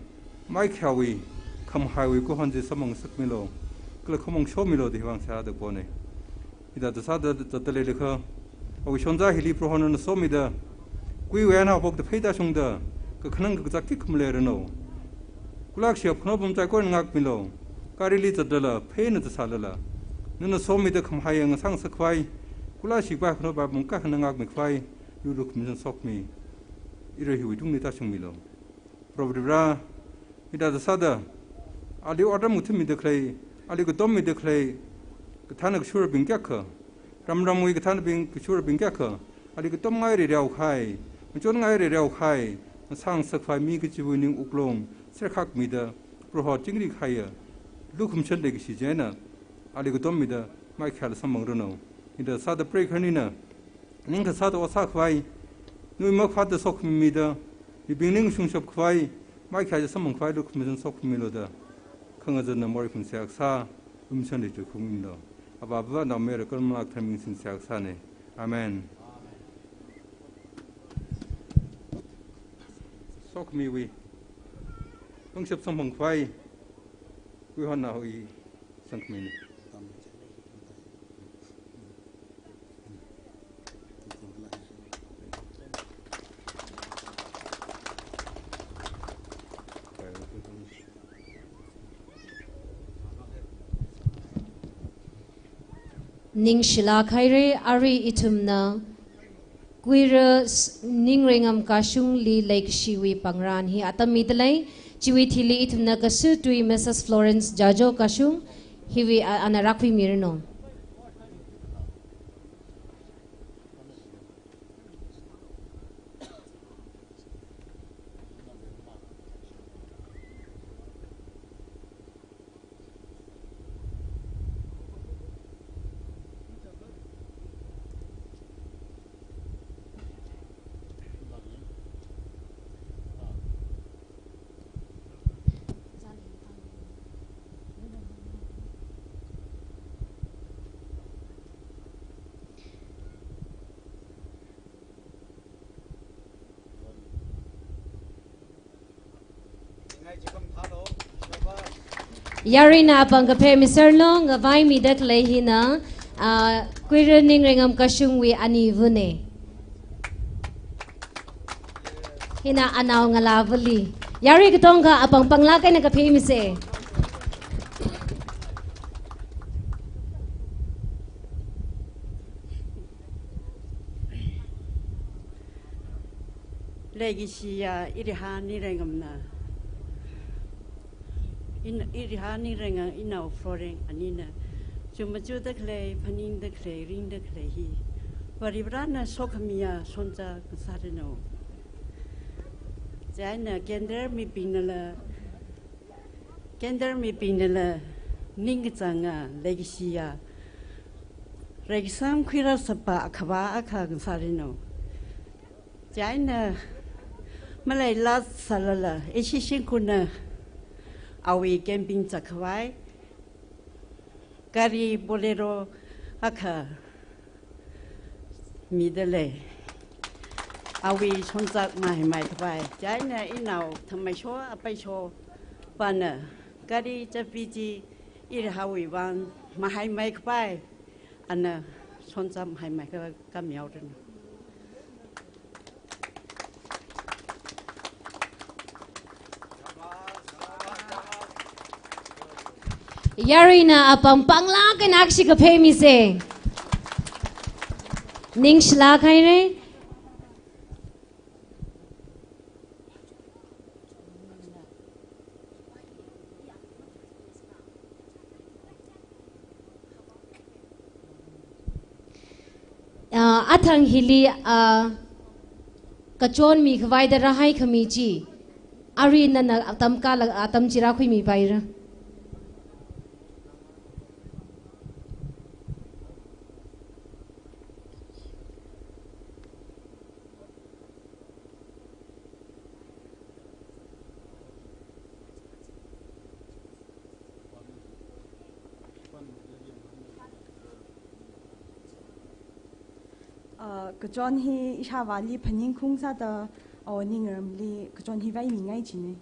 maikhayāwui, khamahaiwui kuhon chi samphang ngasakmilu, kala khamong shomilu da hi vang seihā sāda kapona. Hithāda sāda zatda leilakha, awui shonza hili Proho nana somida, kuiwui eina haophokta phei tāshungda, kakhanang kakazā khikha maleiranu. Kulāshi hapkhano pam saikora ngākmilu, karili zatlala, phei eina zatsālala, nana somida khamahai ngasāngasak khavai, kulāshi paikhano pam kayākhana ngākmi khavai, lukhamashan sokhami, ira hiwui tungli tāshungmilu. Proho Varivara, hithāda sāda, ali otram ngathāmida khalei, ali katommida khalei, Kathānna kashurabing kayākha, ramramwui kathānnabing kashurabing kayākha, ali katomngaili rākahai, machonngaili rākahai, ngasāngasak khavai mi kachiwui ning wuklung serkhak mida, Proho chingri kahaiya lukhamashan leikashi chieina, ali katom mida maikhayāla samphangranu. Hithāda sāda preikhar nina, ning kasāda ot sākhavai, nuimak phāda sokhami mida, mibing ning shungshap khavai, maikhayā samphang khavai lukhamashan sokhamilu da, khangazanna morei khunsai akha sā, lumashanli chikhungmilu. Avāva, Naomayara kala Manglā Katharawui ming singsa akha sāna. Amen. Sokhamiwui pangshap samphang khavai, Kuihonnaowui sangkhamina. Ningshilāk haira, arui ithumna Kuira s-, Ningreingam Kashungli leikashiwui pangran hi atam midalei, chiwui thili ithumna kasu tui Missus Florence Jajo Kashung, hiwui a-, ana rākhuimiranu. Yaruina apāng kaphemiserlu, ngavaimida khalei hina, ah, Kuira Ningreingam Kashungwui anivana. Hina anao Ngalāvali. Yarui katonga apāng panglāk eina kaphemise. Leikashiya Irihā Ningreingam na. In, Irihā Ningreingam inao Florence anina. Chumachuda khalei, phaningda khalei, ringda khalei hi Varivarana sokhamiya shonza kasāranu. Chieina Kendra mibingnala, Kendra mibingnala ningkachānga leikashiya reikasang khuirāsapa akhava akha kasāranu. Chieina maleilā sālala, ishi shimkhurna awui camping zatkhavai gari Bolero akha midalei. Awui shonza mahaimai khavai. Chieina inao thameisho, apeisho pana gari chabi chi Irihāwui vang mahaimai khavai, ana shonza mahaimai khavai kamiyaoranu. Yaruina apāng panglāk eina akhashi kaphemise. Ningshilāk haira. Ah, athang hili, ah, kachon mikhavaida rāhaikhami chi, arui nana atam kala, atam chi rākhuimipaira. Ah, kachon hi ishāvāli phaningkhaung sāda, awo Ningreingam li kachon hi vāmingai jina.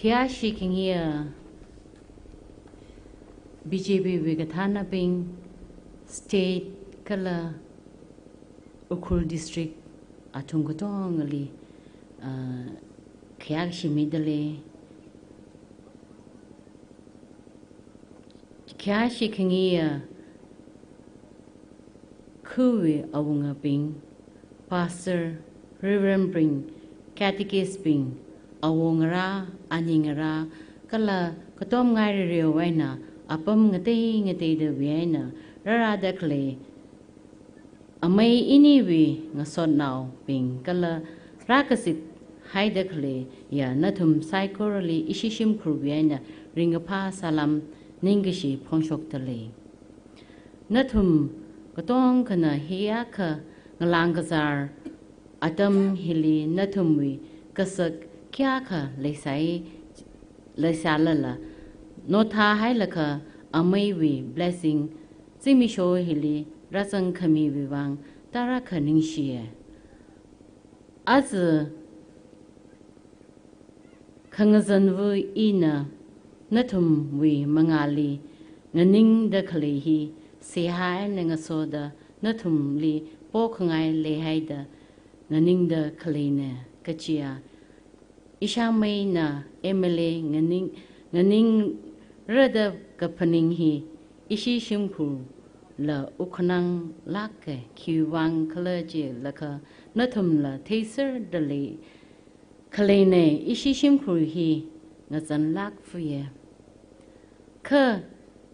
Khayāshi khangayi B J P wui kathānabing, state kala Ukhrul district athum katongali, ah, khayāshi midalei. Khayāshi khangayi khuwui awungabing, pastor, reverend bing, catechist bing, awungarā, aningarā, kala katom ngai rereo eina, apam ngatei ngateidawui eina rārāda khalei amei iniwui ngasotnaobing kala rākazip haida khaleiya nathum saikorali ishi shimkhurwui eina ringkaphā salam ningkashi phongshokdalei. Nathum katongkhana hiyākha ngalāng kazār atam hili nathumwui kasak kayākha leisai, leisālala, nothā hailaga ameiwui blessing zimiksho hili rāzang khamiwui vang tarākha ningshiya. Aja khangazanva ina nathumwui mangāli nganingda khalei hi seihā eina ngasoda nathumli pokhangai leihaida nganingda khaleina kajiya. Ishāmeina M L A nganing, nganingrada kaphaning hi ishi shimkhurla wukkhanang lāka, khiwui vang khala jilaga nathumla theiserdalei khaleina ishi shimkhur hi ngazanlāk fuya. Kha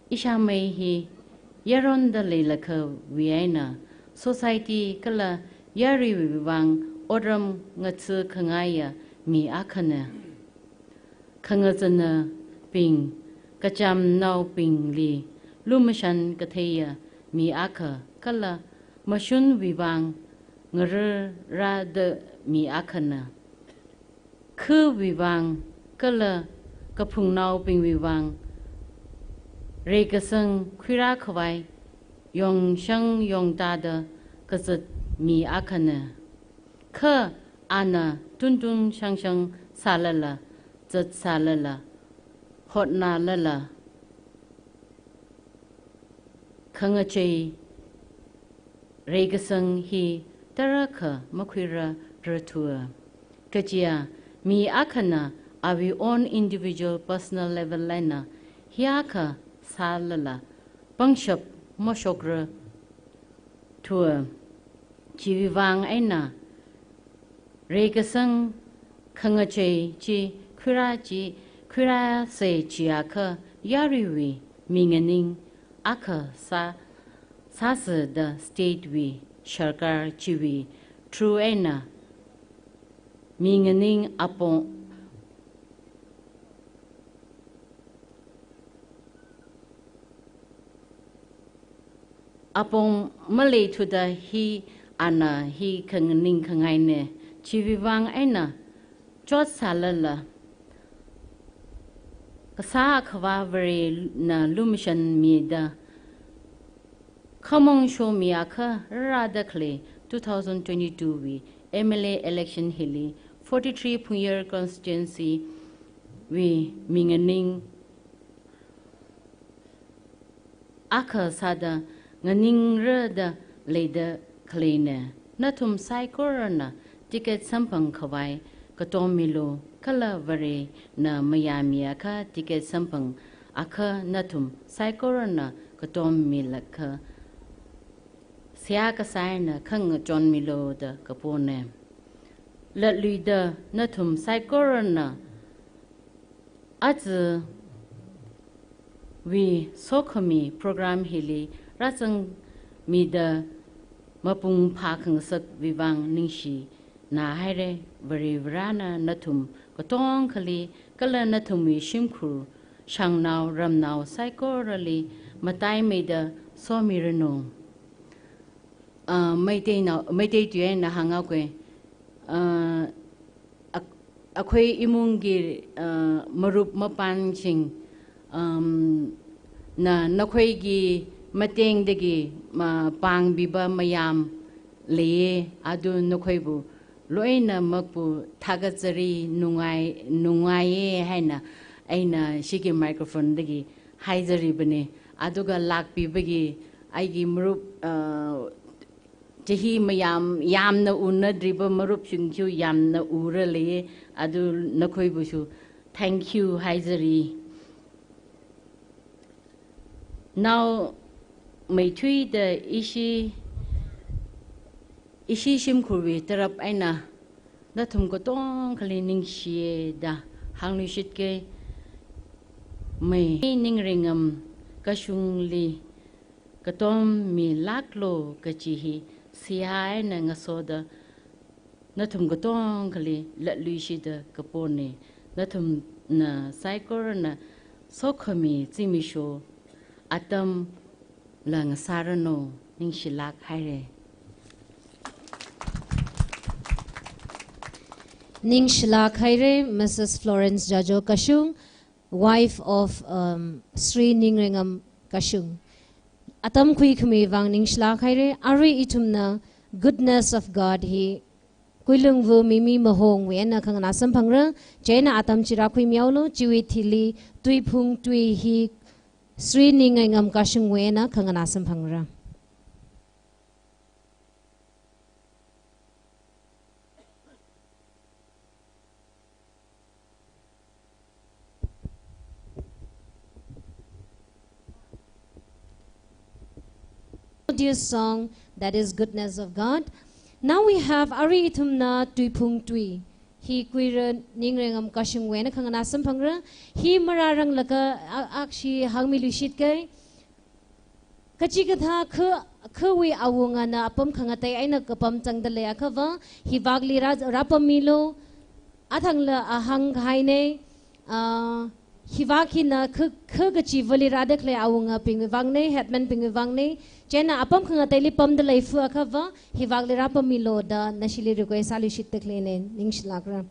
ishāmei hi yaronda leilakha wui eina society kala yaruiwui vang otram ngatha khangaiya mi akhana. Khangazanabing, kachamnaobingli lumashan katheiya mi akha kala mashunwui vang ngararāda mi akhana. Khuwui vang kala kaphungnaobingwui vang reikasang khuirā khavai yongshang yongtāda kazat mi akhana. Kha ana tuntun shangshang sālala, zat sālala, hotnālala, khangachei reikasang hi tarākha makhuirāra thua. Kajiya mi akhana awui own individual personal level eina hiyākha sālala pangshap mashokra thua. Chiwui vang eina reikasang khangachei chi khuirā chi, khuirāsa chiakha yaruiwui minganing akha sā, sāsa da state wui sarkar chiwui through eina minganing apong apong maleithuda hi ana hi khanganing khangaina. Chiwui vang eina chot sālala kasā Akhavā Varena lumashan mida khamong shomi akha rārāda khalei two thousand twenty-two wui M L A election hili forty-three Phungyar constituency wui minganing akha sāda nganingrada leida khaleina. Nathum saikorana ticket samphang khavai katom milu, kala Varena mayāmi akha ticket samphang akha nathum saikorana katom milakha seihā kasā eina khangachon milu da kapona. Latluida nathum saikorana ajawui sokhami program hili rāzangmida mapung phākhangasakwui vang ningshina haira. Varivarana nathum katongkhali kala nathumwui shimkhur, shangnao, ramnao saikorali mataimeida somiranu. Ah, Meiteinao, Meitei tui eina hānga khui. Ah, ak-, akhoi imungki, ah, marup mapanching, um, na nakhoiki matengdaki ma pāngpiba mayam leiya, adu nakhoibu loinamakpu thakazari nungai, nungaiye haina eina shiki microphone dagi haizaribane. Aduga lākpibagi aigi marup, uh, chahi mayam, yamna unadriba marupsingkhu yamna ura leiye. Adu nakhuibushu thank you haizari. Naomeithuida ishi, ishi shimkhurwui tarap eina nathum katongkhali ningshiye da hāngluishitke. Mei Ningreingam Kashungli katom milāklo kachi hi seihā eina ngasoda nathum katongkhali latluishida kapone. Nathumna saikorana sokhami zimiksho atamla ngasāranu. Ningshilāk haire. Ningshilāk haire, Missus Florence Jajo Kashung, wife of, um, Sri Ningreingam Kashung. Atam khuikhami vang ningshilāk haire. Arui ithumna Goodness of God hi Kuilungvu Mimi Mahongwui eina khanganā samphangra. Chieina atam chi rākhuimihaolu, chiwui thili Tuiphung Tui hi Sri Ningreingam Kashungwui eina khanganā samphangra. Melodious song, that is Goodness of God. Now we have, arui ithumna Tuiphung Tui hi Kuira Ningreingam Kashungwui eina khanganā samphangra. Hi marāranglaga a-, akshi hāngmiluishitke. Kachikathā kha, khawui awungana apam khangatei eina kapam zangda leiakhava, hivakli rā, rāpammilu. Athangla ahāng kahaine, ah, hivak hina kha, kha kachivali rāda khalei awungabingwui vangne, headman bingwui vangne. Chieina apam khangateili pamda leifuakhava, hivakli rāpammilu da nashili request sāluishitda khaleine, ningshilākra.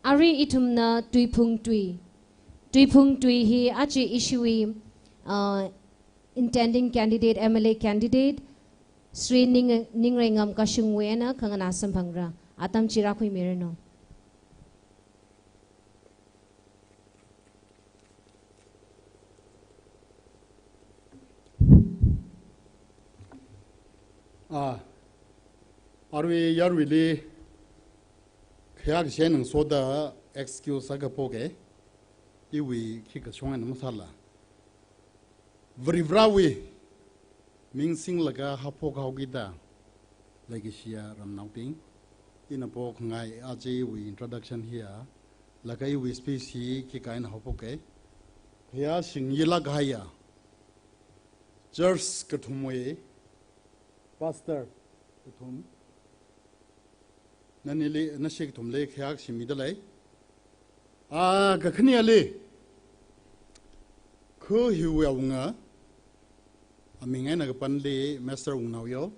Arui ithumna Tuiphung Tui. Tuiphung Tui hi aja ishiwui, uh, intending candidate, M L A candidate, Sri Ning-, Ningreingam Kashungwui eina khanganā samphangra. Atam chi rākhuimiranu. Ah, arui yaruili khayākashe ngasoda excuse akha phoke, iwui khikha shong eina masāla. Varivarāwui ming singlaga haophok haokida leikashiya ramnaobing, ina phokngai aja iwui introduction hiya, laga iwui speech hi khikha eina haophoke. Khayāshing yilāk kahaiya church kathumwui pastor kathum, nanili, nashi kathumli khayākashimida lei. Ah, kakhaneli, kha hiwui awunga, aming eina kapanli Master Wungnaoyo.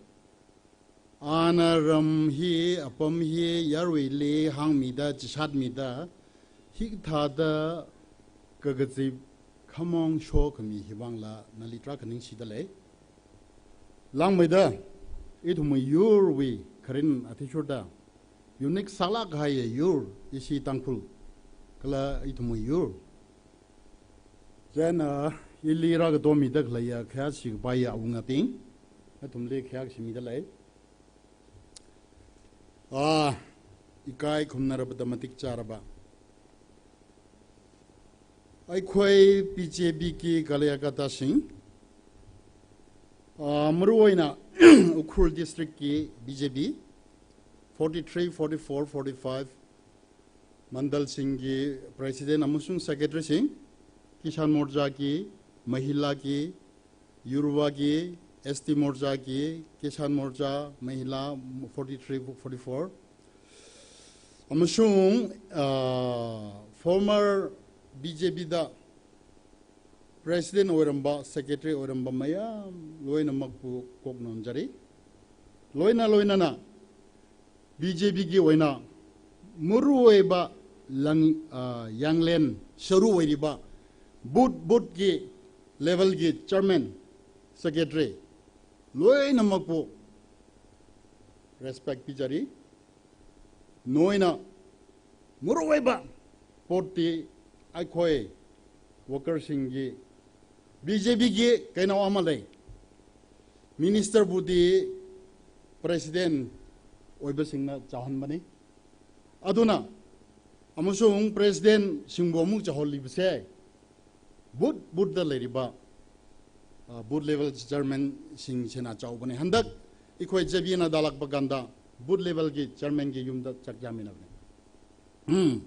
Ana ram hi, apam hi yaruili hāngmida, chishatmida, hikathāda kakazip khamong shokhami hivangla nali tarākha ningshida lei. Langmeida, ithumwui yurwui kharin athishurda unique sālāk kahaiya yur ishi Tangkhul kala ithumwui yur. Chieina ili rākatomida khaleiya khayāshi kapaiya awungabing, nathumli khayākashimida lei. Ah, ikai khumnarabada matik chāraba. ꯑꯩꯈꯣꯏ B J ꯄꯤꯒꯤ ꯀꯥꯔꯌꯥꯀꯔꯇꯥꯁꯤꯡ, ꯑꯥ, ꯃꯔꯨꯑꯣꯏꯅ ꯎꯈ꯭ꯔꯨꯜ district ꯀꯤ B J P forty three, forty four, forty five ꯃꯟꯗꯜꯁꯤꯡꯒꯤ president ꯑꯃꯁꯨꯡ secretary ꯁꯤꯡ, ꯀꯤꯁꯥꯟ ꯃꯣꯔꯆꯥꯒꯤ, ꯃꯍꯤꯂꯥꯒꯤ, ꯌꯨꯔꯕꯥꯒꯤ, S T ꯃꯣꯔꯆꯥꯒꯤ, ꯀꯤꯁꯥꯟ ꯃꯣꯔꯆꯥ, ꯃꯍꯤꯂꯥ forty three, forty four, ꯑꯃꯁꯨꯡ, ꯑꯥ, former B J P ꯗ president ꯑꯣꯏꯔꯝꯕ, secretary ꯑꯣꯏꯔꯝꯕ ꯃꯌꯥꯝ ꯂꯣꯏꯅꯃꯛꯄꯨ ꯀꯣꯛ ꯅꯣꯟꯖꯔꯤ꯫ ꯂꯣꯏꯅ ꯂꯣꯏꯅꯅ B J P ꯒꯤ ꯑꯣꯏꯅ ꯃꯔꯨꯑꯣꯏꯕ ꯂꯪ-, ꯑ, ꯌꯥꯡꯂꯦꯟ ꯁꯔꯨ ꯑꯣꯏꯔꯤꯕ booth booth ꯀꯤ level ꯒꯤ chairman, secretary ꯂꯣꯏꯅꯃꯛꯄꯨ Respect pizari. Noina muruweba potti aikhoi worker singgi B J P gi kainao ama lei. Minister budi president oiba singna chahon bani. Aduna amasung president singbo muk chahon libase. Booth, booth da leiriba, ah, booth level chairman sing sena chao bane. Handak, ikhoi J B na dalak baganda, booth level ki chairman ki yumda chak yamina bane. Hmm.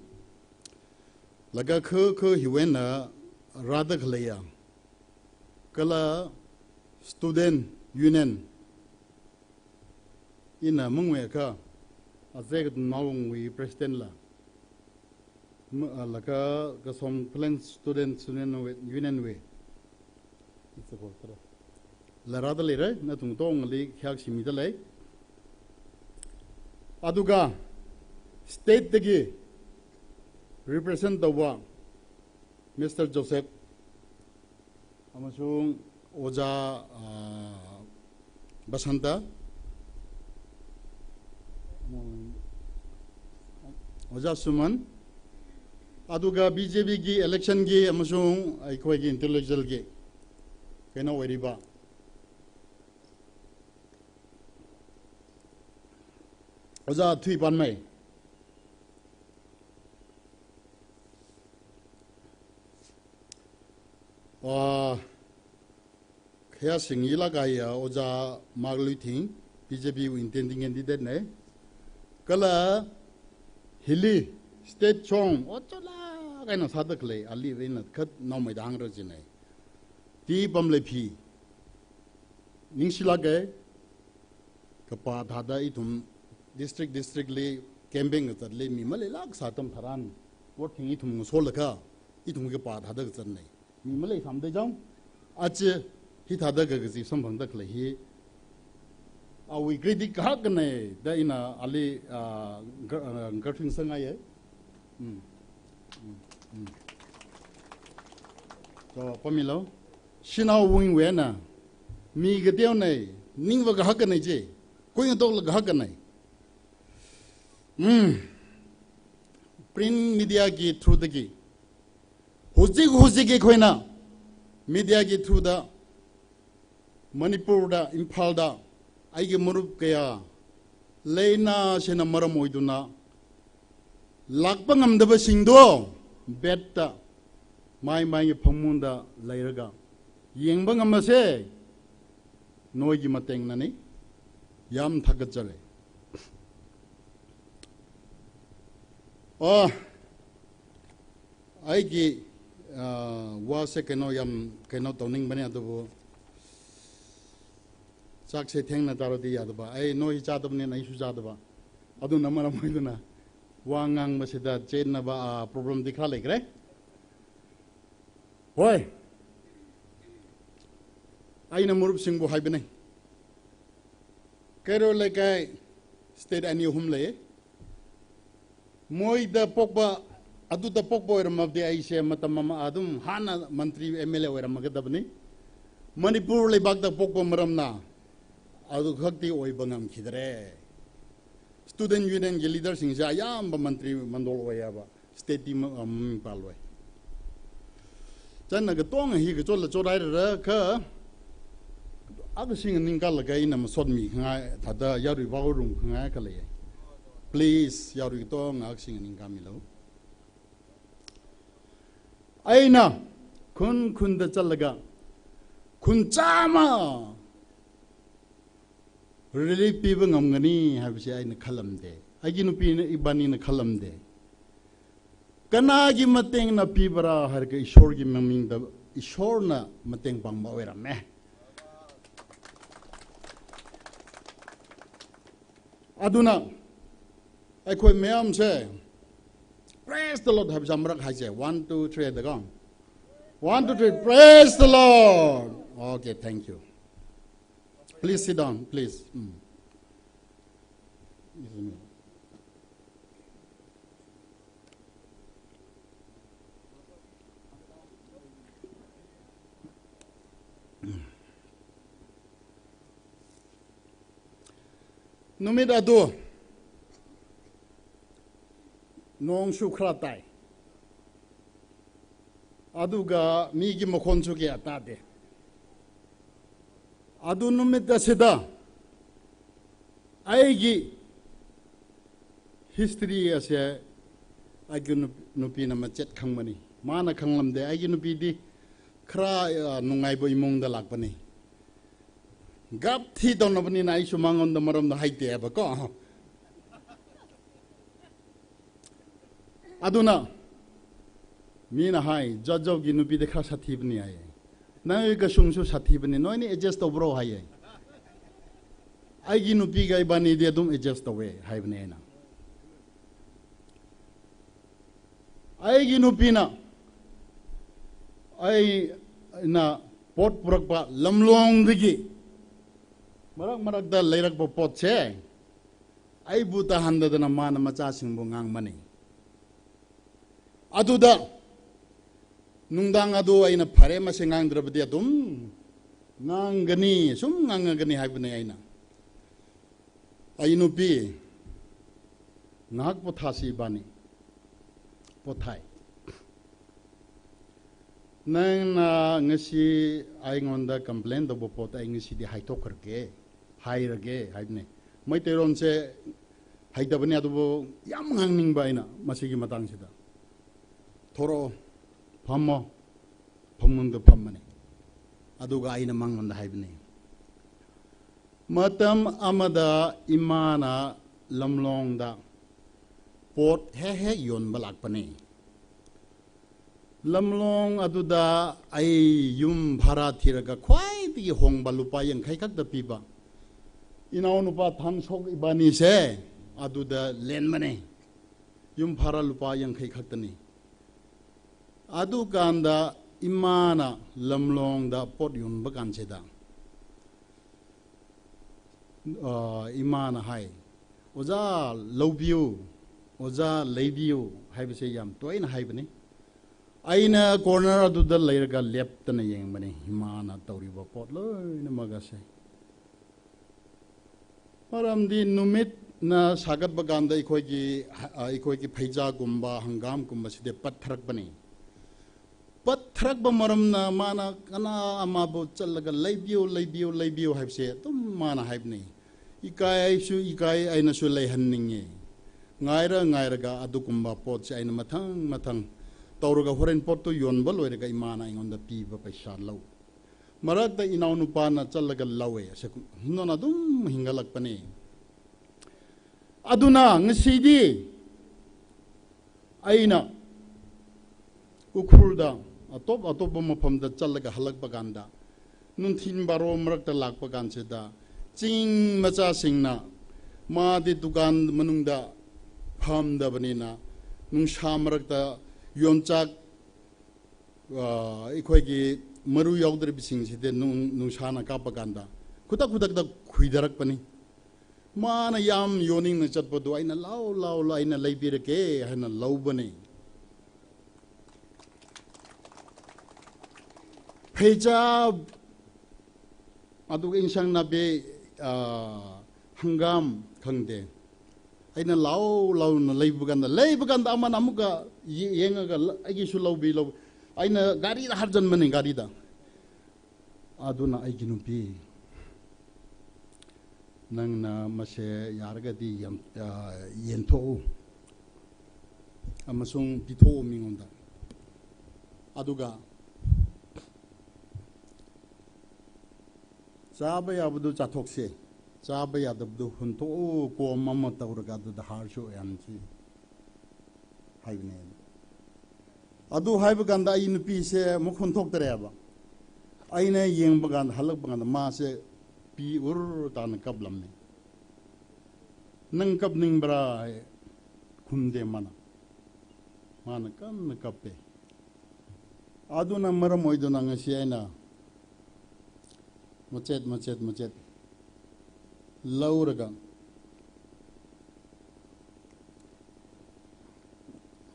Laga khu khu hiwena rada khaleya. Kala student union ina mungwe ka, azek maungwi president la. M-, ah, laga Kasom Plain Students Union wui, Union wui. It's a ball, sir. Larada leira, nathum tongli khayākshimida lei. Aduga state dagi represent tauwa Mister Joseph amasung Ojā, ah, Basanta, Ojā Suman, aduga B J P ki election ki amasung aikhoigi intellectual ki kainao oiriba Ojā Thuipanmei. Ah, khayāsing ilakaya Ojā Mark Luithing, B J P wui intending candidate ne. Kala hili state chong ochola kaina sāda khalei ali veina khat naomeida hāngra jinei. Tipamlei phi. Ningshilaka, kapā thāda ithum district district li campaign kazatli mi maleilāk sā atam tharan, vote thing ithum ngasolaga, ithum kapā thāda kazatnei. Mi maleisāmada jang, aja hithāda kakazi samphangda khalei hi, awui credit kahakkanei da ina ali, ah, ga-, ah, garthing sāngaiye. Mm. Mm. Mm. So, pamilo. Shanao wungwena, mi kateonei, ningva kahakkanei je, kuingatokla kahakkanei. Hmm. Print media ki through dagi. Hojik hojik ki khoina media ki through da Manipur da, Imphal da, aigi marup kaya, leina shena maram oiduna, lakpa ngamdaba singdo, bed da, mai mai ngi phangmunda leiraga, yengba ngamase, noigi matengnani, yam thakatjare. Oh, aiki, ah, wase keno yam keno toning bane adubu. Chakse thengna taro di yadaba. Ai no hi chadabane na isu chadaba. Aduna maram oiduna. Wa ngang masida chenna ba, ah, problem di khalei kre. Hoi. Aina marup singbu haibane. Keiro leikai state ani hum lei. Moida pokpa, aduda pokpa oiramabdi aise matam mama adum hana mantri M L A oiram magadabani. Manipur leibakda pokpa maramna, adu khakti oiba ngamkhidare. Student Union ki leader singsa ayamba mantri mandol oiyaba. State team, um, palwai. Chānna katonga hi kachotla chotrairara kha, akha sing ningkalaga ina masot mikhangai, thāda yarui vaorumkhangai khalei. Please, yarui katonga akha sing ningkamilo. Aina, khun khunda chālaga, khun chāma, relief piba ngamgani haibasi aina khalamde. Aiki nupina ibanina khalamde. Kanagi matengna pibara hairaka Ishorgi mamingda Ishorna mateng pangba oirame. Aduna, aikhoi mayamse, "Praise the Lord," haibasi marak haise. One, two, three, da kang. One, two, three, "Praise the Lord." Okay, thank you. Please sit down, please. Mm. Numit adu nongsu khara tai. Aduga miki makhonsu kayā tade. Adu numit asida aigi history ase, aigi nup-, nupina machet khangmani. Mana khanglamde, aigi nupidi khara, ah, nungaibo imungda lākpani. Gap thi tongnapanina aishu mangānda maramda haiteba ko. Aduna, mina hai, Jajao ki nupide khara sathipani hai. Nang kashungsu sathipani, noini adjust tobro hai. Aigi nupiga ibanidi adum adjust towe, haibani na. Aigi nupina, aina pot purakpa Lamlongdagi marak marakda leirakpa potse, aibu tahandadana mana machasingbu ngangmani. Aduda, nungdang adu aina phare mase ngangdrabadi adum ngangkani, sum ngangkani haibani aina. Ai nupi, ngahak pothasi bani. Pothai. Nangna ngasi aingānda complain toba pot ai ngasidi haitokharke, hairake, haibani. Maiteironse haitabani adubu yam ngangningba aina, masiki matangsida. Thoro, phammo, phamungda phammani. Aduga aina mangānda haibani. Matam amada imana Lamlongda pot hehe yonba lākpani. Lamlong aduda ai yum bhara thiraga khwaitiki hongba lupa yangkhai khakta piba. Inao nupa Thanshok ibanise, aduda lenmani. Yum bhara lupa yangkhai khaktani. Adukanda imana Lamlongda pot yonba kansida, ah, imana hai, "Oja laobiu, oja leibiu," haibase yam toina haibani. Aina corner aduda leiraga leptana yangmani, imana tauriba pot loina makase. Maramdi numitna sākatpa kanda ikhoiki, ah, ikhoiki pheichākumba, hanggamkumba side patharakpani. Patharakpa maramna mana kana amabu zatlaga, "Leibiu, leibiu, leibiu," haibase athum mana haibani. Ikai aisu, ikai ainasu leihanninge. Ngaira ngairaga adukumba potse aina mathang mathang tauraga horen pottu yonba loiraga imana aingānda piba paisa lou. Marakta inao nupana zatlaga laowe, ase kum, nona athum hingkalakpani. Aduna ngasidi aina Ukhrulda, atop atoppa mafamda zatlaga halakpa kanda, nungthin baro marakta lākpa kansida, ching machasingna, madi dukan manungda phamdabanina, nungshā marakta yonchak, ah, ikhoiki maru yaodrabising side nung, nungshāna kappa kanda, khutak khutakda khuidarakpani. Mana yam yoningna zatpadu aina lao, lao, lao, aina leibirake, haina laobani. Pheichā, aduga insang napi, ah, hanggam khangde. Aina lao, laona leiba kanda, leiba kanda amana amuka ye-, yengaga la-, aikisu laobi, lao. Aina garida harchanmani, garida. Aduna aiki nupi, nangna mase yaragadi yam, ah, yentho-u, amasung pitho-u mingunda. Aduga chāba yabadu chāthokse, chāba yadabadu huntho-u, ko mama tauraga aduda harsho yansi. Haibane. Adu haiba kanda ai nupise makhun thoktareba. Aina yangba kanda, halakpa kanda mase pi ur tana kaplamme. Nang kapningbra hai khumde mana. Mana kanna kappe. Aduna maram oiduna ngasi aina machet, machet, machet lauraga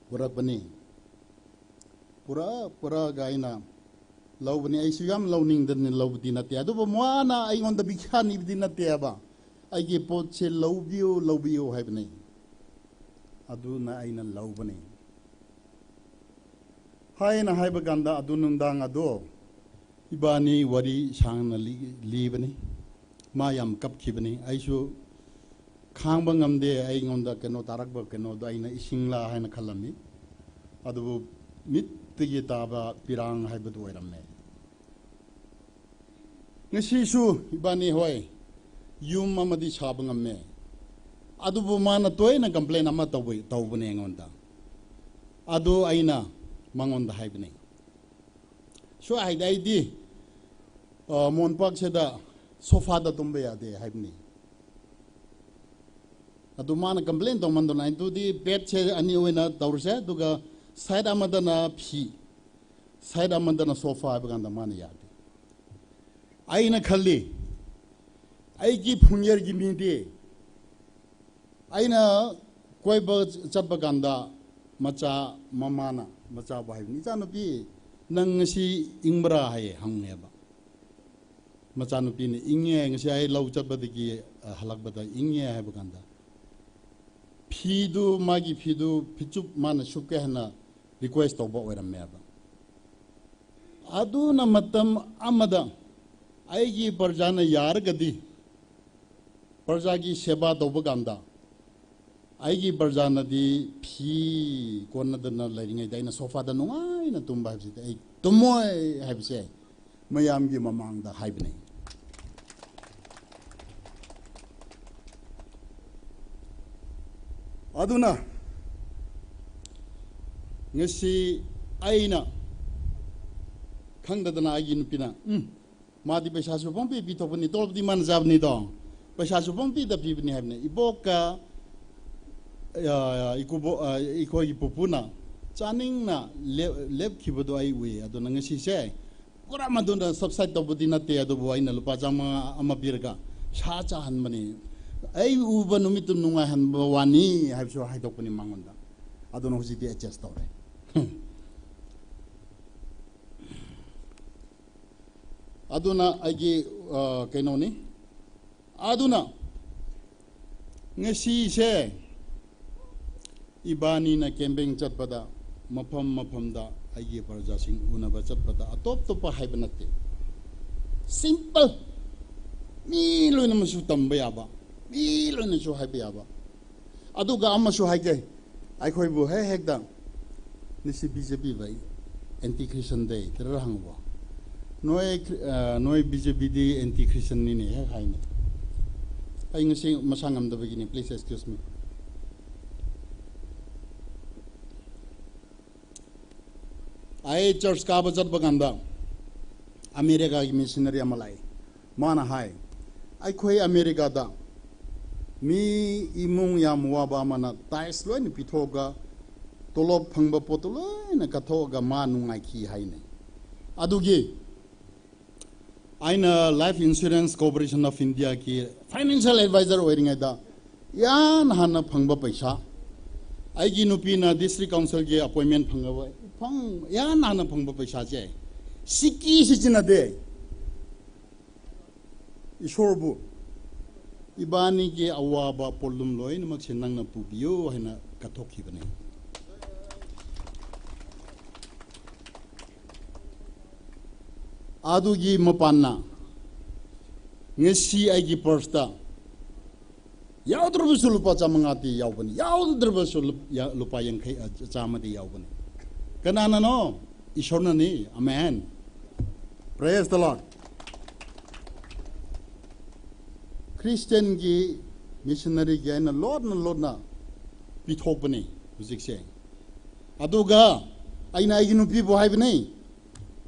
purakpani. Pura, puraga aina laobani, aisu yam laoningdani laobadi nate. Aduba mavāna aingānda bikhanibadi nateba. "ꯑꯩꯒꯤ ꯄꯣꯠꯁꯦ ꯂꯧꯕꯤꯌꯨ, ꯂꯧꯕꯤꯌꯨ" ꯍꯥꯏꯕꯅꯦ꯫ ꯑꯗꯨꯅ ꯑꯩꯅ ꯂꯧꯕꯅꯦ꯫ ꯍꯥꯏꯅ ꯍꯥꯏꯕ ꯀꯥꯟꯗ ꯑꯗꯨ ꯅꯨꯡꯗꯥꯡ ꯑꯗꯣ ꯏꯕꯥꯅꯤ ꯋꯥꯔꯤ ꯁꯥꯡꯅ ꯂꯤ-, ꯂꯤꯕꯅꯤ꯫ ꯃꯥ ꯌꯥꯝ ꯀꯞꯈꯤꯕꯅꯤ꯫ ꯑꯩꯁꯨ ꯈꯥꯡꯕ ꯉꯝꯗꯦ, ꯑꯩꯉꯣꯟꯗ ꯀꯩꯅꯣ ꯇꯥꯔꯛꯄ ꯀꯩꯅꯣꯗꯣ ꯑꯩꯅ ꯏꯁꯤꯡꯂꯥ ꯍꯥꯏꯅ ꯈꯜꯂꯝꯃꯤ꯫ ꯑꯗꯨꯕꯨ ꯃꯤꯠꯇꯒꯤ ꯇꯥꯕ ꯄꯤꯔꯥꯡ ꯍꯥꯏꯕꯗꯨ ꯑꯣꯏꯔꯝꯃꯦ꯫ ꯉꯁꯤꯁꯨ ꯏꯕꯥꯅꯤ ꯍꯣꯏ ꯌꯨꯝ ꯑꯃꯗꯤ ꯁꯥꯕ ꯉꯝꯃꯦ꯫ ꯑꯗꯨꯕꯨ ꯃꯥꯅ ꯇꯣꯏꯅ complain ꯑꯃ ꯇꯧꯕ-, ꯇꯧꯕꯅꯦ ꯑꯩꯉꯣꯟꯗ꯫ ꯑꯗꯨ ꯑꯩꯅ ꯃꯉꯣꯟꯗ ꯍꯥꯏꯕꯅꯦ꯫ ꯁꯨ ꯍꯥꯏꯗꯤ ꯑꯩꯗꯤ, ꯑ, ꯃꯣꯟꯄꯥꯛꯁꯤꯗ sofaꯗ ꯇꯨꯝꯕ ꯌꯥꯗꯦ ꯍꯥꯏꯕꯅꯤ꯫ ꯑꯗꯨ ꯃꯥꯅ complain ꯇꯧꯃꯟꯗꯅ ꯑꯩ ꯑꯗꯨꯗꯤ bedꯁꯦ ꯑꯅꯤ ꯑꯣꯏꯅ ꯇꯧꯔꯁꯦ, ꯑꯗꯨꯒ side ꯑꯃꯗꯅ ꯐꯤ, side ꯑꯃꯗꯅ sofa ꯍꯥꯏꯕ ꯀꯥꯟꯗ ꯃꯥꯅ ꯌꯥꯗꯦ꯫ ꯑꯩꯅ ꯈꯜꯂꯤ, ꯑꯩꯒꯤ ꯐꯨꯡꯌꯔꯒꯤ ꯃꯤꯗꯤ, ꯑꯩꯅ ꯀꯣꯏꯕ ꯆꯠꯄ ꯀꯥꯟꯗ ꯃꯆꯥ ꯃꯃꯥꯅ ꯃꯆꯥꯕꯨ ꯍꯥꯏꯕꯅꯤ, "ꯏꯆꯥꯅꯨꯄꯤ, ꯅꯪ ꯉꯁꯤ ꯏꯪꯕ꯭ꯔꯥ?" ꯍꯥꯏꯌꯦ, ꯍꯪꯉꯦꯕ꯫ ꯃꯆꯥꯅꯨꯄꯤꯅ, "ꯏꯪꯉꯦ, ꯉꯁꯤ ꯑꯩ ꯂꯧ ꯆꯠꯄꯗꯒꯤ, ꯑ, ꯍꯜꯂꯛꯄꯗ ꯏꯪꯉꯦ" ꯍꯥꯏꯕ ꯀꯥꯟꯗ, ꯐꯤꯗꯨ, ꯃꯥꯒꯤ ꯐꯤꯗꯨ ꯐꯤꯆꯨꯞ ꯃꯥꯅ ꯁꯨꯞꯀꯦ ꯍꯥꯏꯅ request ꯇꯧꯕ ꯑꯣꯏꯔꯝꯃꯦꯕ꯫ ꯑꯗꯨꯅ ꯃꯇꯝ ꯑꯃꯗ ꯑꯩꯒꯤ ꯄ꯭ꯔꯖꯥꯅ ꯌꯥꯔꯒꯗꯤ, ꯄ꯭ꯔꯖꯥꯒꯤ ꯁꯦꯕꯥ ꯇꯧꯕ ꯀꯥꯟꯗ, ꯑꯩꯒꯤ ꯄ꯭ꯔꯖꯥꯅꯗꯤ ꯐꯤ ꯀꯣꯟꯅꯗꯅ ꯂꯩꯔꯤꯉꯩꯗ ꯑꯩꯅ sofaꯗ ꯅꯨꯡꯉꯥꯏꯅ ꯇꯨꯝꯕ ꯍꯥꯏꯕꯁꯤꯗꯤ ꯑꯩ ꯇꯨꯝꯃꯣꯏ ꯍꯥꯏꯕꯁꯦ ꯃꯌꯥꯝꯒꯤ ꯃꯃꯥꯡꯗ ꯍꯥꯏꯕꯅꯤ꯫ ꯑꯗꯨꯅ ꯉꯁꯤ ꯑꯩꯅ ꯈꯪꯗꯗꯅ ꯑꯩꯒꯤ ꯅꯨꯄꯤꯅ, "ꯎꯝ, ꯃꯥꯗꯤ ꯄꯩꯁꯥꯁꯨ ꯄꯪꯄꯤ ꯄꯤꯊꯣꯛꯄꯅꯤ, ꯇꯣꯂꯣꯞꯇꯤ ꯃꯥꯅ ꯆꯥꯕꯅꯤꯗꯣ, ꯄꯩꯁꯥꯁꯨ ꯄꯪꯄꯤꯗ ꯄꯤꯕꯅꯤ" ꯍꯥꯏꯕꯅꯤ꯫ ꯏꯕꯣꯛꯀ, ꯑ, ꯏꯀꯨꯕꯣꯛ, ꯑ, ꯑꯩꯈꯣꯏꯒꯤ ꯄꯨꯄꯨꯅ ꯆꯥꯅꯤꯡꯅ ꯂꯦꯞ-, ꯂꯦꯞꯈꯤꯕꯗꯣ ꯑꯩ ꯎꯏ꯫ ꯑꯗꯨꯅ ꯉꯁꯤꯁꯦ ꯄꯨꯔꯥ ꯃꯗꯨꯅ subside ꯇꯧꯕꯗꯤ ꯅꯠꯇꯦ, ꯑꯗꯨꯕꯨ ꯑꯩꯅ ꯂꯨꯄꯥ ꯆꯥꯝꯃꯉꯥ ꯑꯃ ꯄꯤꯔꯒ ꯁꯥ ꯆꯥꯍꯟꯕꯅꯤ꯫ ꯑꯩ ꯎꯕ ꯅꯨꯃꯤꯠꯇꯨ ꯅꯨꯡꯉꯥꯏꯍꯟꯕ ꯋꯥꯅꯤ ꯍꯥꯏꯕꯁꯨ ꯍꯥꯏꯗꯣꯛꯄꯅꯤ ꯃꯉꯣꯟꯗ꯫ ꯑꯗꯨꯅ ꯍꯧꯖꯤꯛꯇꯤ adjust ꯇꯧꯔꯦ꯫ ꯑꯗꯨꯅ ꯑꯩꯒꯤ, ꯑ, ꯀꯩꯅꯣꯅꯤ꯫ ꯑꯗꯨꯅ ꯉꯁꯤꯁꯦ ꯏꯕꯥꯅꯤꯅ campaign ꯆꯠꯄꯗ, ꯃꯐꯝ ꯃꯐꯝꯗ ꯑꯩꯒꯤ ꯄ꯭ꯔꯖꯥꯁꯤꯡ ꯎꯅꯕ ꯆꯠꯄꯗ, ꯑꯇꯣꯞ ꯑꯇꯣꯞꯄ ꯍꯥꯏꯕ ꯅꯠꯇꯦ, simple, ꯃꯤ ꯂꯣꯏꯅꯃꯛꯁꯨ ꯇꯝꯕ ꯌꯥꯕ, ꯃꯤ ꯂꯣꯏꯅꯁꯨ ꯍꯥꯏꯕ ꯌꯥꯕ꯫ ꯑꯗꯨꯒ ꯑꯃꯁꯨ ꯍꯥꯏꯒꯦ, ꯑꯩꯈꯣꯏꯕꯨ ꯍꯦꯛ ꯍꯦꯛꯇ, "ꯅꯁꯤ B J P ꯕꯥꯏ anti Christian ꯗꯦ" ꯇꯔꯥ ꯍꯪꯕ꯫ "ꯅꯣꯏ, ꯑ, ꯅꯣꯏ B J P ꯗꯤ anti Christian ꯅꯤꯅꯦ" ꯍꯦꯛ ꯍꯥꯏꯅꯦ꯫ ꯑꯩ ꯉꯁꯤ ꯃꯁꯥ ꯉꯝꯗꯕꯒꯤꯅꯤ, please excuse me꯫ ꯑꯩ church ꯀꯥꯕ ꯆꯠꯄ ꯀꯥꯟꯗ Americaꯒꯤ missionary ꯑꯃ ꯂꯥꯛꯏ꯫ ꯃꯥꯅ ꯍꯥꯏ, "ꯑꯩꯈꯣꯏ Americaꯗ ꯃꯤ ꯏꯃꯨꯡ ꯌꯥꯝ ꯋꯥꯕ ꯑꯃꯅ tithes ꯂꯣꯏꯅ ꯄꯤꯊꯣꯛꯑꯒ, ꯇꯣꯂꯣꯞ ꯐꯪꯕ ꯄꯣꯠꯇꯨ ꯂꯣꯏꯅ ꯀꯠꯊꯣꯛꯑꯒ ꯃꯥ ꯅꯨꯡꯉꯥꯏꯈꯤ" ꯍꯥꯏꯅꯦ꯫ ꯑꯗꯨꯒꯤ ꯑꯩꯅ Life Insurance Corporation of Indiaꯒꯤ financial advisor ꯑꯣꯏꯔꯤꯉꯩꯗ ꯌꯥꯝ ꯍꯥꯟꯅ ꯐꯪꯕ ꯄꯩꯁꯥ, ꯑꯩꯒꯤ ꯅꯨꯄꯤꯅ district councilꯒꯤ appointment ꯐꯪꯉꯕ, ꯐꯪ-, ꯌꯥꯝ ꯍꯥꯟꯅ ꯐꯪꯕ ꯄꯩꯁꯥꯁꯦ ꯁꯤꯀꯤ ꯁꯤꯖꯤꯟꯅꯗꯦ꯫ ꯏꯁꯣꯔꯕꯨ, "ꯏꯕꯥꯅꯤꯒꯤ ꯑꯋꯥꯕ ꯄꯣꯠꯂꯨꯝ ꯂꯣꯏꯅꯃꯛꯁꯦ ꯅꯪꯅ ꯄꯨꯕꯤꯌꯨ" ꯍꯥꯏꯅ ꯀꯠꯊꯣꯛꯈꯤꯕꯅꯤ꯫ ꯑꯗꯨꯒꯤ ꯃꯄꯥꯟꯅ ꯉꯁꯤ ꯑꯩꯒꯤ purseꯇ ꯌꯥꯎꯗ꯭ꯔꯕꯁꯨ ꯂꯨꯄꯥ ꯆꯥꯃꯉꯥꯗꯤ ꯌꯥꯎꯕꯅꯤ, ꯌꯥꯎꯗ꯭ꯔꯕꯁꯨ ꯂꯨꯞ-, ꯌꯥ-, ꯂꯨꯄꯥ ꯌꯥꯡꯈꯩ, ꯑ, ꯆꯥꯝꯃꯗꯤ ꯌꯥꯎꯕꯅꯤ꯫ ꯀꯅꯥꯅꯅꯣ? ꯏꯁꯣꯔꯅꯅꯤ꯫ Amen. Praise the Lord. Christianꯒꯤ missionaryꯒꯤ ꯑꯩꯅ ꯂꯣꯠꯅ ꯂꯣꯠꯅ ꯄꯤꯊꯣꯛꯄꯅꯤ ꯍꯧꯖꯤꯛꯁꯦ꯫ ꯑꯗꯨꯒ ꯑꯩꯅ ꯑꯩꯒꯤ ꯅꯨꯄꯤꯕꯨ ꯍꯥꯏꯕꯅꯤ,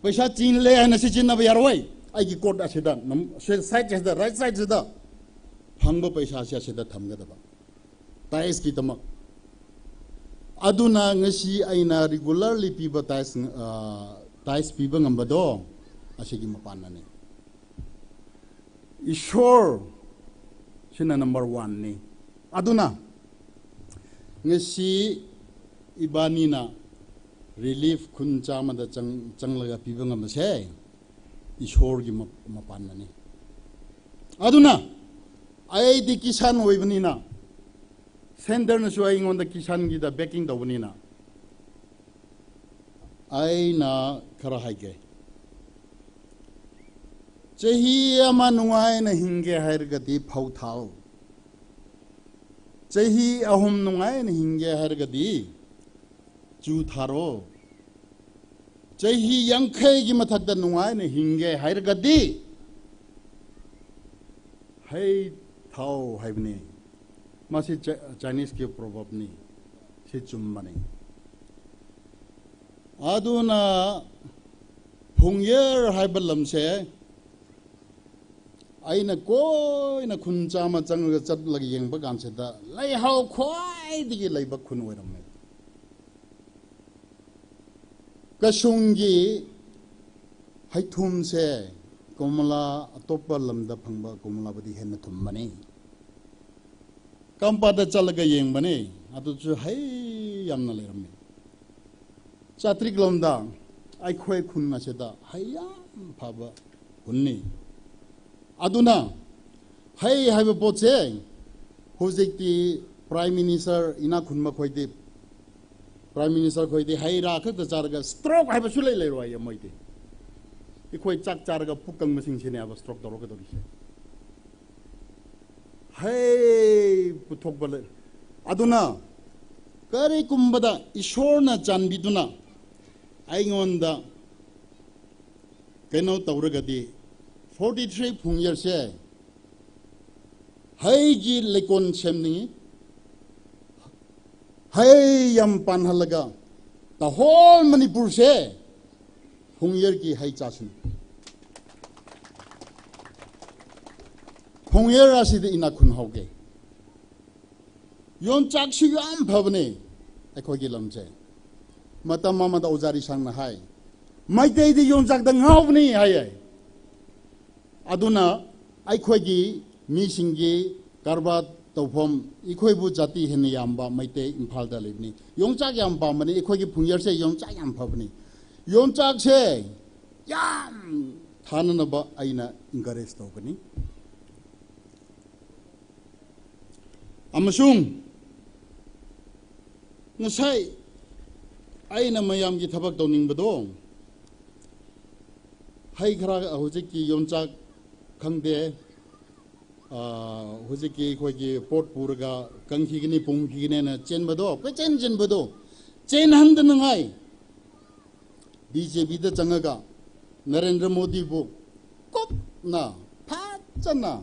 "ꯄꯩꯁꯥ ꯆꯤꯜꯂꯦ ꯍꯥꯏꯅ ꯁꯤꯖꯤꯟꯅꯕ ꯌꯥꯔꯣꯏ꯫ ꯑꯩꯒꯤ coat ꯑꯁꯤꯗ, ꯅꯝ-, ꯁꯤ side ꯑꯁꯤꯗ, right sideꯁꯤꯗ ꯐꯪꯕ ꯄꯩꯁꯥꯁꯦ ꯑꯁꯤꯗ ꯊꯝꯒꯗꯕ, tithes ꯀꯤꯗꯃꯛ"꯫ ꯑꯗꯨꯅ ꯉꯁꯤ ꯑꯩꯅ regularly ꯄꯤꯕ tithes, ꯑ, tithes ꯄꯤꯕ ꯉꯝꯕꯗꯣ ꯑꯁꯤꯒꯤ ꯃꯄꯥꯟꯅꯅꯤ꯫ ꯏꯁꯣꯔ ꯁꯤꯅ number oneꯅꯤ꯫ ꯑꯗꯨꯅ ꯉꯁꯤ ꯏꯕꯥꯅꯤꯅ relief ꯈꯨꯟ ꯆꯥꯝꯃꯗ ꯆꯪ-, ꯆꯪꯂꯒ ꯄꯤꯕ ꯉꯝꯕꯁꯦ ꯏꯁꯣꯔꯒꯤ ꯃ-, ꯃꯄꯥꯟꯅꯅꯤ꯫ ꯑꯗꯨꯅ Aidi kisan oibanina, centre nasu aingondaki kisan gida backing taubanina, aina khara haike. Chahi ama nungaina hingke hairagadi phau thao. Chahi ahum nungaina hingke hairagadi chu tharo. Chahi yangkhaiki mathakda nungaina hingke hairagadi hai thao haibani. Masi Chi-, Chinese ki proverb ni. Si chummani. Aduna Phungyar haiba lamse, aina koina khun chama changlaga zatlaga yengba kansida, leihao khwaidagi leiba khun oirammi. Kashungki haithumse, Komala atoppa lamda phangba Komala badi henna thummani. Kampatda zatlaga yengmani, aduchu hai yamna leirammi. Chatrik lamda, aikhoi khun ngasida, hai yam phaba khunni. Aduna, hai haiba potse, hojikti Prime Minister ina khun makhoidi, Prime Minister khoidi hai rākhakta zatlaga stroke haiba sulei leiroi ya moidi. Ikhoi chak zatlaga pukang masing sine aba stroke toro kadori se. Hai puthokba lei. Aduna, kari kumbada Ishorna chanbiduna, aingonda keinao tauragadi, forty-three Phungyar se, haiki leikon semningi, hai yam panhalaga, the whole Manipur se, Phungyarki hai chasin. Phungyar asidi ina khun haoke. Yongchak si yam phabani, aikhoiki lamse. Matam mamada Ojari Sangna hai. Maiteidi yongchakda ngaobani hai ai. Aduna, aikhoiki, misingki, karba tauphom, ikhoibu jati henna yamba, Meitei Imphalda leibani. Yongchak yam pamani, ikhoiki Phungyar se yongchak yam phabani. Yongchak se, yam, thananaba aina encourage taukani. Amashung, ngasai, aina mayamki thabak tauningbado. Hai khara hojikki yongchak khangde, ah, hojikki khoiki pot purga, kangkhigani pungkhigani na chenbado, koi chen chenbado. Chen handa nangai. B J P da zanglaga, Narendra Modi bu, kupna, phachana,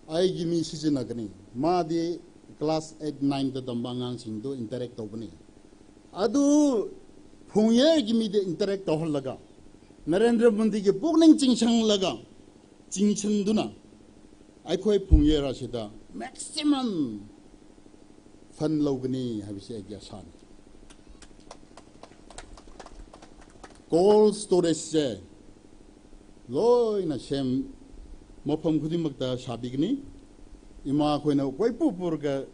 aiki mi sijina kani, madi class eight, nine da tamba ngangsingdu interact taubani. Adu, Phungyarki mida interact tauhalaga, Narendra Modi ki pukning chingshanglaga, chingchinduna, aikhoi Phungyar asida maximum fund laukani haibasi aiki ashan. Cold storage se loina sem mafam khudingmakta shabikani, ima khoina koi pupurga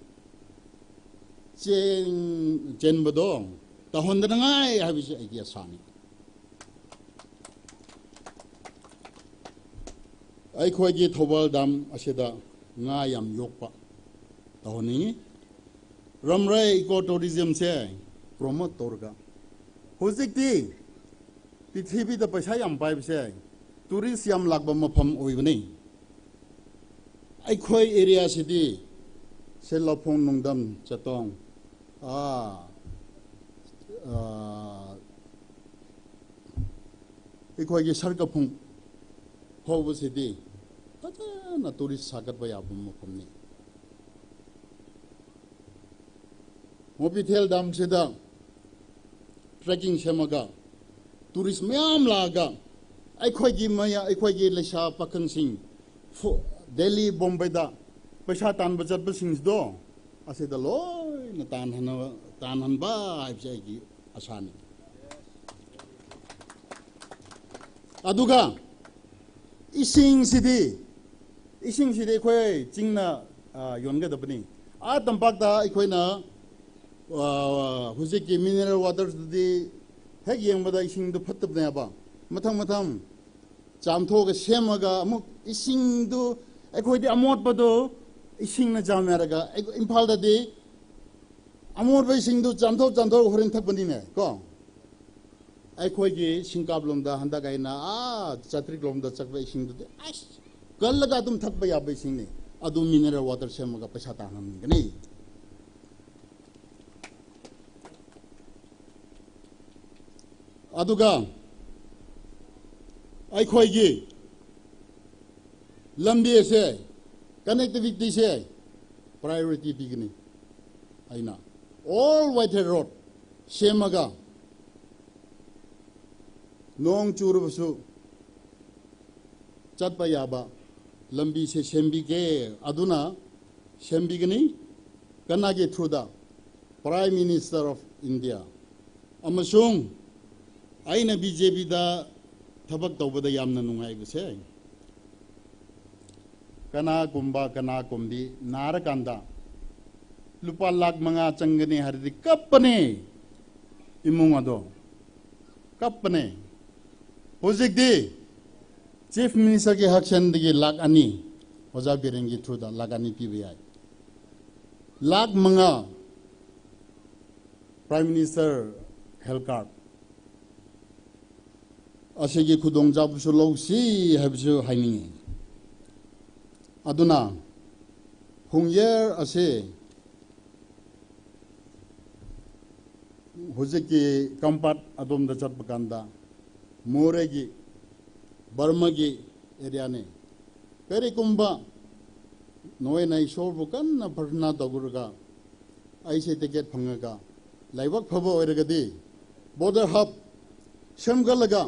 chen, chenbado, tahonda nangai haibasi aiki ashan. Aikhoiki Thoubal Dam asida nga yam yokpa tahoni. Ramrai ecotourism se promote taurga. Hojikti, pithibida paisa yam paibase, tourist yam lakba mafam oibani. Aikhoi area sidi, Selaphong Nungdam Chatong, ah, ah, ikhoiki Sarkaphung, Hoba sidi, phachana tourist sākatpa yāpam mafamni. Mopithel Dam sida, trekking semaga, tourist mayam laga, aikhoiki maya, aikhoiki leisha pakhangsing, fo-, Delhi, Bombay da, paisa tanba zatpasingdo, asida loina tanhana, tanhanba, haibase aiki asani. Aduga, ising sidi, ising sidi khoi chingna, ah, yonkadabani. A tampakta ikhoina, ah, hojikki mineral water di hek yangmada isingdu phattabneba. Mathang mathang, chamtho kasemaga amuk isingdu ꯑꯩꯈꯣꯏꯗꯤ ꯑꯃꯣꯠꯄꯗꯣ ꯏꯁꯤꯡꯅ ꯆꯥꯝꯃꯔꯒ, ꯑꯩ-, ꯏꯝꯐꯥꯜꯗꯗꯤ ꯑꯃꯣꯠꯄ ꯏꯁꯤꯡꯗꯨ ꯆꯥꯝꯊꯣꯛ ꯆꯥꯝꯊꯣꯛ ꯍꯣꯔꯦꯟ ꯊꯛꯄꯅꯤꯅꯦ, ꯀꯣ? ꯑꯩꯈꯣꯏꯒꯤ ꯁꯤꯡꯀꯥꯞꯂꯣꯝꯗ ꯍꯟꯗꯛ ꯑꯩꯅ ꯑꯥ ꯆꯥꯇ꯭ꯔꯤꯛꯂꯣꯝꯗ ꯆꯠꯄ ꯏꯁꯤꯡꯗꯨꯗꯤ ꯑꯁ, ꯀꯜꯂꯒ ꯑꯗꯨꯝ ꯊꯛꯄ ꯌꯥꯕ ꯏꯁꯤꯡꯅꯤ꯫ ꯑꯗꯨ mineral water ꯁꯦꯝꯃꯒ ꯄꯩꯁꯥ ꯇꯥꯟꯍꯟꯒꯅꯤ꯫ ꯑꯗꯨꯒ ꯑꯩꯈꯣꯏꯒꯤ ꯂꯝꯕꯤ ꯑꯁꯦ, connectivity ꯁꯦ priority ꯄꯤꯒꯅꯤ꯫ ꯑꯩꯅ all Whitehead road ꯁꯦꯝꯃꯒ ꯅꯣꯡ ꯆꯨꯔꯕꯁꯨ ꯆꯠꯄ ꯌꯥꯕ ꯂꯝꯕꯤꯁꯦ ꯁꯦꯝꯕꯤꯒꯦ꯫ ꯑꯗꯨꯅ ꯁꯦꯝꯕꯤꯒꯅꯤ꯫ ꯀꯅꯥꯒꯤ through ꯗ? Prime Minister of India꯫ ꯑꯃꯁꯨꯡ ꯑꯩꯅ B J P ꯗ ꯊꯕꯛ ꯇꯧꯕꯗ ꯌꯥꯝꯅ ꯅꯨꯡꯉꯥꯏꯕꯁꯦ, ꯀꯅꯥꯒꯨꯝꯕ, ꯀꯅꯥꯒꯨꯝꯕꯤ ꯅꯥꯔꯀꯥꯟꯗ ꯂꯨꯄꯥ ꯂꯥꯈ ꯃꯉꯥ ꯆꯪꯒꯅꯤ ꯍꯥꯏꯔꯗꯤ ꯀꯞꯄꯅꯦ ꯏꯃꯨꯡ ꯑꯗꯣ꯫ ꯀꯞꯄꯅꯦ꯫ ꯍꯧꯖꯤꯛꯇꯤ Chief Minister ꯒꯤ ꯍꯛꯁꯦꯜꯗꯒꯤ ꯂꯥꯈ ꯑꯅꯤ, ꯑꯣꯖꯥ ꯕꯤꯔꯦꯟꯒꯤ through ꯗ ꯂꯥꯈ ꯑꯅꯤ ꯄꯤꯕ ꯌꯥꯏ꯫ ꯂꯥꯈ ꯃꯉꯥ Prime Minister Health Card꯫ ꯑꯁꯤꯒꯤ ꯈꯨꯗꯣꯡꯆꯥꯕꯁꯨ ꯂꯧꯁꯤ ꯍꯥꯏꯕꯁꯨ ꯍꯥꯏꯅꯤꯡꯉꯤ꯫ ꯑꯗꯨꯅ ꯄꯨꯡꯌꯦꯔ ꯑꯁꯤ ꯍꯧꯖꯤꯛꯀꯤ ꯀꯝꯄꯥꯠ ꯑꯗꯣꯝꯗ ꯆꯠꯄ ꯀꯥꯟꯗ ꯃꯣꯔꯦꯒꯤ, ꯕꯔꯃꯥꯒꯤ area ꯅꯤ꯫ ꯀꯔꯤꯒꯨꯝꯕ ꯅꯣꯏꯅ ꯏꯁꯣꯔꯕꯨ ꯀꯟꯅ ꯄ꯭ꯔꯊꯅꯥ ꯇꯧꯔꯒ ꯑꯩꯁꯦ ticket ꯐꯪꯉꯒ ꯂꯥꯏꯕꯛ ꯐꯕ ꯑꯣꯏꯔꯒꯗꯤ border hub ꯁꯦꯝꯒꯠꯂꯒ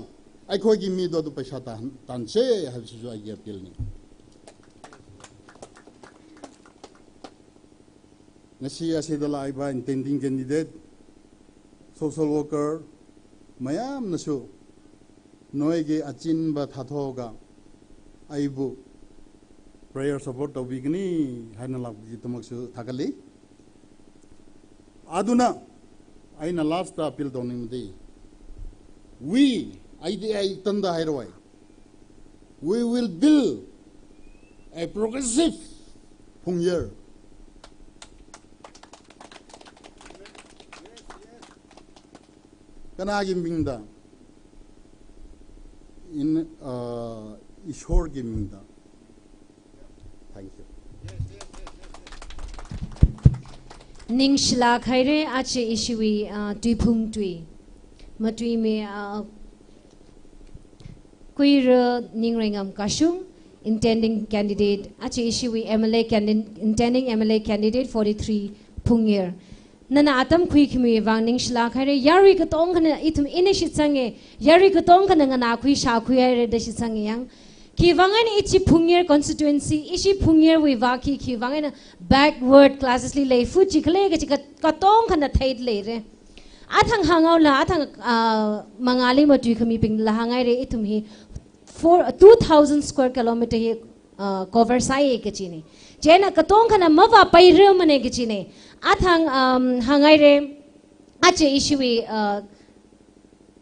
ꯑꯩꯈꯣꯏꯒꯤ ꯃꯤꯗꯣ ꯑꯗꯨ ꯄꯩꯁꯥ ꯇꯥꯟ-, ꯇꯥꯟꯁꯦ ꯍꯥꯏꯕꯁꯤꯁꯨ ꯑꯩꯒꯤ appeal ꯅꯤ꯫ ꯉꯁꯤ ꯑꯁꯤꯗ ꯂꯥꯛꯏꯕ intending candidate, social worker ꯃꯌꯥꯝꯅꯁꯨ ꯅꯣꯏꯒꯤ ꯑꯆꯤꯟꯕ ꯊꯥꯊꯣꯛꯑꯒ ꯑꯩꯕꯨ prayer support ꯇꯧꯕꯤꯒꯅꯤ ꯍꯥꯏꯅ ꯂꯥꯛꯄꯒꯤꯗꯃꯛꯁꯨ ꯊꯥꯒꯠꯂꯤ꯫ ꯑꯗꯨꯅ ꯑꯩꯅ last ꯇ appeal ꯇꯧꯅꯤꯡꯕꯗꯤ, we, ꯑꯩꯗꯤ ꯑꯩ ꯏꯊꯟꯗ ꯍꯥꯏꯔꯣꯏ, we will build a progressive ꯄꯨꯡꯌꯦꯔ꯫ ꯀꯅꯥꯒꯤ ꯃꯤꯡꯗ? In, uh, ꯏꯁꯣꯔꯒꯤ ꯃꯤꯡꯗ꯫ Thank you. Ningshilāk haira, aja ishiwui, uh, tuiphung tui. Matuimi, uh, Kuira Ningrengam Kashung, intending candidate, aja ishiwui M L A candidate, intending M L A candidate forty-three Phungyar. Nana atam khuikhami vang ningshilāk haira, yarui katongkhana ithum ina shitsanga, yarui katongkhana nganākhui shākhui haira da shitsanga yang. Khiwuivang eina ichi Phungyar constituency, ishi Phungyarwui vang khi, khiwuivang eina backward classes li lei, fuji khalei kachi kat-, katongkhana theida leira. Athang hānghaola, athang, ah, mangāli matuikhamibingla hānghaira, ithum hi four, two thousand square kilometer hi, ah, cover sāya kachina. Chieina katongkhana mavāpairarmana kachina. Athang, um, hānghaira, aja ishiwui, ah,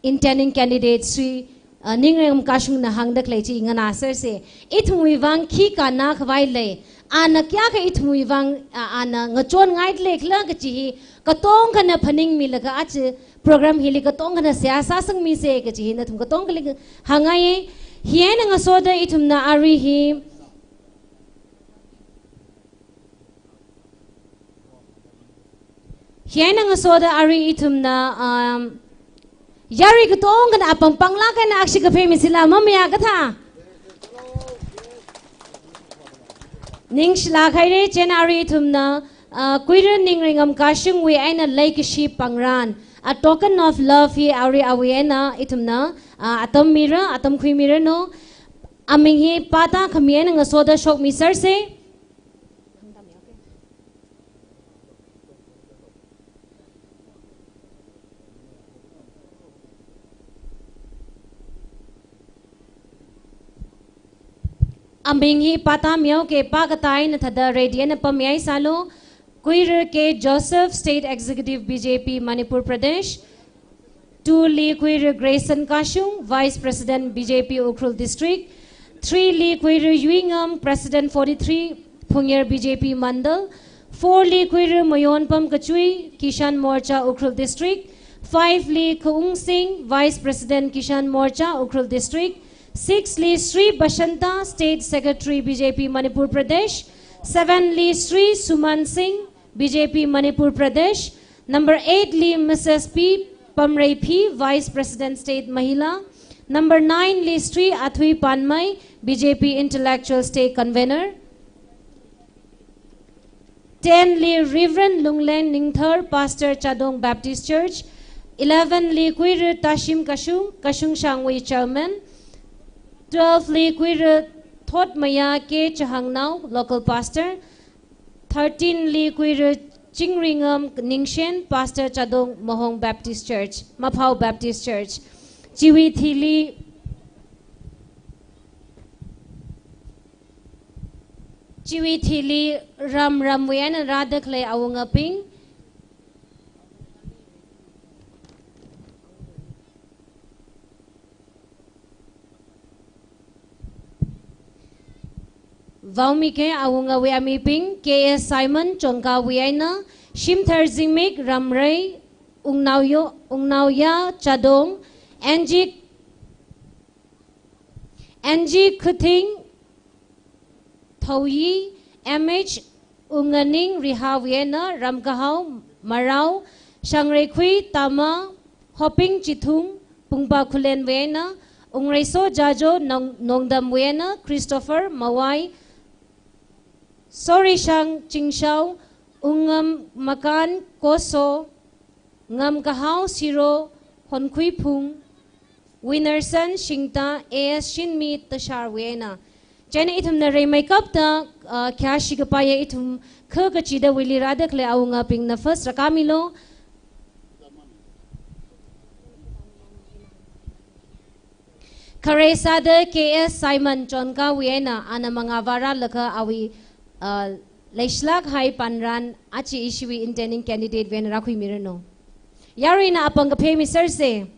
intending candidate Shri, uh, Ningrengam Kashungna hāngda khalei chi nganāsersa. Ithumwui vang khi kannā khavai lei. Ana kayākha ithumwui vang, uh, ana ngachonngaida leikhala kachi hi katongkhana phaningmilaga aja program hili katongkhana seihā sāsangmisa kachi hi nathum katongkhali hāngngaiya. Hi eina ngasoda ithumna arui hi Hi eina ngasoda arui ithumna, um, yarui katongkhana apam panglāk eina akshi kaphā misila mamayā kathā. Ningshilāk haira, chieina arui ithumna, uh, Kuira Ningrengam Kashungwui eina leikashi pangran, a token of love hi arui awui eina ithumna, uh, atam mira, atam khuimiranu. Aming hi pātākhami eina ngasoda shokmisersa. Aming hi pātāmihaoki, pākatā eina thāda ready eina pamyai sālu. Kuira K Joseph, State Executive B J P Manipur Pradesh. Two li Kuira Grayson Kashung, Vice President B J P Ukhrul District. Three li Kuiru Yuingam, President forty-three, Phungyer B J P Mandal. Four li Kuiru Mayonpam Kachui, Kishan Morcha, Ukhrul District. Five li Khaung Singh, Vice President, Kishan Morcha, Ukhrul District. Six li Sri Bashanta, State Secretary, B J P, Manipur Pradesh. Seven li Sri Suman Singh, B J P, Manipur Pradesh. Number eight li Missus P Pamreiphi, Vice President, State Mahila. Number nine li Sri Athui Panmei, B J P, Intellectual, State Convener. Ten li Reverend Lungleng Ningthar, Pastor, Chadong Baptist Church. Eleven li Kuiru Tashim Kashung, Kashung Shangwui Chairman. Twelve li Kuiru Thotmaya K Chahangnao, Local Pastor. Thirteen li Kuiru Chingringam Ningshen, Pastor, Chadong Mahong Baptist Church, Maphao Baptist Church. Chiwui thili, chiwui thili ram ramwui eina rāda khalei awungabing, Vaomikha awungawui amibing, K S Simon Chongkawui eina, Shimthar Zingmik Ramrei, Wungnaoyo, Wungnaoya Chadong, N G, N G Khuthing Thoyi, M H Wunganing Rihawui eina, Ramkahao Marao, Shangreikhui Tama, Hoping Chithung, Pungpa Khulenwui eina, Wungreiso Jajo Nong-, Nongdamwui eina, Christopher Mawai, Sorishang Chingshao, Wungam Makan Koso, Ngamkahao Siro Honkhuiphung, Winnerson Shingta, A S Shinmi Tusharwui eina. Chieina ithumna reimeikapta, ah, khayāshi kapaiya ithum kha kachida wuili rāda khalei awungabingna first rākāmilu. Khare sāda K S Simon Chongkawui eina ana mangā vārālaga awui, ah, leishilākhai panran aja ishiwui intending candidate wui eina rākhuimiranu. Yaruina apāng kaphemiserse.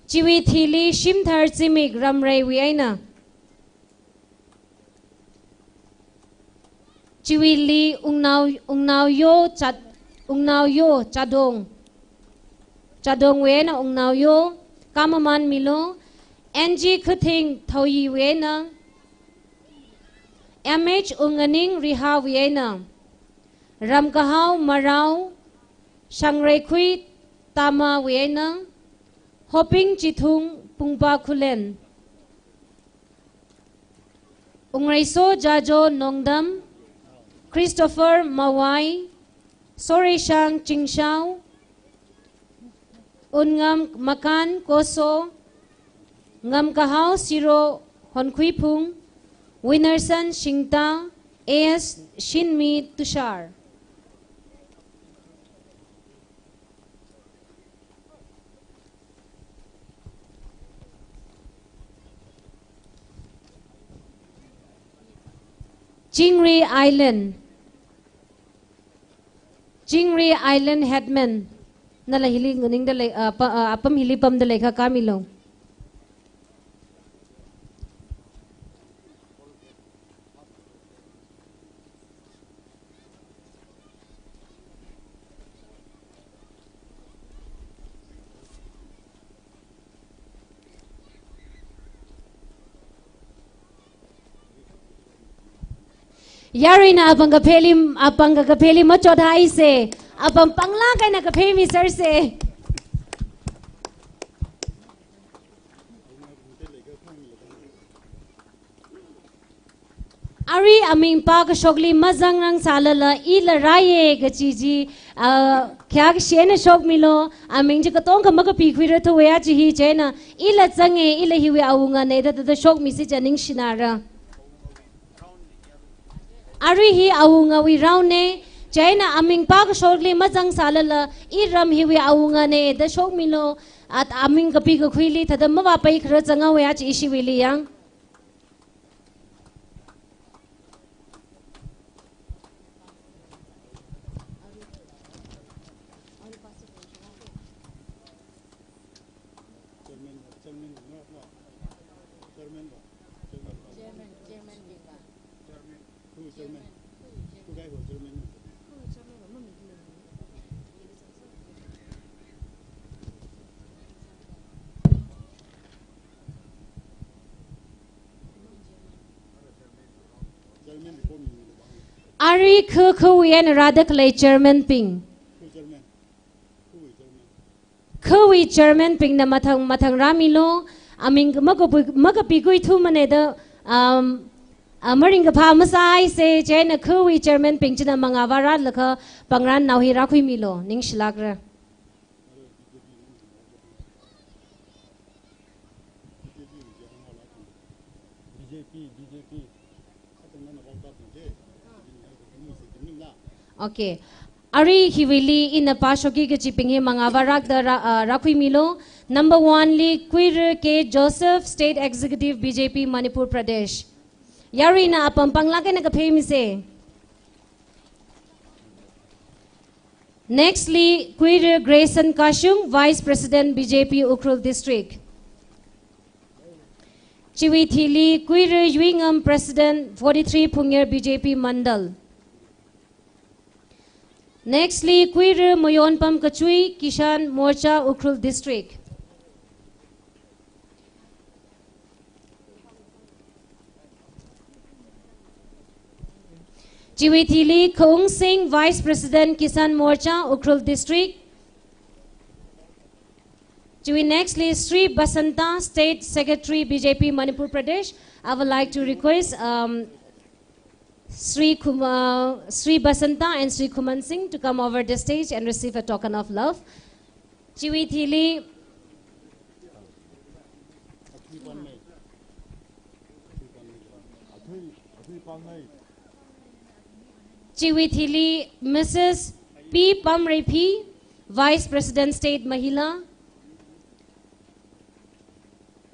Chiwui thili Shimthar Zimik Ramreiwui eina. Chiwuili Wungnao, Wungnaoyo Chat-, Wungnaoyo Chadong. Chadongwui eina Wungnaoyo, kamamanmilu, N G Khuthing Thoyiwui eina, M H Wunganing Rihawui eina, Ramkahao Marao, Shangreikhui Tamawui eina, Hoping Chithung Pungpa Khulen. Wungreiso Jajo Nongdam, Christopher Mawai, Sorishang Chingshao, Wungam Makan Koso, Ngamkahao Siro Honkhuiphung, Winnerson Shingta, A S Shinmi Tushar. Chingri Island. Chingri Island Headman. Nala hili nganingda lei, ah, pa, ah, apam hili pamda leiakha kāmilu. Yaruina apāng kapheli, apāng kakapheli machothaise, apāng pānglāk eina kaphemiserse. Arui aming pākashokli mazangrang sālala, ila rāye kachi chi, ah, khayākashi eina shokmilu, aming chi katonga makapikhuira thuwa aja hi chieina, ila zange, ila hiwui awungane da, da, da shokmise ja ningshinara. Arui hi awungawui roundne, chieina aming pākashokli mazang sālala, iram hiwui awungane da shokmilu, at aming kapikakhuili thāda mavāpaikharar zanghaowa aja ishiwuili yang. Arui khu khuwui eina rāda khalei chairman bing. Khuwui chairman bingna mathang mathang rāmilu, aming makapi, makapikuithu maneda, um, a, maringkaphā masāhaisa, chieina khuwui chairman bing china mangā vāra laga pāngrānnao hi rākhuimilu, ningshilākra. B J P, B J P. Okay. Arui hiwuili ina pāshokki kajibing hi mangā vāra da rā, ah, rākhuimilu. Number one li Kuira K Joseph, State Executive B J P Manipur Pradesh. Yaruina apam panglāk eina kaphei misa. Next li Kuira Grayson Kashung, Vice President B J P Ukhrul District. Chiwui thili Kuira Yuingam, President forty-three Phungyar B J P Mandal. Next li Kuira Moyonpam Kachui, Kisan Morcha Ukhrul District. Chiwui thili Khaung Singh, Vice President Kisan Morcha Ukhrul District. Chiwui next li Sri Basanta, State Secretary B J P Manipur Pradesh. I would like to request, um, Sri Kuma-, Sri Basanta and Sri Khuman Singh to come over the stage and receive a token of love. Chiwui thili, chiwui thili Missus P Pamreiphi, Vice President State Mahila.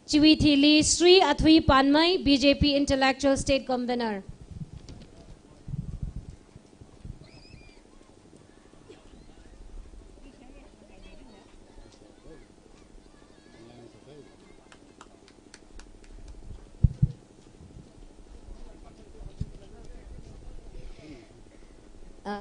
Chiwui thili Sri Athui Panmei, B J P Intellectual State Convener. Uh,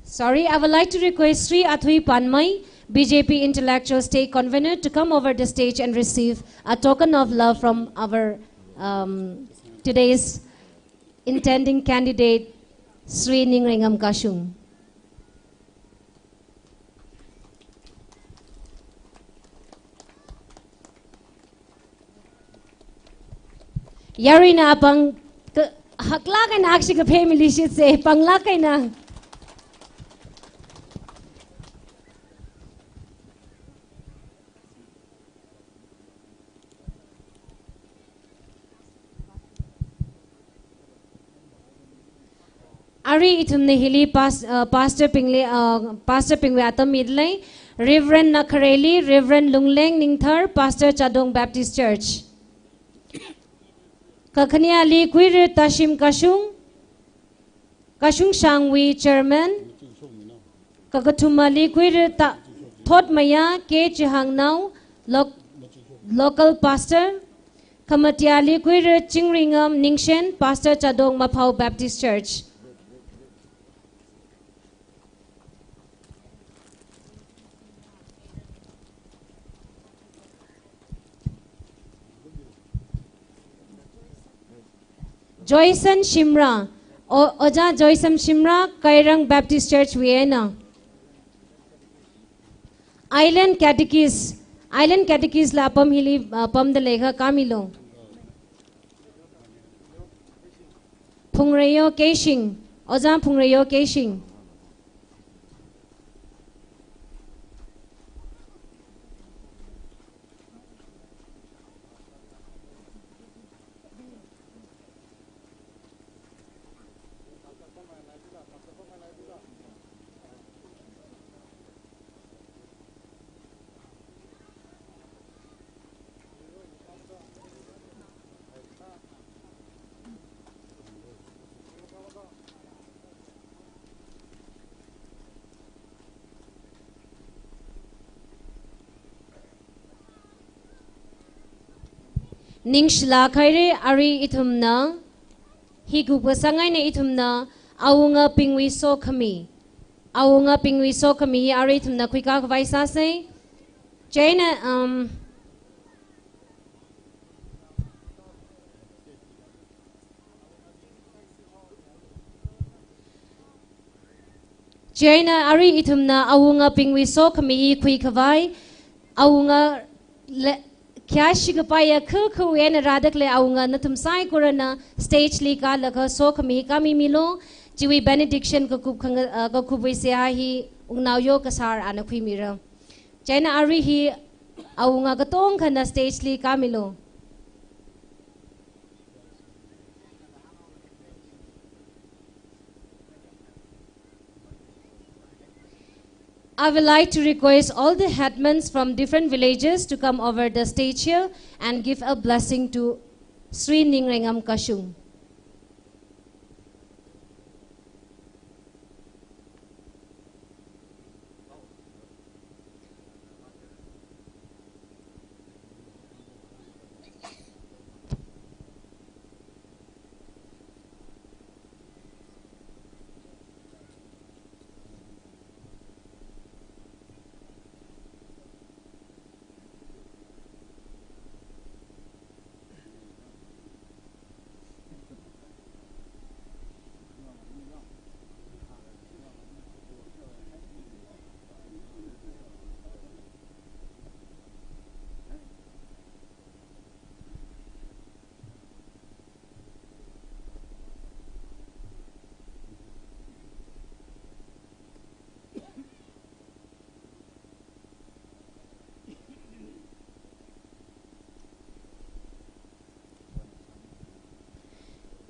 sorry, I would like to request Sri Athui Panmei, B J P Intellectual State Convener, to come over the stage and receive a token of love from our, um, today's intending candidate, Sri Ningreingam Kashung. Yaruina apam ka-, haklāk eina akshi kaphei milishitsa, panglāk eina. Arui ithumna hili pas-, uh, pastor bingli, uh, pastor bingwui atam midalei, Reverend Nakhareli, Reverend Lungleng Ningthar, Pastor Chadong Baptist Church. Kakhaneli Kuira Tashim Kashung, Kashung Shangwui Chairman. Kakathumali Kuira Ta-, Thotmaya K Chihangnao, Loc-, Local Pastor. Khamatiali Kuira Chingreingam Ningshen, Pastor Chadong Maphao Baptist Church. Joyson Shimrah, O-, Ojā Joyson Shimrah, Kairang Baptist Church wui eina. Island Catechist, Island Catechist la apam hili, uh, pamdalei kha kamilu. Phungreyo Keishing, Ojā Phungreyo Keishing. Ningshilāk haira, arui ithumna Hi kupkasang eina ithumna awungabingwui sokhami, awungabingwui sokhami hi arui ithumna khuikā khavai sāsa. Chieina, um, chieina arui ithumna awungabingwui sokhami hi khui khavai, awunga le-, khayāshi kapaiya kha kha eina rāda khalei awunga nathum saikorana stage li kālaga sokhami hi kāmimilu. Chiwui benediction kakup khang-, uh, kakupwui seihā hi Wungnao Yo Kasar ana khuimira. Chieina arui hi awunga katongkhana stage li kāmilu. I would like to request all the headmans from different villages to come over the stage here and give a blessing to Sri Ningrengam Kashung.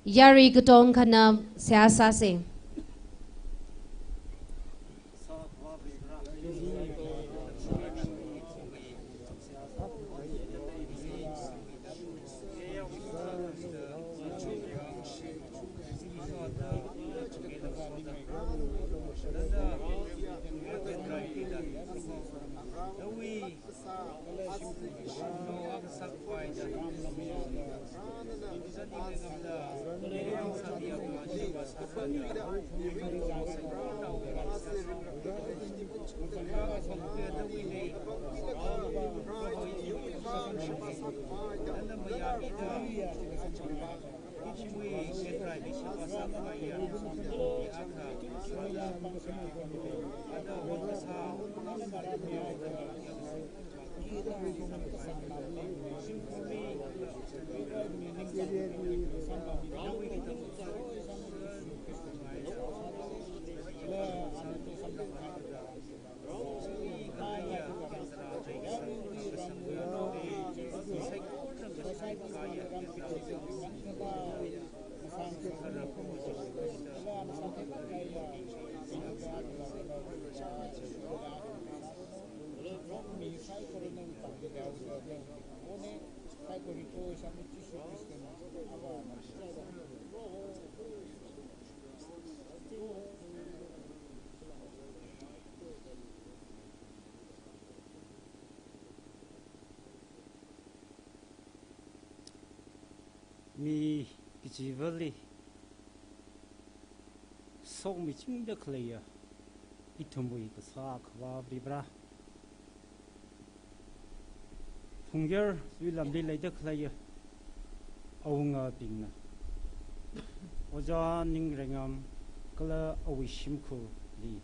Yarui katongkhana seihā sāsa. Mi kachivali sokhami chingda khaleiya ithumwui Kasā Akhava Varivara, Phungyar Zuilamli leida khaleiya awungabingna, Ojā Ningrengam kala awui shimkhurli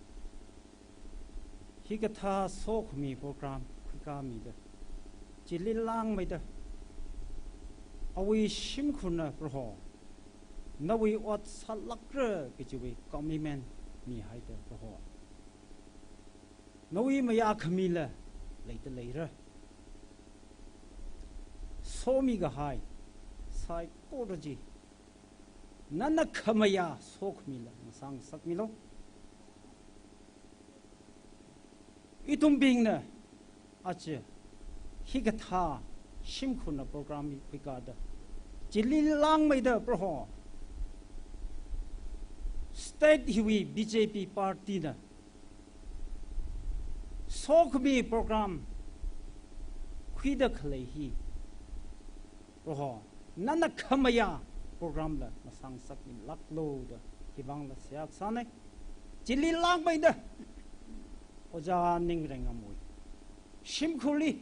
hikathā sokhami program khuikāmida, chili langmeida, awui shimkhurna Proho, nawui ot sālākra kajiwui commitment mihaida Proho, nawui mayā khamila leida leira. Somi kahai saikora chi nana khamayā sokhamila ngasāngasakmilu. Ithumbingna aja hikathā shimkhurna program hi khuikāda, chili langmeida Proho, state hiwui B J P party na sokhami program khuida khalei hi, Proho, nana khamayā program la masāngasakmilāklu da hivangla seihā kasāna. Chili langmeida Ojā Ningrengamwui shimkhurli,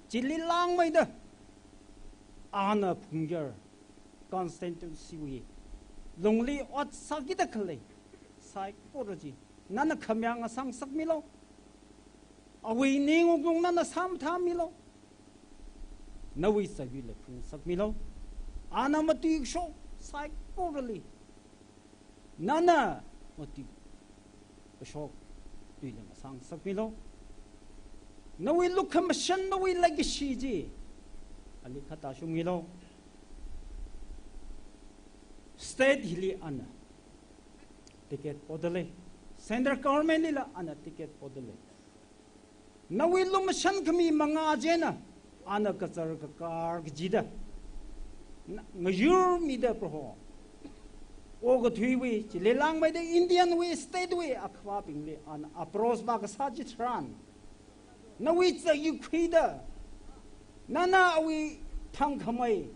chili langmeida ana Phungyar constituency wui lungli ot sākida khalei saikora chi nana khamayā ngasāngasakmilu. Awui ning wuklung nana sāmathāmilu. Nawui sāyui la phungasakmilu. Ana matuikashok saikorali nana matuikashok tui la ngasāngasakmilu. Nawui lukhamashan, nawui leikashi chi ali khatāshungmilu. State hili ana ticket podalei. Central government lila ana ticket podalei. Nawui lumashan khami manga chieina ana kazar kakar kajida na-, ngayurmida Proho, okathuiwui, chili langmeida Indian wui state wui akhavābingli ana approach vākasā chitharan, nawui zayukhuida nana awui thangkhamei,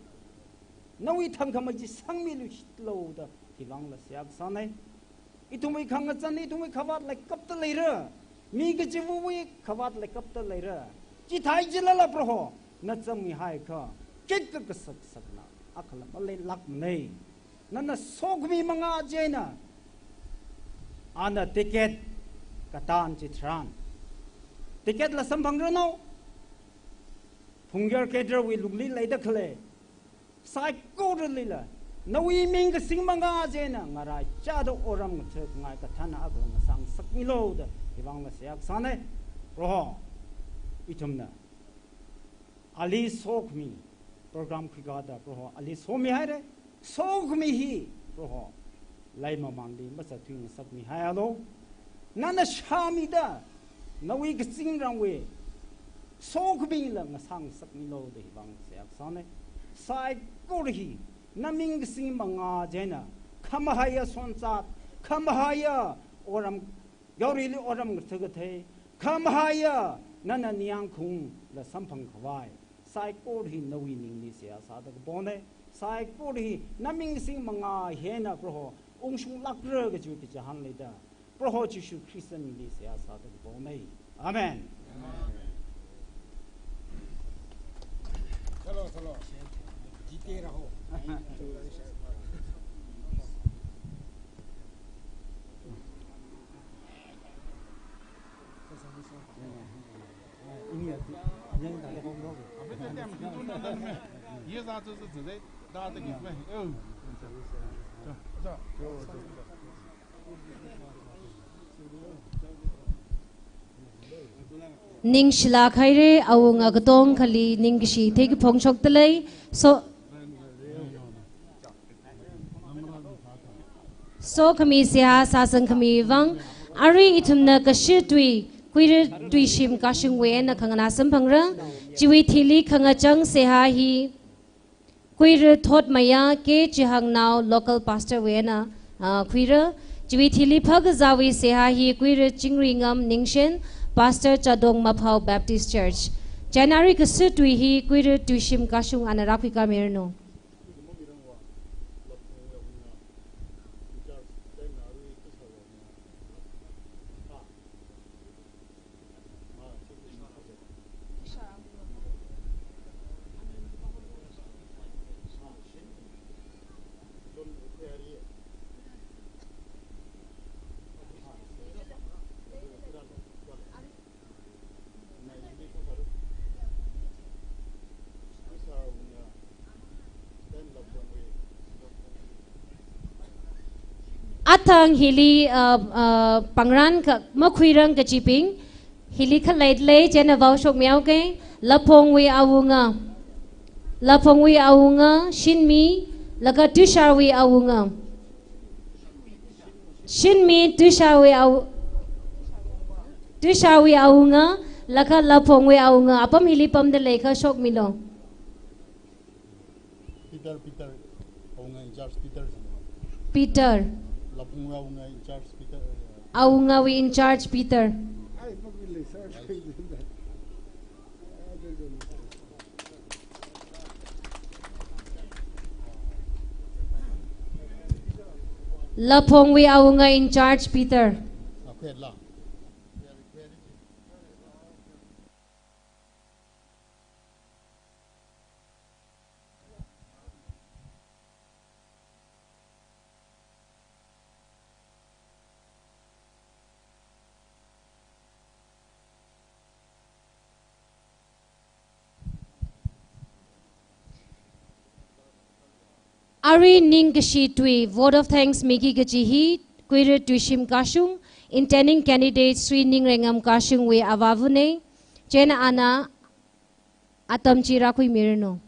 nawui thangkhamei chi sangmilu shitlu da hivangla seihā kasāna. Ithumwui khangachān, ithumwui khavāt leikapta leira. Mi kachiva̱wui khavāt leikapta leira. Chithāi chilala Proho, na zangmihaiakha khikha kasak kasakna akhala maleilākmana. Nana sokhami manga chieina ana ticket katān chitharan, ticket la samphangranu. Phungyar cadre wui lungli leida khalei saikoralila nawui ming kasing manga chieina ngaraichāda otram ngathākhangai kathāna akhala ngasāngasakmilu da hivangla seihā kasāna. Proho, ithumna ali sokhami program khuikada Proho ali somihaira. Sokhami hi Proho, lei mamānli mazathuingasakmihaialu. Nana shāmida nawui kazingrangwui sokhamila ngasāngasakmilu da hivang seihā kasāna. Saikora hi na ming kasing manga chieina khamahaiya shonzat, khamahaiya otram, yaorili otram ngathākathei, khamahaiya nana ningyāng khaung la samphang khavai saikora hi nawui ningli seihā sāda kapona. Saikora hi na ming kasing manga hi eina Proho ungshunglākra kajiwui kachihān leida Proho Jishu Khrista mingli seihā sāda kapona. Amen. चलो, चलो। जीते रहो। Ningshilāk haira, awunga katongkhali ningkashi theiki phongshokdalei. So, sokhami seihā sāsangkhami vang, arui ithumna kashir tui, Kuira Tuishim Kashungwui eina khanganā samphangra. Chiwui thili khangachang seihā hi Kuira Thotmaya K Chihangnao, local pastor wui eina, ah, khuira. Chiwui thili phākazāwui seihā hi Kuira Chingringam Ningshen, pastor Chadong Maphao Baptist Church. Chieina arui kashir tui hi Kuira Tuishim Kashung ana rākhuikamiranu. Athang hili, uh, uh, pāngrān kha makhuirang kachibing, hili khaleilei chieina vaoshokmihaoke. Laphongwui awunga, Laphongwui awunga, Shinmi, laga Tusharwui awunga. Shinmi, Tusharwui aw-, Tusharwui awunga, laga Laphongwui awunga, apam hili pamda leikha shokmilu. Peter, Peter, awunga in charge Peter. Peter. Laphongwui awunga in charge Peter. Awungawui in charge Peter. Ai, pamda lei, sir. Ai, pamda lei. Ai, pamda lei. Sir. Laphongwui awunga in charge Peter. Arui ningkashi tui vote of thanks miki kaji hi, Kuirat Tuishim Kashung, intending candidate Shri Ningrengam Kashungwui avāvane, chieina ana atam chi rākhuimiranu.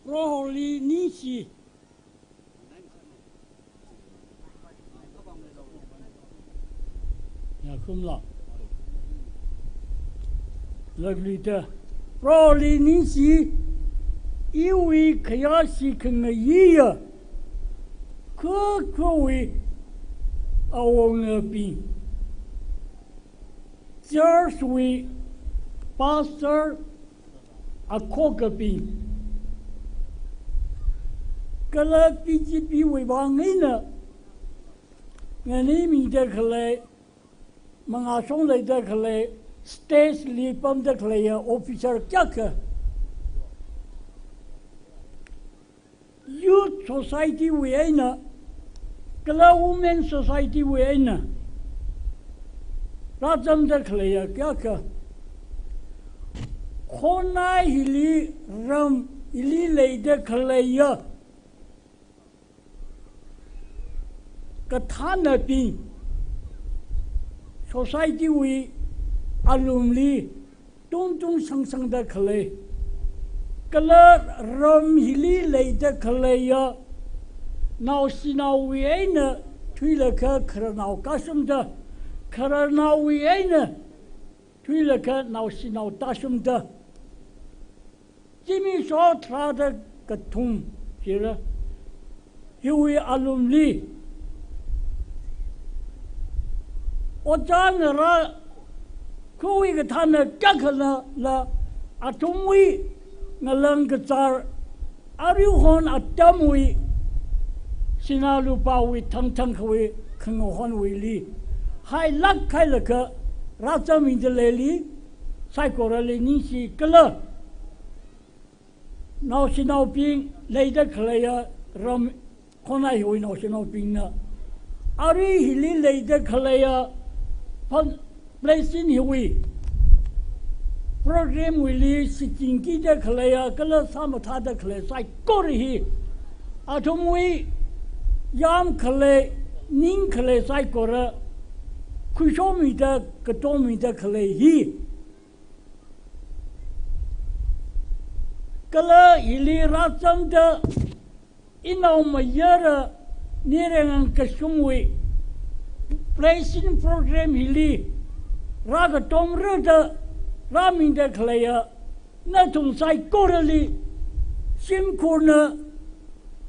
Proholi ningshi. Yakhumla. Laklita. Proholi ningshi. Iwui khayāshi khangayiya. Kha khawui awungabing. Church wui pastor akhokabing. Kala B J P wui vang eina nganimida khalei, mangāshong leida khalei, state li pamda khaleiya officer kayākha. Youth society wui eina, kala women society wui eina, rāzangda khaleiya kayākha. Khonai hili ram hili leida khaleiya kathānabing, society wui alungli tungtung shangsangda khalei, kala ram hili leida khaleiya naoshinaowui eina thuilaga khararnao kashumda, khararnaowui eina thuilaga naoshinao tāshumda, zimiksho tharāda kathum jira. Hiwui alungli ojā ngarā, khawui kathāna kayākhala, athumwui ngalang kazār, aruihon atamwui sinā lupāwui thangthang khawui khangahonwuili hailāk hailaga rāzangmida leili, saikorali ningshi kala naoshinaobing leida khaleiya ram, khonai hiwui naoshinaobingna, arui hili leida khaleiya phan, blessing hiwui program wuili shichingkida khaleiya kala sāmathāda khalei saikora hi, athumwui yāmkhalei, ningkhalei saikora khuishomida, katomida khalei hi, kala hili rāzangda inaomayara Ningrengam Kashungwui blessing program hili rākatomrada rāmida khaleiya nathum saikorali shimkhurna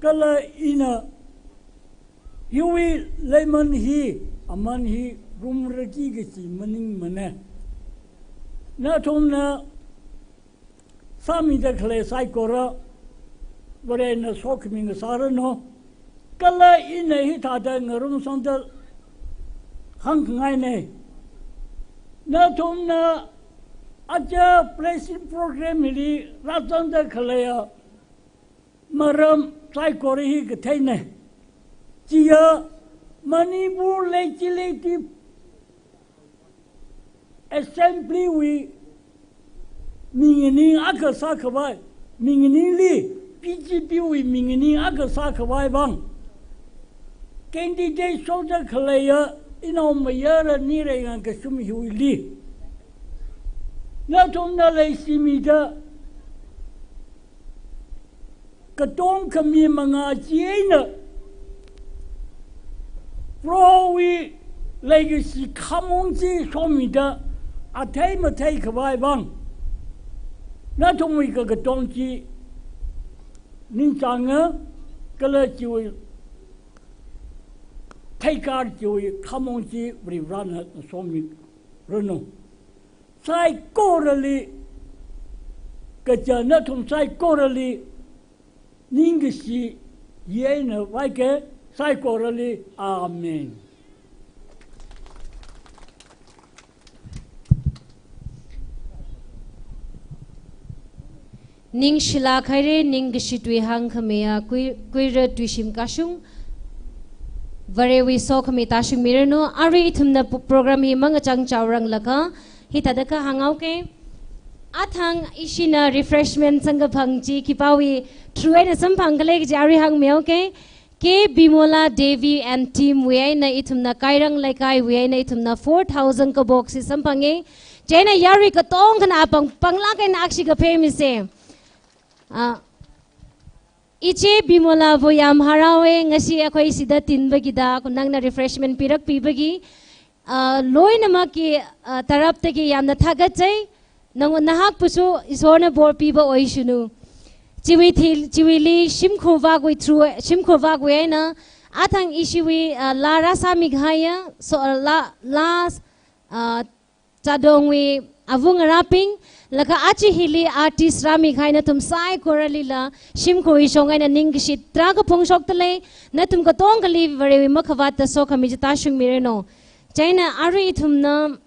kala ina hiwui leiman hi, aman hi rumraki kachi maningmana. Nathumna sāmida khalei saikora Varena sokhami ngasāranu. Kala ina hithāda ngarumsangda hāngkhangaina. Nathumna aja blessing program hili rāzangda khaleiya maram saikora hi katheina. Chiya Manipur Legislative Assembly wui minganing akha sākhavai, minganingli B J P wui minganing akha sākhavai vang candidate shoda khaleiya inaomayara Ningrengam Kashung hiwuili nathumna leishimida katomkhami mangā chieina Prohowui leikashi khamong chi shomida athei matheikhavai vang nathumwui kakatom chi ningchānga, kala chiwui Hagar chiwui khamong chi Varivarana nasomiranu. Saikorali, kaja nathum saikorali ningkashi eina vaike, saikorali. Amen. Ningshilāk haira, ningkashi tui hāngkhamiya, Kui-, Kuira Tuishim Kashung, Varewui sokhami tāshungmiranu. Arui ithumna pu-, program hi mangachang chaoranglakha, hithāda kahāng haoke. Athang ishina refreshment samkaphang chi khipāwui through eina samphangkhala kaji arui hāngmihaoke. K Bimola Devi and team wui eina ithumna Kairang Leikaiwui eina ithumna four thousand kabox hi samphange. Chieina yarui katongkhana apāng, pānglāk eina akshi kapheimise. Ah, Iche Bimolabui yāmharao e, ngasi akhoi sida tinbagida, nangna refreshment pirakpibagi, ah, loinamakki, ah, taraptagi yāmna thakatchai, nang nahakbusu Ishorna bor piba oishinu. Chiwui thil, chiwuili shimkhur vākwui through, shimkhur vākwui eina, athang ishiwui, ah, laa rāsāmikahaiya, so, ah, laa, laa, ah, Chadongwui avungarābing, laga aja hili artist rāmikahai nathum saikoralila, shimkhurwui shong eina ningkashi tarākha phongshokdalei, nathum katongkhali Varewui makhavātda sokhami chi tāshungmiranu. Chieina arui ithumna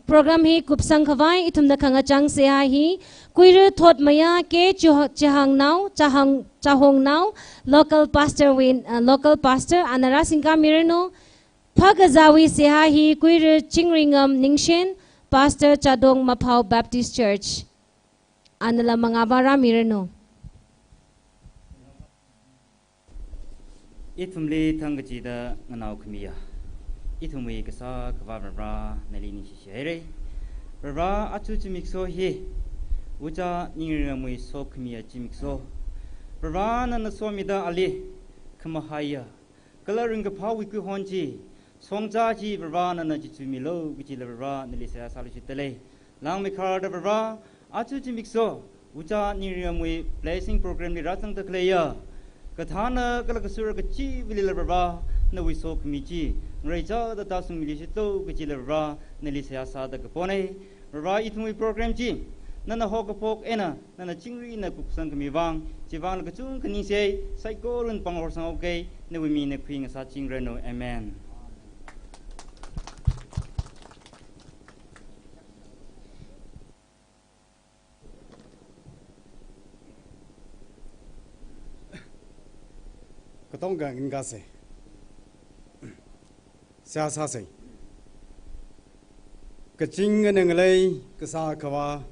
program hi kupsangkhavai, ithumna khangachang seihā hi, Kuira Thotmaya K Chiho-, Chihangnao, Chahang-, Chahongnao, local pastor wui, uh, local pastor, ana rāsingkamiranu. Phakazāwui seihā hi Kuira Chingringam Ningshen, Pastor Chadong Maphao Baptist Church. Anala mangāva rāmiranu. Ithumli thangkachida nganaokhamiya, ithumwui Kasā Akhava Vare, nali ningshishi haira. Vare, aja zimiksho hi Ojā Ningringamwui sokhamiya zimiksho. Vare, nana somida ali khamahaiya kala ringkaphāwui kuihon chi, shongza chi Vare nana chichuimilu kajila Vare nali seihā sāluishitdalei. Langmeikharda Vare, aja zimiksho Ojā Ningringamwui blessing program li rāzangda khaleiya kathāna kala kasura kachiva̱lila Vare, nawui sokhami chi ngareichāda tāshungmiluishitlu kajila Vare nali seihā sāda kapona. Vare, ithumwui program chi nana haokaphok eina nana chingri eina kupsangkhami vang, chivangla kachungkha ningshi, saikorana pāng horsanghaoke, nawui mingna khuingasakchingranu. Amen. Katongkha nganingkase. Seihā sāse. Kazing eina ngalei Kasā Akhava,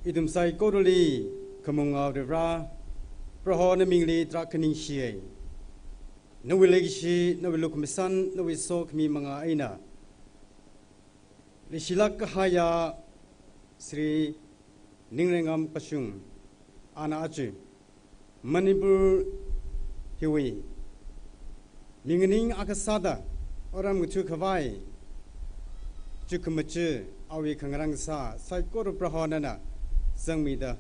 ithum saikorali khamungā Vare, Proho namingli tarākha ningshiya. Nawui leikashi, nawui lukhamashan, nawui sokhami mangā eina leishilāk kahaiya Shri Ningringam Kashung, ana aja Manipur hiwui ming aning akha sāda otram ngathākhavai, chukhamaja awui khangarān kasā saikora Proho nana zangmida,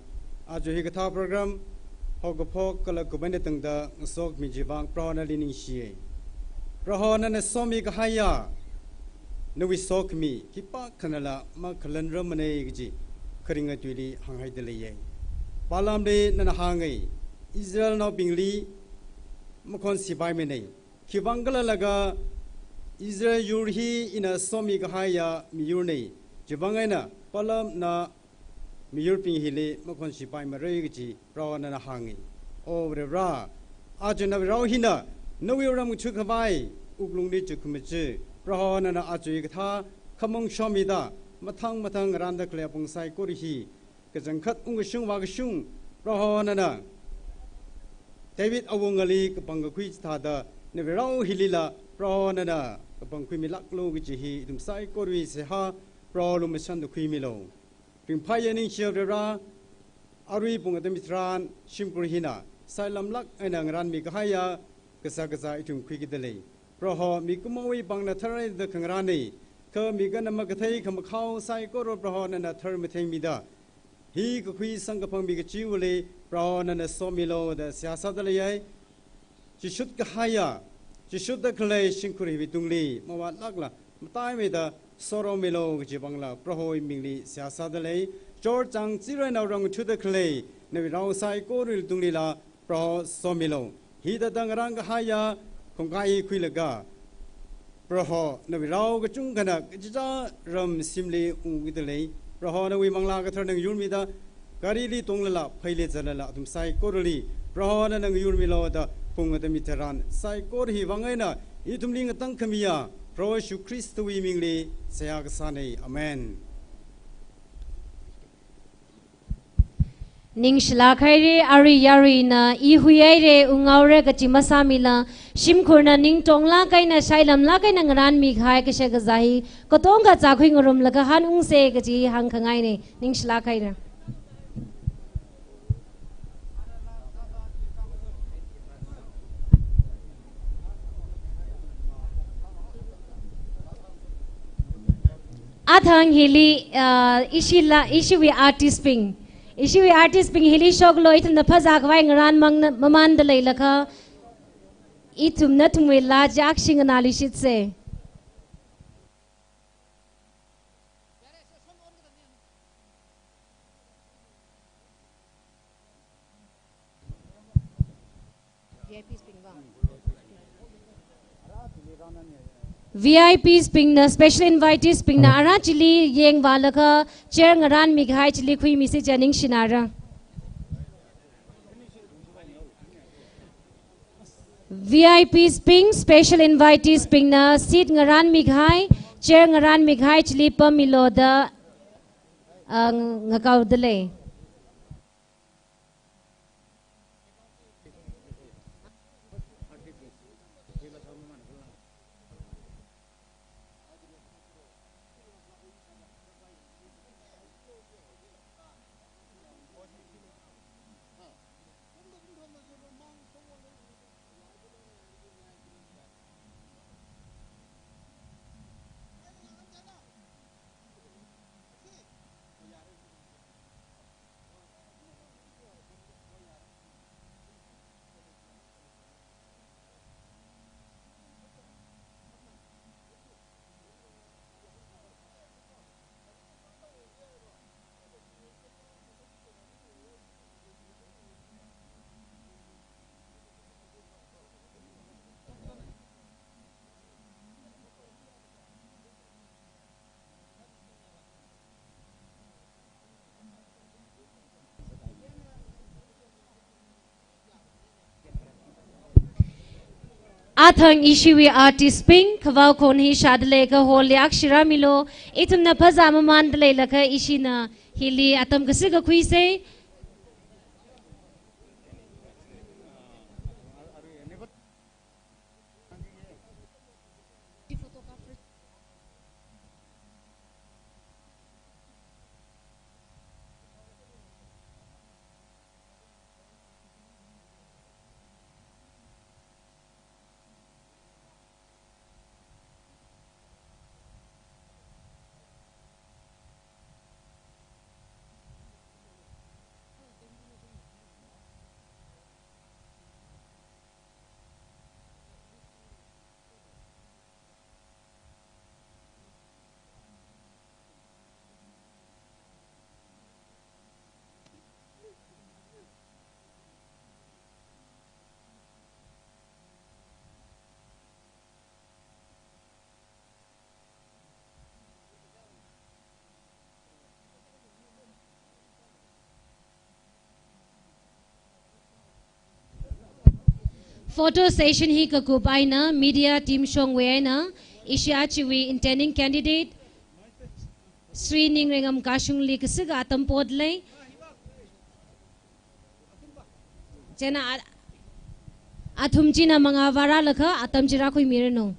aja hikathā program haokaphok kala kup eina tangda ngasokhami chivang Proho nali ningshiya. Proho nana somikahaiya nawui sokhami khipākhanala makhalanrarmana kaji kharinga tuili hānghaida leiya. Palamli nana hānga, Israelnaobingli makhon sipaimana. Khiwuivang khala laga Israel yur hi ina somikahaiya miyurna. Chivang eina Palamna miyurbing hili makhon sipaimara kaji Proho nana hānga. O Vare, aja nawui rao hina nawui otram ngathākhavai wuklungli chukhamaja Proho nana aja hikathā khamong shomida mathang mathang ngarānda khalei apong saikora hi kachangkhat ungkashung vākashung Proho nana David awungali kapangkakhui chithāda nawui rao hilila Proho nana kapangkhuimilāklu kaji hi ithum saikorawui seihā Proho lumashanna khuimilu. Ringphāya ningshiya Vare, arui pung atam hitharan shimkhur hina sailamlāk eina ngarānmikahaiya kashā kazā ithum khuikida lei. Proho, mikumowui pāngna tharhaida khangarāna, kha mi khanā makathei khamakhao saikora Proho nana tharmatheimida, hi kakhui samkaphang mi kachiva̱li Proho nana somilu da seihā sāda leiya. Chishut kahaiya Chishutda khalei shimkhur hiwui tungli, mavātlākla, mataimeida, soromilu kaji vangla, Prohowui mingli seihā sādalei, chor chang chirei naorang thuda khalei, nawui rao saikorali tunglila, Proho somilu. Hithāda ngarān kahaiya, khongkai khuilaga, Proho, nawui rao kachungkhana, kachichā ram shimli ungkida lei, Proho nawui Manglā Katharana ngayurmida, garili tonglala, pheili zatlala, athum saikorali, Prohona ngayurmilu da, phung atam mi tharan, saikora hiwui vang eina, ithumli ngatangkhamiya, Proho Jishu Khristawui mingli, seihā kasānei. Amen. Ningshilāk haira, arui yaruina, i huihaira, unghaora kachi masāmila, shimkhurna ningtonglāk eina, shailamlāk eina ngarānmi kahai kashak kazā hi, katonga zākhui ngarumlaga hanungsa kaji hāngkhangainei, ningshilāk haira. Athang hili, ah, ishila, ishiwui artist bing. Ishiwui artist bing hili shoklu, ithumna phazā khavai ngarān mang na, mamānda leilakha, ithumna nathumwui laa chi akha shinganā luishitsa. V I Ps bingna, special invitees bingna, ara chili yangvālaga, chair ngarānmi kahai chili khuimisa jiakha ningshinara. V I Ps bing, special invitees bingna, seat ngarānmi kahai, chair ngarānmi kahai chili pammilu da, ah, ngakaoda lei. Athang ishiwui artist bing, khavao khon hi shāda leiakha hall li akha shirāmilu, ithumna phazā mamānda leilakha ishina hili atam kasika khuisa. Photo session hi kakup eina, media team shongwui eina, ishi achiwui intending candidate, Shri Ningrengam Kashungli kasika atam potlei. Chieina a-, athum china mangā vārālaga, atam chi rākhuimiranu.